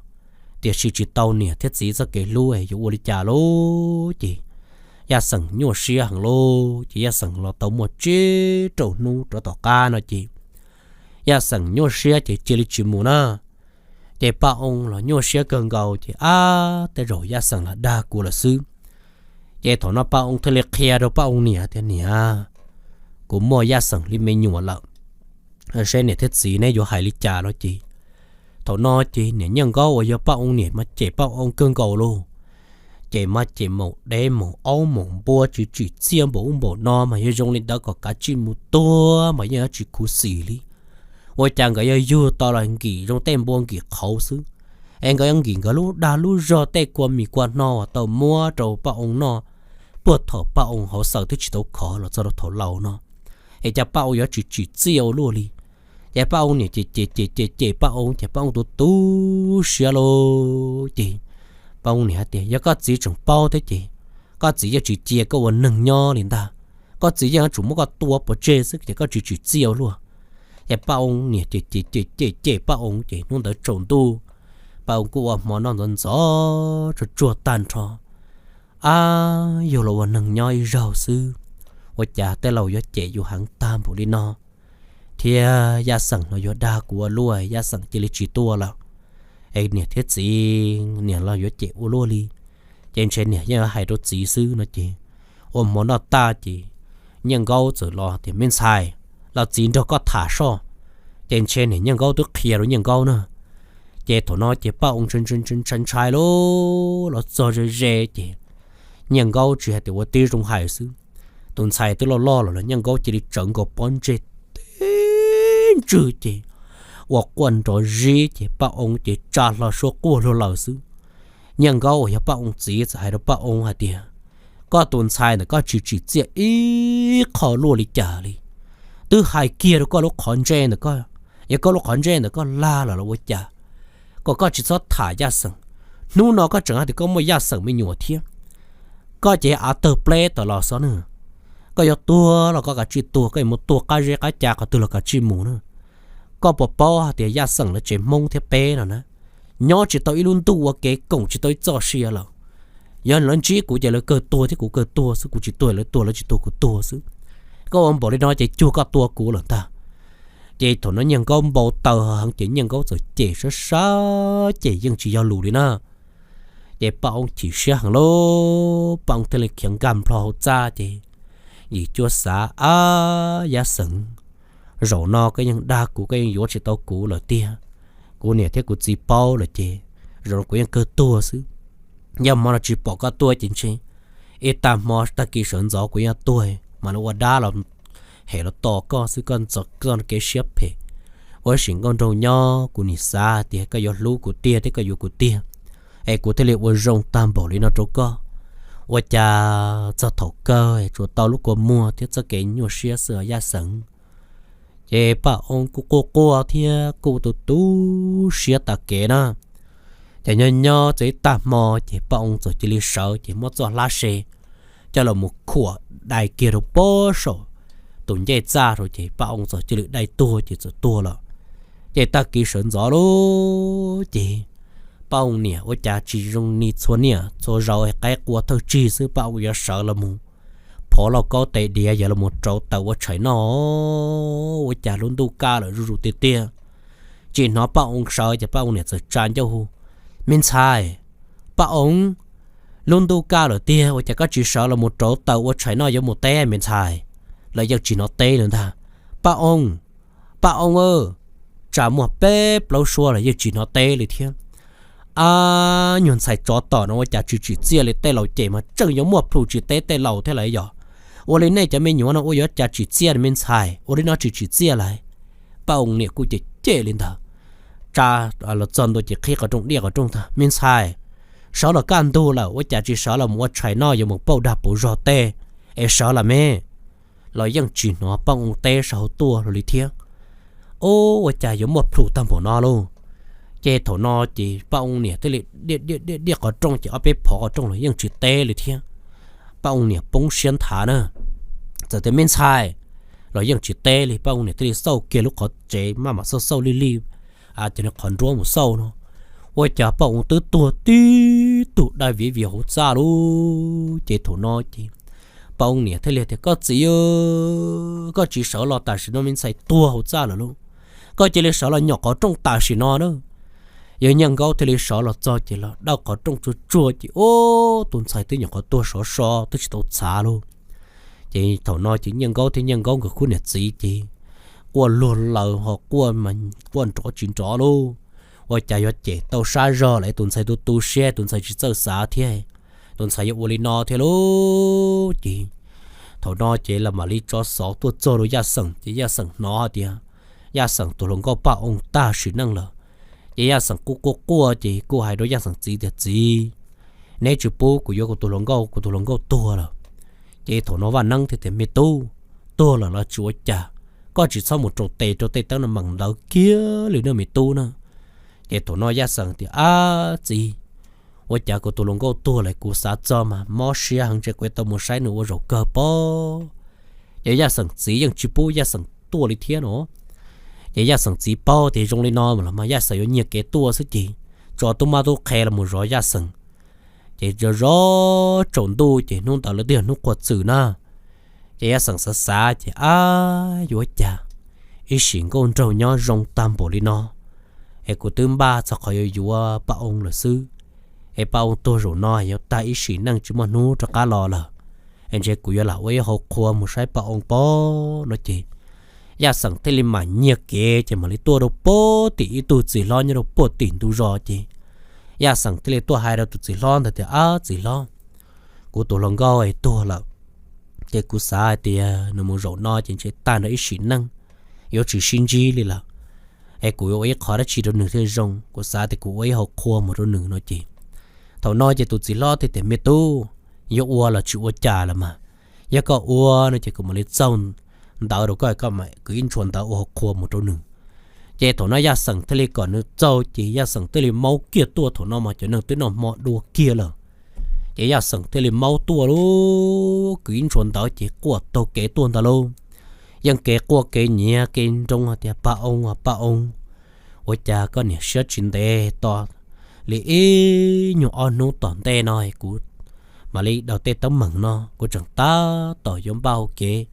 tiam sis tsis tau niam thiab txiv txoj kev hlub yuav ua li cas lauj. Ces Yaj Xeem nyuaj siab heev lauj. Ces Yaj Xeem los tau muaj tsib rau hnub rov tom qab no ces Yaj Xeem nyuaj siab ces cia li tsis mus na. Ces Paj Oo los nyuaj siab kawg nkaus ces, ab, tej zaum Yaj Xeem los dag kuv lawm xwb. Ces thaum no Paj Oo thiaj li qhia rau Paj Oo niam tias, Niam, kuv muaj Yaj Xeem li me nyuam lawm, seb niam thiab txiv neb yuav hais li cas no. Ces thaum no ces niam Nyiaj Nkaub uas yog Paj Oo niam mas cem Paj Oo kawg nkaus lauj. Ces mas cem maum dev maum aub maum npua tsis tsim txiaj npaum ub npaum no mas yog zoo li ntawd kom kav tsij mus tuag mas yeej yuav tsis khuv xim li. Ua cas nkawd yuav yug tau los nkim zoo tej npua nkim qhauv xwb, es nkawd yuav nkim nkawd lub dag lub zog tej kua mis kua hno uas tau muab rau Paj Oo noj puag thaum Paj Oo hauv xaws twb tsis tau khov los txog rau thaum laus no, es cas Paj Oo yuav tsis tsim txiaj ua luaj li. Ces Paj Oo niam cem cem cem cem cem Paj Oo ces Paj Oo tu tu siab lauj. Ces Paj Oo niam hais tias, Yog koj txiv tseem paub thiab ces koj txiv yeej tsis cia koj ua neeg nyob li ntag. Koj txiv yeej yuav tsum muab koj tua pov tseg xwb ces koj tsis tsim txiaj ua luaj. Ces Paj Oo niam cem cem cem cem cem Paj Oo ces hnub ntawd tsaus ntuj, Paj Oo kuj ua hmo noj ntxov ntxov tsuag tsuag tag nrho. Ab, yug los ua neeg nyob ib zaug xwb, ua cas tej laus yuav cem yus heev tag npaum li no, thiab Yaj Xeem los yuav dag kuv ua luaj, Yaj Xeem cia li tsis tuaj lawm. es niam thiab txiv niam los yuav cem ua luaj li. Ces ntshe niam yeej hais rau txiv xwb no ces, ua hmo noj tag ces Nyiaj Nkaub txawm los tias, Me ntxhais, los txiv nrog koj tham soj. Ces ntshe niam Nyiaj Nkaub twb qhia rau Nyiaj Nkaub na. Ces thaum no ces Paj Oo ntshai ntshai lub los txog ze ze ces Nyiaj Nkaub tsis hais tias ua tib zoo hais xwb. Tus ntxhais twb loj loj los los Nyiaj Nkaub cia li tsawv nkaus pob ntseg tib ntswg ces ua quaj nrov zib ces Paj Oo ces tsa hlo suab quaj luag lawm xwb. Nyiaj Nkaub uas yog Paj Oo txiv txawm hais rau Paj Oo hais tias, Koj tus ntxhais ntawm koj tsis tsim txiaj ib qho luaj li cas li. Twb hais kiag rau koj lub qhov ntsej ntawm koj, yog koj lub qhov ntsej ntawm koj lag lawm los ua cas, kom koj tsis txhob tham Yaj Xeem. Hnub no koj tseem hais tias koj muaj Yaj Xeem me nyuam thiab. Koj ces av tawg pleb tawm los xwb na. Koj yuav tuag los koj kav tsij tuag, koj yuav mus tuag qab zeb qab ca qhov twg los kav tsij mus na. Koj puas paub hais tias Yaj Xeem lawv tsev Hmoob thiab peb no na, nyob tsis tau ib lub ntuj ua kev koom tsis tau ib txoj sia lawm. Yog lawv ntsib kuv ces lawv kawg tuag thiab kuv kawg tuag xwb, kuv tsis tuag lawv tuag, lawv tsis tuag kuv tuag xwb. Koj ua npaum li no ces cuag koj tua kuv lawm ntag. Ces thaum no Nyiaj Nkaub npau taws heev ces Nyiaj Nkaub txawm cem sab sab ces yeej tsis yog lus li na. Ces Paj Oo chim siab heev lauj, Paj Oo thiaj li khiav nkag nplho hauv txaj ces yim cuab xav, Ab Yaj Xeem, zaum no koj yeej dag kuv, koj yeej yuav tsis tau kuv lawm tiag. Kuv niam thiab kuv txiv paub lawm ces zaum no kuv yeej kawg tuag xwb. Yog hmo no tsis pom koj tuaj ces ntshe ib tag hmo tag kis sawv ntxov kuv yeej tuag, mas lawv ua dab los hem los tos koj xwb, koj txoj kev siab phem. Ua sim nkauj nraug nyob kuv nim xav tias koj yuav hlub kuv tiag thiab koj yuav kuv tiag, es kuv thiaj li ua zoo tag npaum li no rau koj. Ua cas txog thaum kawg tsuas tau lub kua muag thiab txoj kev nyuaj siab xwb Yaj Xeem. Ces Paj Oo kuj quaj quaj thiab kuj tu tu siab tas kev na. Ces nyob nyob txog ib tag hmo ces Paj Oo txawm cia li sawv ces muab txoj hlab se coj los mus khuam dai kiag rau pob saum tus ncej txaj rau ces Paj Oo txawm cia li dai tuag ces txawm tuag lawm. Ces tag kis sawv ntxov lawm ces Paj Oo niam ua cas tsis zoo li txhua niaj txhua zaus, qaib qua thawj tsig xwb Paj Oo yuav sawv los mus phov lauj kaub tes diav yuav los rauv taws ua tshais noj. Ua cas lub ntuj kaj lawm zuj zus tiag tiag, tsis hnov Paj Oo sawv ces Paj Oo niam txawm tsa ncauj hu, Me ntxhais, Paj Oo, lub ntuj kaj lawm tiag ua cas koj tsis sawv los mus rauv taws ua tshais noj yuav mus teb me ntxhais? Lawv yeej tsis hnov teb li ntag. Paj Oo, Paj Oo, tsa muaj peb plaub suab los yeej tsis hnov teb li thiab. Ab, nyuag ntxhais tsov tom no ua cas tsis tsim txiaj li, tej laus cem mas tseem yuav muaj plhus tsis teb tej laus thiab lawm yog. Ua li nej cov me nyuam no ua yuav cas tsim txiaj me ntxhais, ua li no tsis tsim txiaj lawm. Paj Oo niam kuj cem cem li ntawd, tsa los txog ntua ces qhib qhov rooj diaj qhov rooj ntag, Me ntxhais, sawv los kaj ntug lawm ua cas tsis sawv los mus ua tshais noj yuav mus pauj dag pauj zog tej es sawv los me. Los yeej tsis hnov Paj Oo teb sab hauv tuaj hlo li thiab. Ub, ua cas yuav muaj plhus tag npaum no lauj? Ces thaum no ces Paj Oo niam thiaj li diaj diaj diaj qhov rooj ces ob peb phov qhov rooj los yeej tsis teb li thiab. Paj Oo niam poob siab nthav na, txawm tias, Me ntxhais, los yeej tsis teb li. Paj Oo niam thiaj li xauj kiag lub qhov tsev maj mam xauj xauj lij lij, ces nws qhov nruab mus xauj no, ua cas Paj Oo twb tuag tib tug dai viv vias hauv txaj lauj. Ces thaum no ces Paj Oo niam thiaj li tias, Koj txiv, koj tsis sawv los tam sim no me ntxhais tuag hauv txaj lawm lauj. Koj cia li sawv los nyom qhov rooj tam sim no na. Yawg Nyiaj Nkaub thiaj li sawv los txog ces los dawj qhov rooj tsuag tsuag ces, ub, tus ntxhais twb nyuam qhuav tuag sov so twb tsis tau txhav lauj. Ces thaum no ces Nyiaj Nkaub thiab Nyiaj Nkaub nkawd khub niam txiv ces quaj luag laws ho quaj, quaj nrov tsis nrov lauj. Ua cas yuav cem tau sab zog lawm, tus ntxhais tu tu siab, tus ntxhais tsis txawj xav thiab, tus ntxhais yuav ua li no thiab lauj. Ces thaum no ces los mam li tso xov tuaj txog rau Yaj Xeem, ces Yaj Xeem hnov hais tias Yaj Xeem tus hluas nkauj Paj Oo tag sim neej lawm. Ces Yaj Xeem kuj quaj quaj ces kuj hais rau Yaj Xeem txiv tias, Txiv, neb tsis pub kuv yuav kuv tus hluas nkauj, kuv tus hluas nkauj tuag lawm. Ces thaum no Vaj Neeb thiaj tias, Me tub, tuag lawm los tsis ua cas, koj tsis txhob mus rau tes rau tej teeb no meem ntawd kiag li na me tub na. Ces thaum no Yaj Xeem tias, Ab txiv, ua cas kuv tus hluas nkauj tuag lawm kuv xav txog mas mob siab heev, ntshe kuv tau mus saib nws ua zaum kawg pob. Ces Yaj Xeem txiv yeej tsis pub Yaj Xeem tuaj li thiab no. Ces Yaj Xeem txiv paub tias zoo li no los mas Yaj Xeem yuav nyiag kev tuaj xwb ces tso tub mab tub qhe los mus zov Yaj Xeem. Ces zov zov tsaus ntuj ces hnub ntawd lawv twb yog hnub quaj txwm na. Ces Yaj Xeem xav xav ces, Ab, yuav cas ib sim nkauj nraug nyob zoo tag npaum li no, es kuv twb npaj txog qhov yuav yuav Paj Oo lawm xwb. Es Paj Oo tuag zaum no yuav tag ib sim neej tsis muaj hnub rov qab los lawm, es ntshe kuv yuav lam ua ib hauv qhua mus saib Paj Oo pob no ces Yaj Xeem thiaj li mam nyiag kev ces mam li tuaj rau puag tim ib tug txiv hlob nyob rau puag tim ntug zos ces Yaj Xeem thiaj li tuaj hais rau tus txiv hlob ntawd tias, Ab txiv hlob, kuv tus hluas nkauj es tuag lawm, ces kuv xav hais tias nws mus zaum no ces ntshe tag nrho ib sim neej yuav tsis sib ntsib li lawm. Es kuv yuav ua ib qho dab tsi rau nws thiaj zoo, kuv xav tias kuv ua ib hauv qhua mus rau nws no ces thaum no ces tus txiv hlob thiaj tias, Me tub, yuav ua los tsis ua cas los mas, yog koj ua no ces kuv mam li txaug ntawv rau koj, koj kwv ib ntshua ntawv ua hauv qhua mus rau nws. Ces thaum no Yaj Xeem thiaj li kom nws txaug ces Yaj Xeem thiaj li maub kiag tuaj. Thaum no mas cov neeg twb noj hmo dua kiag lawm. Ces Yaj Xeem thiaj li maub tuaj lauj, kwv ib ntshua ntawv ces quaj taug kev tuaj ntag lauj. Yeej kev quaj kev nyiav kev nroo hais tias, Paj Oo, Paj Oo, ua cas koj niam siab tsis ntev to li ib nyuag ob hnub tom ntej no kuv mam li daws tej teeb meem no, kuv tseem tab tom yuav npaj hauv kev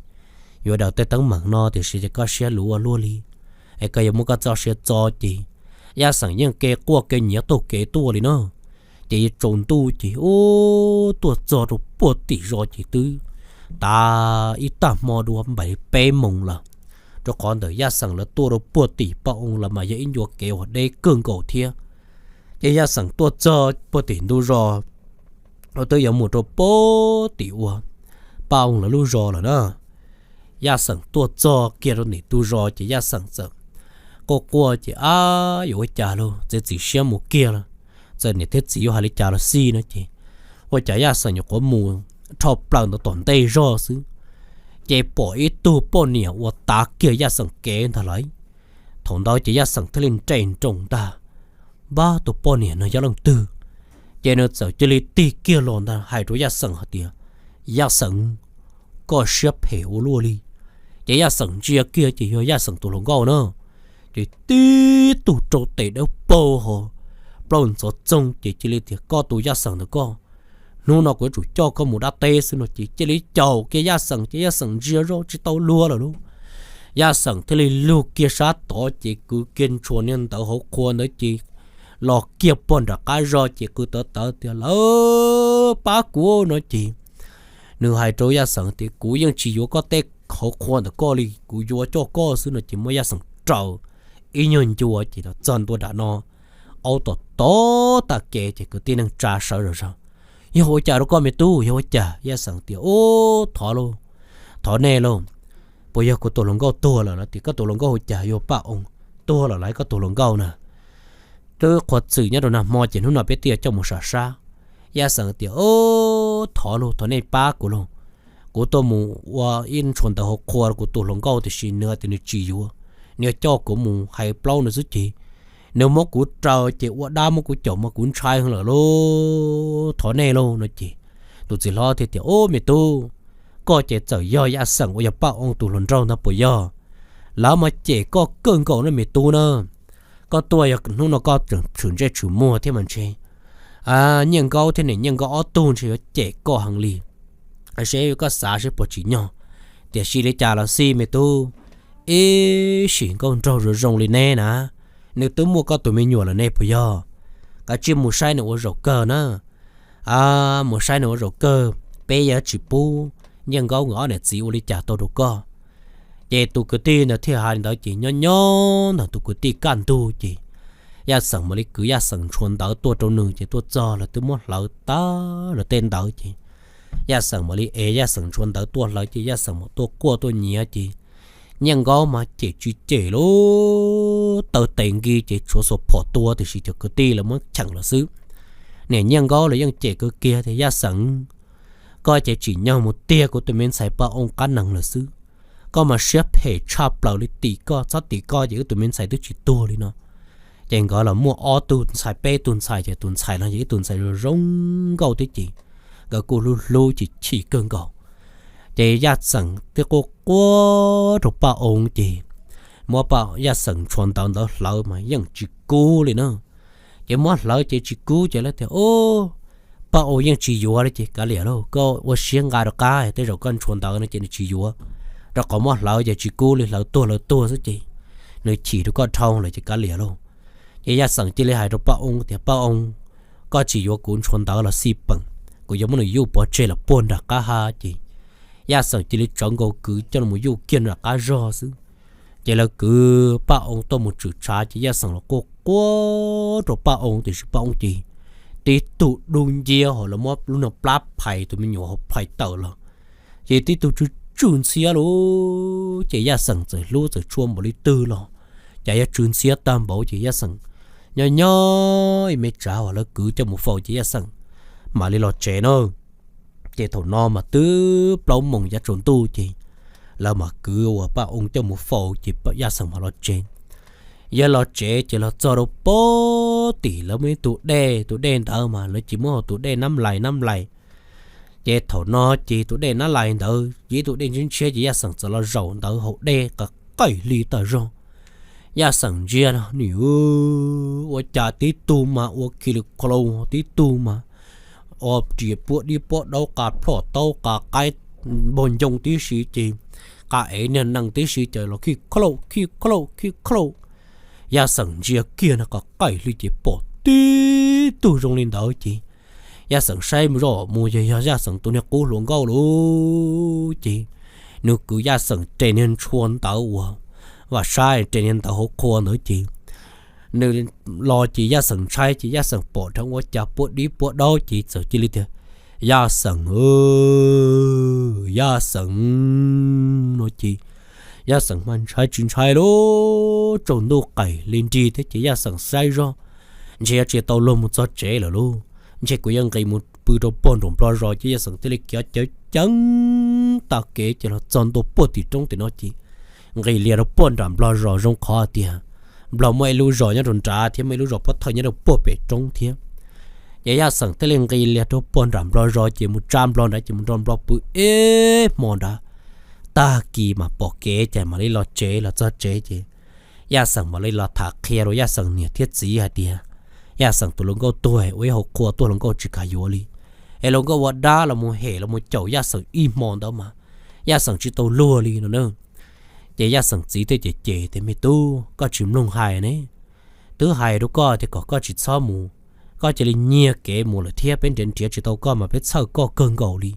yuav daws tej teeb meem no tiam sis ces koj siab luv ua luaj li, es koj yuav muab koj txoj sia txo ces Yaj Xeem yeej kev quaj kev nyiav taug kev tuaj li na. Ces yuav tsaus ntuj ces ub tuaj txog rau puag tim zos ces twb tav ib tag hmo dua npaum li peb moos lawm, rau qhov ntawm Yaj Xeem lawv tuaj rau puag tim Paj Oo lawm mas yog ib ncua kev uas deb kawg nkaus thiab. Ces Yaj Xeem tuaj txog puag tim ntug zos uas twb yuav mus rau puag tim uas Paj Oo lawv lub zos lawm na. Yaj Xeem tuaj txog kiag rau ntawm ntug zos ces Yaj Xeem txawm quaj quaj ces, Ab, yuav ua cas lauj, txiav txim siab mus kiag los txawm niam thiab txiv yuav hais li cas los xij no ces ua cas Yaj Xeem nyuam qhuav mus rho plaws ntawd tom ntej zog xwb, ces pom ib tug poj niam uas tav kiag Yaj Xeem kev ntag lauj. Thaum ntawd ces Yaj Xeem thiaj li nres nroos ntag, Npab, tus poj niam no yog leej twg? Ces nws txawm cia li tig kiag los ntag hais rau Yaj Xeem hais tias, Yaj Xeem, koj siab phem ua luaj li. Ces Yaj Xeem ntsia kiag ces yog Yaj Xeem tus hluas nkauj na, ces tib tug rau tes dawb paug ho plaub ntxhov txoog ces cia li tias, Koj tus Yaj Xeem ntawm koj, hnub no kuv yuav tsum coj koj mus dab teb xwb no ces cia li caum kiag Yaj Xeem ces Yaj Xeem ntsia zoj tsis tau luag lawm lauj. Yaj Xeem thiaj li lug kiag sab tod ces kwv kiag ntshua niag ntawv hauv qhua ntawd ces los kiag puag nram qab zog ces qw tawv tawv tias, Lawv pab kuv no ces nws hais rau Yaj Xeem tias, Kuv yeej tsis yuav koj tej hauv qhua ntawm koj li, kuv yuav coj koj xwb no ces muab Yaj Xeem raws ib nyuag ncua ces txog ntua nram no, aub tom tov tag kev ces kwv tij neej tsa sawv zom zaws, Yog ua cas rau koj me tub, yog ua cas? Yaj Xeem tias, Ub, thov lauj, thov nej lauj, puas yog kuv tus hluas nkauj tuag lawm los tias, Koj tus hluas nkauj ua cas yuav Paj Oo tuag lawm los koj tus hluas nkauj na? Twb qhuav txwm nyob rau nag hmo ces hnub no peb thiaj coj mus sam sab. Yaj Xeem tias, Ub, thov lauj, thov nej pab kuv lauj, kuv tuaj mus ua ib ntshua ntawv hauv qhua rau kuv tus hluas nkauj tiam sis nws tias nws tsis yuav, nws coj kuv mus hais plaub nws xwb ces nws muab kuv raws ces ua dab muab kuv caum mas kuv ntshai heev lawm lauj, thov nej lauj no ces tus txiv hlob thiaj tias, Ub, me tub, koj ces txawm yog Yaj Xeem uas yog Paj Oo tus hluas nraug ntag puas yog? Lawv mas cem koj kawg nkaus na me tub na. Koj tuaj yog hnub no koj tseem tshwm ntsej tshwm muag thiab mas ntshe Nyiaj Nkaub thiab niam Nyiaj Nkaub ob tug ntshe yuav cem koj heev li. Seb koj xav seb puas tsim nyog. Tiam sis li cas los xij me tub, ib sim nkauj nraug zoo zoo li neb na, nws twb muaj koj tus me nyuam lawm ne puas yog? Kav tsij mus saib nws ua zaum kawg na. Mus saib nws ua zaum kawg, peb yuav tsis pub Nyiaj Nkaub nkawd ob niam txiv ua li cas tau rau koj. Ces tus kwv tij ntawd thiaj hais li ntawd ces nyob nyob ntawm tus kwv tij kaj ntug ces Yaj Xeem mam li kwv Yaj Xeem ntshua ntawv tuaj rau nws ces tuaj txog lawv twb muab hlawv tag lawv tej ntawd ces Yaj Xeem mam li ev Yaj Xeem ntshua ntawv tuaj hlawv ces Yaj Xeem mam tuaj quaj tuaj nyiav ces Nyiaj Nkaub mas cem tsis cem lauj, taw tes nki ces tshuav xuas phom tua tiam sis cov kwv tij lawv muab cheem lawm xwb. Niam Nyiaj Nkaub los yeej cem kawg kiag tias, Yaj Xeem, koj ces tsim nyog mus tiag kuv tus me ntxhais Paj Oo qab nees lawm xwb. Koj mas siab phem tshaj plaws li, tim koj, txhob tim koj ces wb tus me ntxhais twb tsis tuag li no. Ces nkawd los muaj ob tug ntxhais peb tug ntxhais ces tus ntxhais no yog ib tug ntxhais zoo zoo nkauj thiab ces nkawd kuj hlub hlub chim chim kawg nkaus. Ces Yaj Xeem twb quaj quaj rau Paj Oo ces muab Yaj Xeem ntshua ntawv ntawd hlawv mas yeej tsis kub li na. Ces muab hlawv ces tsis kub ces lawv tias, Paj Oo yeej tsis yuav li ces kav liam lauj, koj ua siab nqa rov qab, tej zaum koj ntshua ntawv no ces nws tsis yuav, rau qhov muab hlawv ces tsis kub li, hlawv tuag hlawv tuag xwb ces nws chim rau koj dhau lawm ces kav liam lauj. Ces Yaj Xeem cia li hais rau Paj Oo tias, Paj Oo, koj tsis yuav kuv ntshua ntawv los xij peem, kuv yuav muab nws yuj pov tseg los puag nram qab hav. Ces Yaj Xeem cia li tsawv nkaus kwv coj los mus yuj kiag nram qab zog xwb. Ces lawv kwv Paj Oo tuaj mus tshwm tshav ces Yaj Xeem los quaj quaj rau Paj Oo tiam sis Paj Oo ces tib tug dub nciab ho lawv muab lub niag plab phais tus me nyuam hauv phais tawm los, ces tib tug tsw tsw ntxhiab lawm. Ces Yaj Xeem txawm hlub txawm tshua npaum li twg los cas yuav tsw ntxhiab tag npaum. Ces Yaj Xeem nyob nyob ib me tsam uas lawv kwv coj mus faus ces Yaj Xeem mam li los tsev na. Ces thaum no mas twb plaub moos yav tsaus ntuj ces lawv mam kwv uas Paj Oo coj mus faus ces Yaj Xeem mam los tsev. Yog los tsev ces los txog rau pem tim lawv muaj ib tug dej, tus dej ntawd mas lawv ces muab hu tus dej Nab Lais, Nab Lais. Ces thaum no ces tus dej Nab Lais ntawd yog ib tug dej ntshiab ntshiab ces Yaj Xeem txawm los zaum ntawd haus dej qas qaij hli tag zog. Yaj Xeem ntsia no nws ua cas tib tug mas ua ki li klo, tib tug mas ua riam puab dib puab daub, qas plhom taub qas qaib npog ncoo tib si ces qas ev niag nees tib si ces los khij khlauj khij khlauj khij khlauj. Yaj Xeem ntsia kiag no qas qaij hli ces pom tib tug zoo li ntawd ces Yaj Xeem saib mus zoj mus yog yog Yaj Xeem tus niag qub hluas nkauj lawm ces nws kwv Yaj Xeem res niag ntshua ntawv uas vaj saib res niag ntawv hauv qhua ntawd ces nws los ces Yaj Xeem ntshai ces Yaj Xeem pom dheev ua cas puab dib puab daub ces txawm cia li tias, Yaj Xeem, Yaj Xeem no ces Yaj Xeem mas ntshai tsis ntshai lub tsaus ntuj qaim li nrig thiab ces Yaj Xeem saib zoj ntshe yuav tsis tau luag mus txog tsev lawm lauj, ntshe kuv yuav nqis mus pw rau puag nram nplog zos ces Yaj Xeem thiaj li khiav ceev ceev tag kev ces los txog ntua puag tim roob tim no ces nqis lias rau puag nram nplog zos zoo qhov tias nplog muaj ib lub zos nyob rau nrad thiab muaj ib lub zos pob thawj nyob rau puag pem roob thiab. Ces Yaj Xeem thiaj li nqis lias rau puag nram nplog zos ces mus tsa nplog nrad ces mus nrog nplog pw ib hmo nrad, tag kis mam pom kev ces mam li los tsev, los txog tsev ces Yaj Xeem mam li los tham qhia rau Yaj Xeem niam thiab txiv hais tias Yaj Xeem tus hluas nkauj tuag ua ib hauv qhua tuaj hluas nkauj tsis kam yuav li, es hluas nkauj ua dab los mus hem los mus caum Yaj Xeem ib hmo ntawd mas Yaj Xeem tsis tau luag li no na. Ces Yaj Xeem txiv thiaj cem cem tias, Me tub, koj tsis mloog hais ne, twb hais rau koj tias kom koj tsis txhob mus, koj cia li nyiag kev mus lawm thiab peb nrhiav nrhiav tsis tau koj mas peb txhawj koj kawg nkaus li.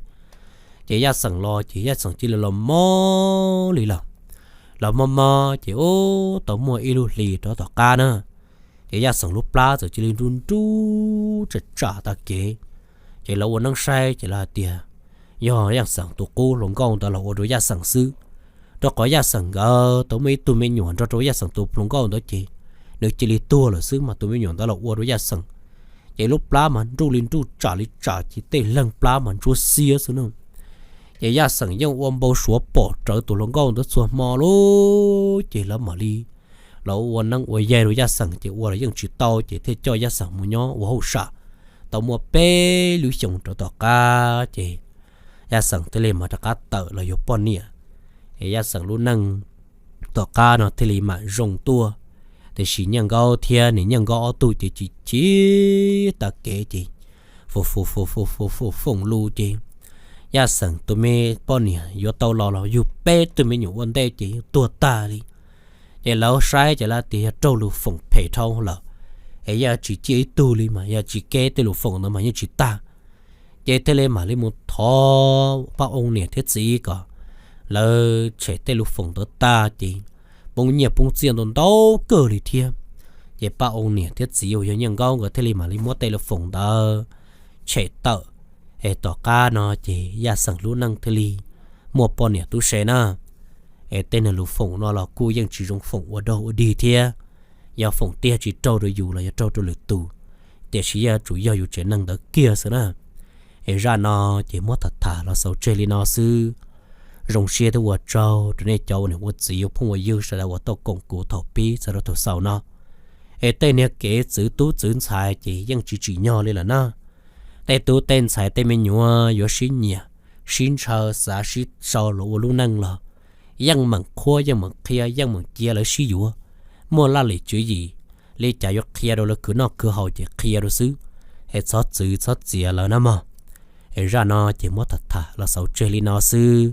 Ces Yaj Xeem los ces Yaj Xeem cia li los mob li lawm. Los mob mob ces ub tau muaj ib lub hlis rov tom qab na, ces Yaj Xeem lub plab txawm cia li nruj nruj tsam tsam tag kev. Ces lawv ua neeb saib ces lawv hais tias yog Yaj Xeem tus qub hluas nkauj ntawd los ua rau Yaj Xeem xwb, rau qhov Yaj Xeem nkawd tau muaj ib tug me nyuam nrog rau Yaj Xeem tus hluas nkauj ntawd ces nws cia li tuag lawm xwb mas tus me nyuam ntawd los ua rau Yaj Xeem. Ces lub plab mas nruj li nruj tsam li tsam ces tej leeg plab mas ntsuab xiab xwb na. Ces Yaj Xeem yeej ua npau suav pom rawv tus hluas nkauj ntawd txhua hmo lawm ces lawv mam li los ua neeb ua yaig rau Yaj Xeem ces ua los yeej tsis tau ces thiaj coj Yaj Xeem mus nyob ua hauj sam tau muaj peb lub xyoos rov tom qab ces Yaj Xeem thiaj li mam rov qab tawm los yuav poj niam. Es Yaj Xeem lub neej tom qab no thiaj li mam zoo tuaj, tiam sis Nyiaj Nkaub thiab niam Nyiaj Nkaub ob tug ces chim chim tag kev ces foom foom foom foom foom foom lus ces Yaj Xeem tus me poj niam yuav tau los los yug peb tug me nyuam ua ntej ces yeej tuag tag li. Ces lawv saib ces lawv tias yog raug lus foom phem dhau lawm, es yog tsis ciaj ib tug li mas yog tsis keb tej lus foom ntawd mas yeej tsis tag. Ces thiaj li mam li mus thov Paj Oo niam thiab txiv kom lawv tshem tej lus foom ntawd tag ces poob nyiaj poob txiaj ntau ntau kawg li thiab. Ces Paj Oo niam thiab txiv uas yog Nyiaj Nkaub nkawd thiaj li mam li muab tej lus foom ntawd tshem tawm. Es tom qab no ces Yaj Xeem lub neej thiaj li muaj poj niam tub se na. Es tej niag lus foom no los kuj yeej tsis zoo foom ua dog ua dig thiab, yog foom tiag tsis raug rau yus los yog raug rau lwm tus, tiam sis yeej yuav tsum yog yus tsev neeg ntawd kiag xwb na. Es zaj no ces muab tham tham los xaus tseg li no xwb. Zoo siab thiab ua tsaug rau nej cov ua niam ua txiv ua phooj ua ywg sawv daws uas tau koom kuv thaum pib txog rau thaum xaus no. Es tej niag kev txwv tub txwv ntxhais ces yeej tsis tsim nyog li lawm na. Tej tub tej ntxhais tej me nyuam yuav sib nyiam, sib ntshaw, xav sib sau los ua lub neej los yeej meem qhuab yeej meem qhia yeej meem cia lawv sib yuav. Muaj laj lim tswv yim li cas yuav qhia rau lawv khwv noj khwv haus ces qhia rau xwb, es txhob txwv txhob txiav lawv na mog. Es zaj no ces muab tham tham los xaus tseg li no xwb.